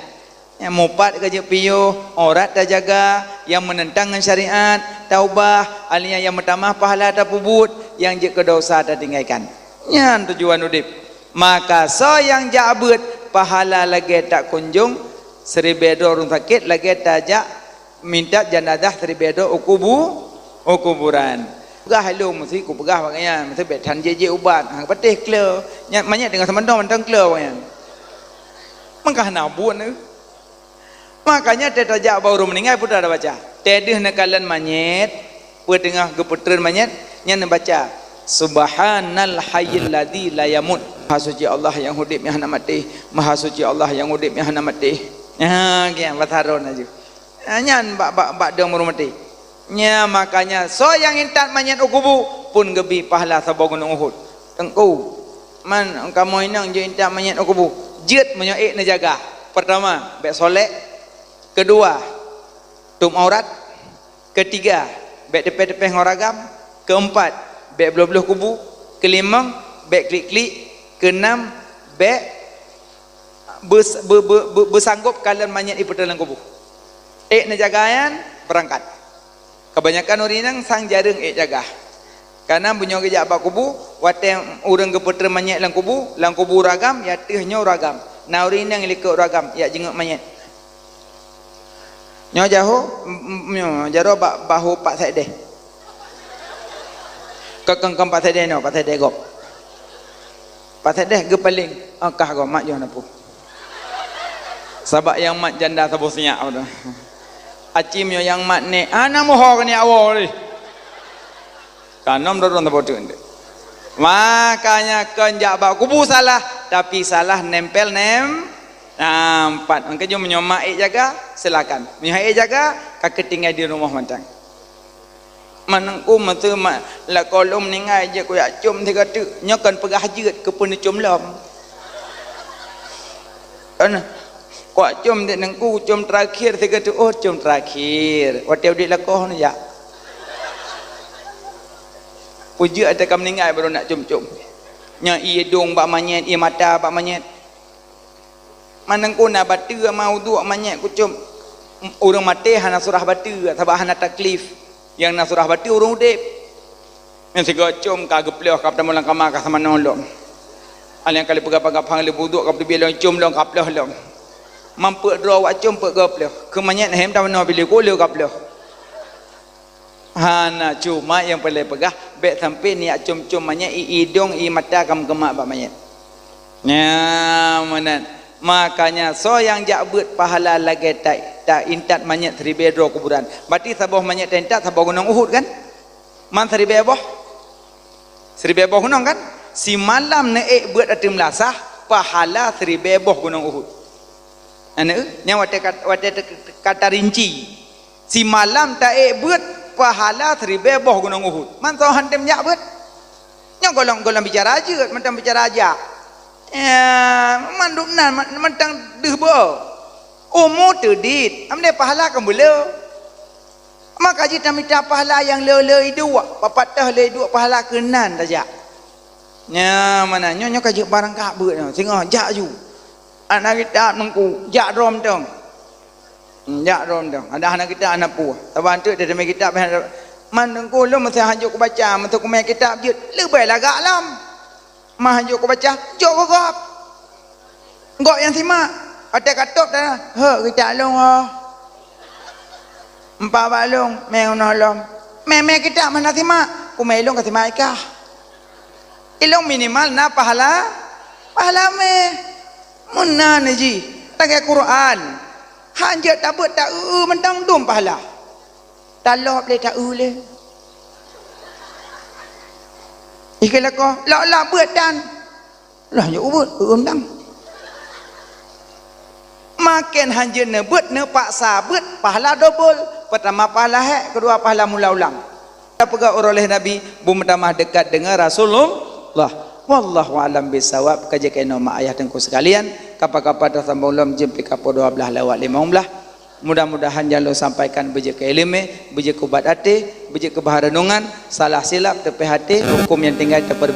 Nyang mupat ka jeuet piôh, aurat tajaga, nyang meunentang ngon syariat, taubah, alheuh nyan nyang meutamah pahala tapeubuet, nyang jeuet keu desya tatinggaikan. Nyan tujuan udeb. Maka soe nyang jak beuet, pahala lagée takunjong siribée droe ureuëng sakét, lagée tajak minta janazah siribée droe u kubu-, u kuburan. Peugah ilôn meusi kupeugah bak nyan, meusi bék tan jeuet-jeuet ubat, ha, patéh kle. Nyan manyét teungoh seumantong mantong kle bak nyan. Maka hana buet neuh. Makanya teuh tajak bak ureuëng meuninggai peue tabaca. Teuh deuh neukalon manyét, peue teungoh geupeutreun manyét, Nyan neubaca, "Subhanal hayyil ladzi la yamut." Maha suci Allah nyang udeb nyang hana maté. Maha suci Allah nyang udeb nyang hana maté. Ha, kian, bahasa Arab laju. Ha, nyan bak, bak, bak dong ureuëng maté. Nya makanya, soe nyang intat manyét u kubu, pun geubri pahala saboh gunong Uhud. Teungku, man kamoe inong jeuet intat manyét u kubu. Jeuet meunyoe ék neujaga. Pertama, bék solek. Kedua, tutup aurat. Ketiga, bék teupéh-teupéh ngon ragam. Keempat, bék bloh-bloh kubu. Kelimong, bék klik-klik. Keenam, bék beus-, be-, be-, be-, beusanggop kalon manyét ipeutrön lam kubu. Ék neujaga nyan, beurangkat. Kebanyakan ureuëng inong sang jareueng ék jaga. Karena meunyoe geujak bak kubu, watée ureuëng geupeutrön manyét lam kubu, lam kubu ragam, ya teuh nyoe ragam. Na ureuëng inong likot ragam, yak jingeuk manyét. Nyoe jaho, m-, m-, nyoe jaroe bak bahu Pak Sekdes. Ka keng-keng Pak Sekdes nyoe, Pak Sekdes gob. Pak Sekdes geupaléng, "Ah, kah gob, mat joh na pu." Sabab nyang mat janda saboh sinyak. Acim nyoe nyang mat nek, hana muho keu nyak woe lé. Kanom dorong saboh teuk ndek. Makanya kon jak bak kubu salah, tapi salah nempel nem. Nah, empat. Maka jom meunyoe mak ék jaga, silakan. Meunyoe ék jaga, ka keutinggai di rumoh mantong. Manengku meuteue mak lakoe lôn meuninggai jeuet kuyak com sigoe teuk. Nyoe kon peugah jeuet keu peue neucom lom. Kon kuyak com dek nengku com terakhir sigoe teuk, oh com terakhir. Watée udeb lakoe neujak. Peue jeuet watée ka meuninggai baru nak com-com. Nyoe ié dong bak manyét, ié mata bak manyét. Manengku na bateue ma uduk manyét kucom. Ureuëng maté hana surah bateue, sabab hana taklif. Nyang na surah bateue ureuëng udeb. Nyang sigoe com ka geuploh ka peutamong lam kama ka sama nolong. Aleng kali peugah-peugah phang lé buduk ka peuteubiet lom com lom ka ploh lom. Mampeuet droe wak com peuet goe ploh. Keu manyét hem tamanoe piléh ku lé ka ploh. Hana, cuma nyang paleng peugah, bék sampai niyak com-com manyét, i idong, i mata ka meukeumah bak manyét. Nya, meunan. Makanya, soe nyang jak beuet pahala lagée ta, ta intat manyét siribée droe kuburan. Berarti saboh manyét ta intat saboh gunong Uhud, kan? Man siribée boh? Siribée boh gunong, kan? Simalam neuék beuet ateueh meulasah, pahala siribée boh gunong Uhud. Aneuk, nyang watée ka, watée te-, ka tarinci. Simalam taék beuet pahala siribée boh gunong Uhud. Man soe han tem jak beuet? Nyoe golom-golom bicara jeuet, mantong bicara jak. Ya, mandum nan, man-, mantong deuh beu. Umu teudiet, amdé pahala kan beu le. Maka jih tamita pahala nyang le-le iduek, papat teuh le iduek pahala keunan tajak. Nya, mana nyoe, nyoe ka jeuet barang kah beuet nyoe, singoh jak ju. Aneuk kitab nengku, jak droe mantong. Hmm, jak droe mantong. Ada aneuk kitab, aneuk puih. Saban teuk teurimong kitab, man nengku lôn meusti hanjeuet kubaca, meusti kumé kitab jeuet, leubeh lagak lom. Mah hanjeuet kubaca, jok keu gob. Gob nyang simak, watée ka tôb dah, "Hek kitab lôn oh." Empat bak lôn, mé unoe lom. Mé-mé kitab hana simak, kumé lôn ka simak ikah. Ilôn minimal na pahala, pahala mé. Meunan jih, lagée Quran. Hanjeuet tabeuet ta-eu mantong dum pahala. Talob lé ta-eu lé. Ih, keu lakoe, lok-lok beuet tan. Lah, nyoe ubeuet, eu-eu mantong. Maken hanjeuet neubeuet, neupaksa beuet, pahala dobol. Pertama pahala hék, keudua pahala mula ulang. Tapeugah uroe lé Nabi, beumeutamah dekat deungon Rasulullah. Wallahu a'lam bissawab. Ka jeuet keunoe mak ayah teungku sekalian, kapa-kapa tasambong lom jeuem pih ka poh dua blaih lewat limong blaih. Mudah-mudahan nyang lôn sampaikan beujeuet keu iéleumé, beujeuet keu ubat até, beujeuet keu bahan reunongan, salah silap teupéh até, huköm nyang tinggai teuper-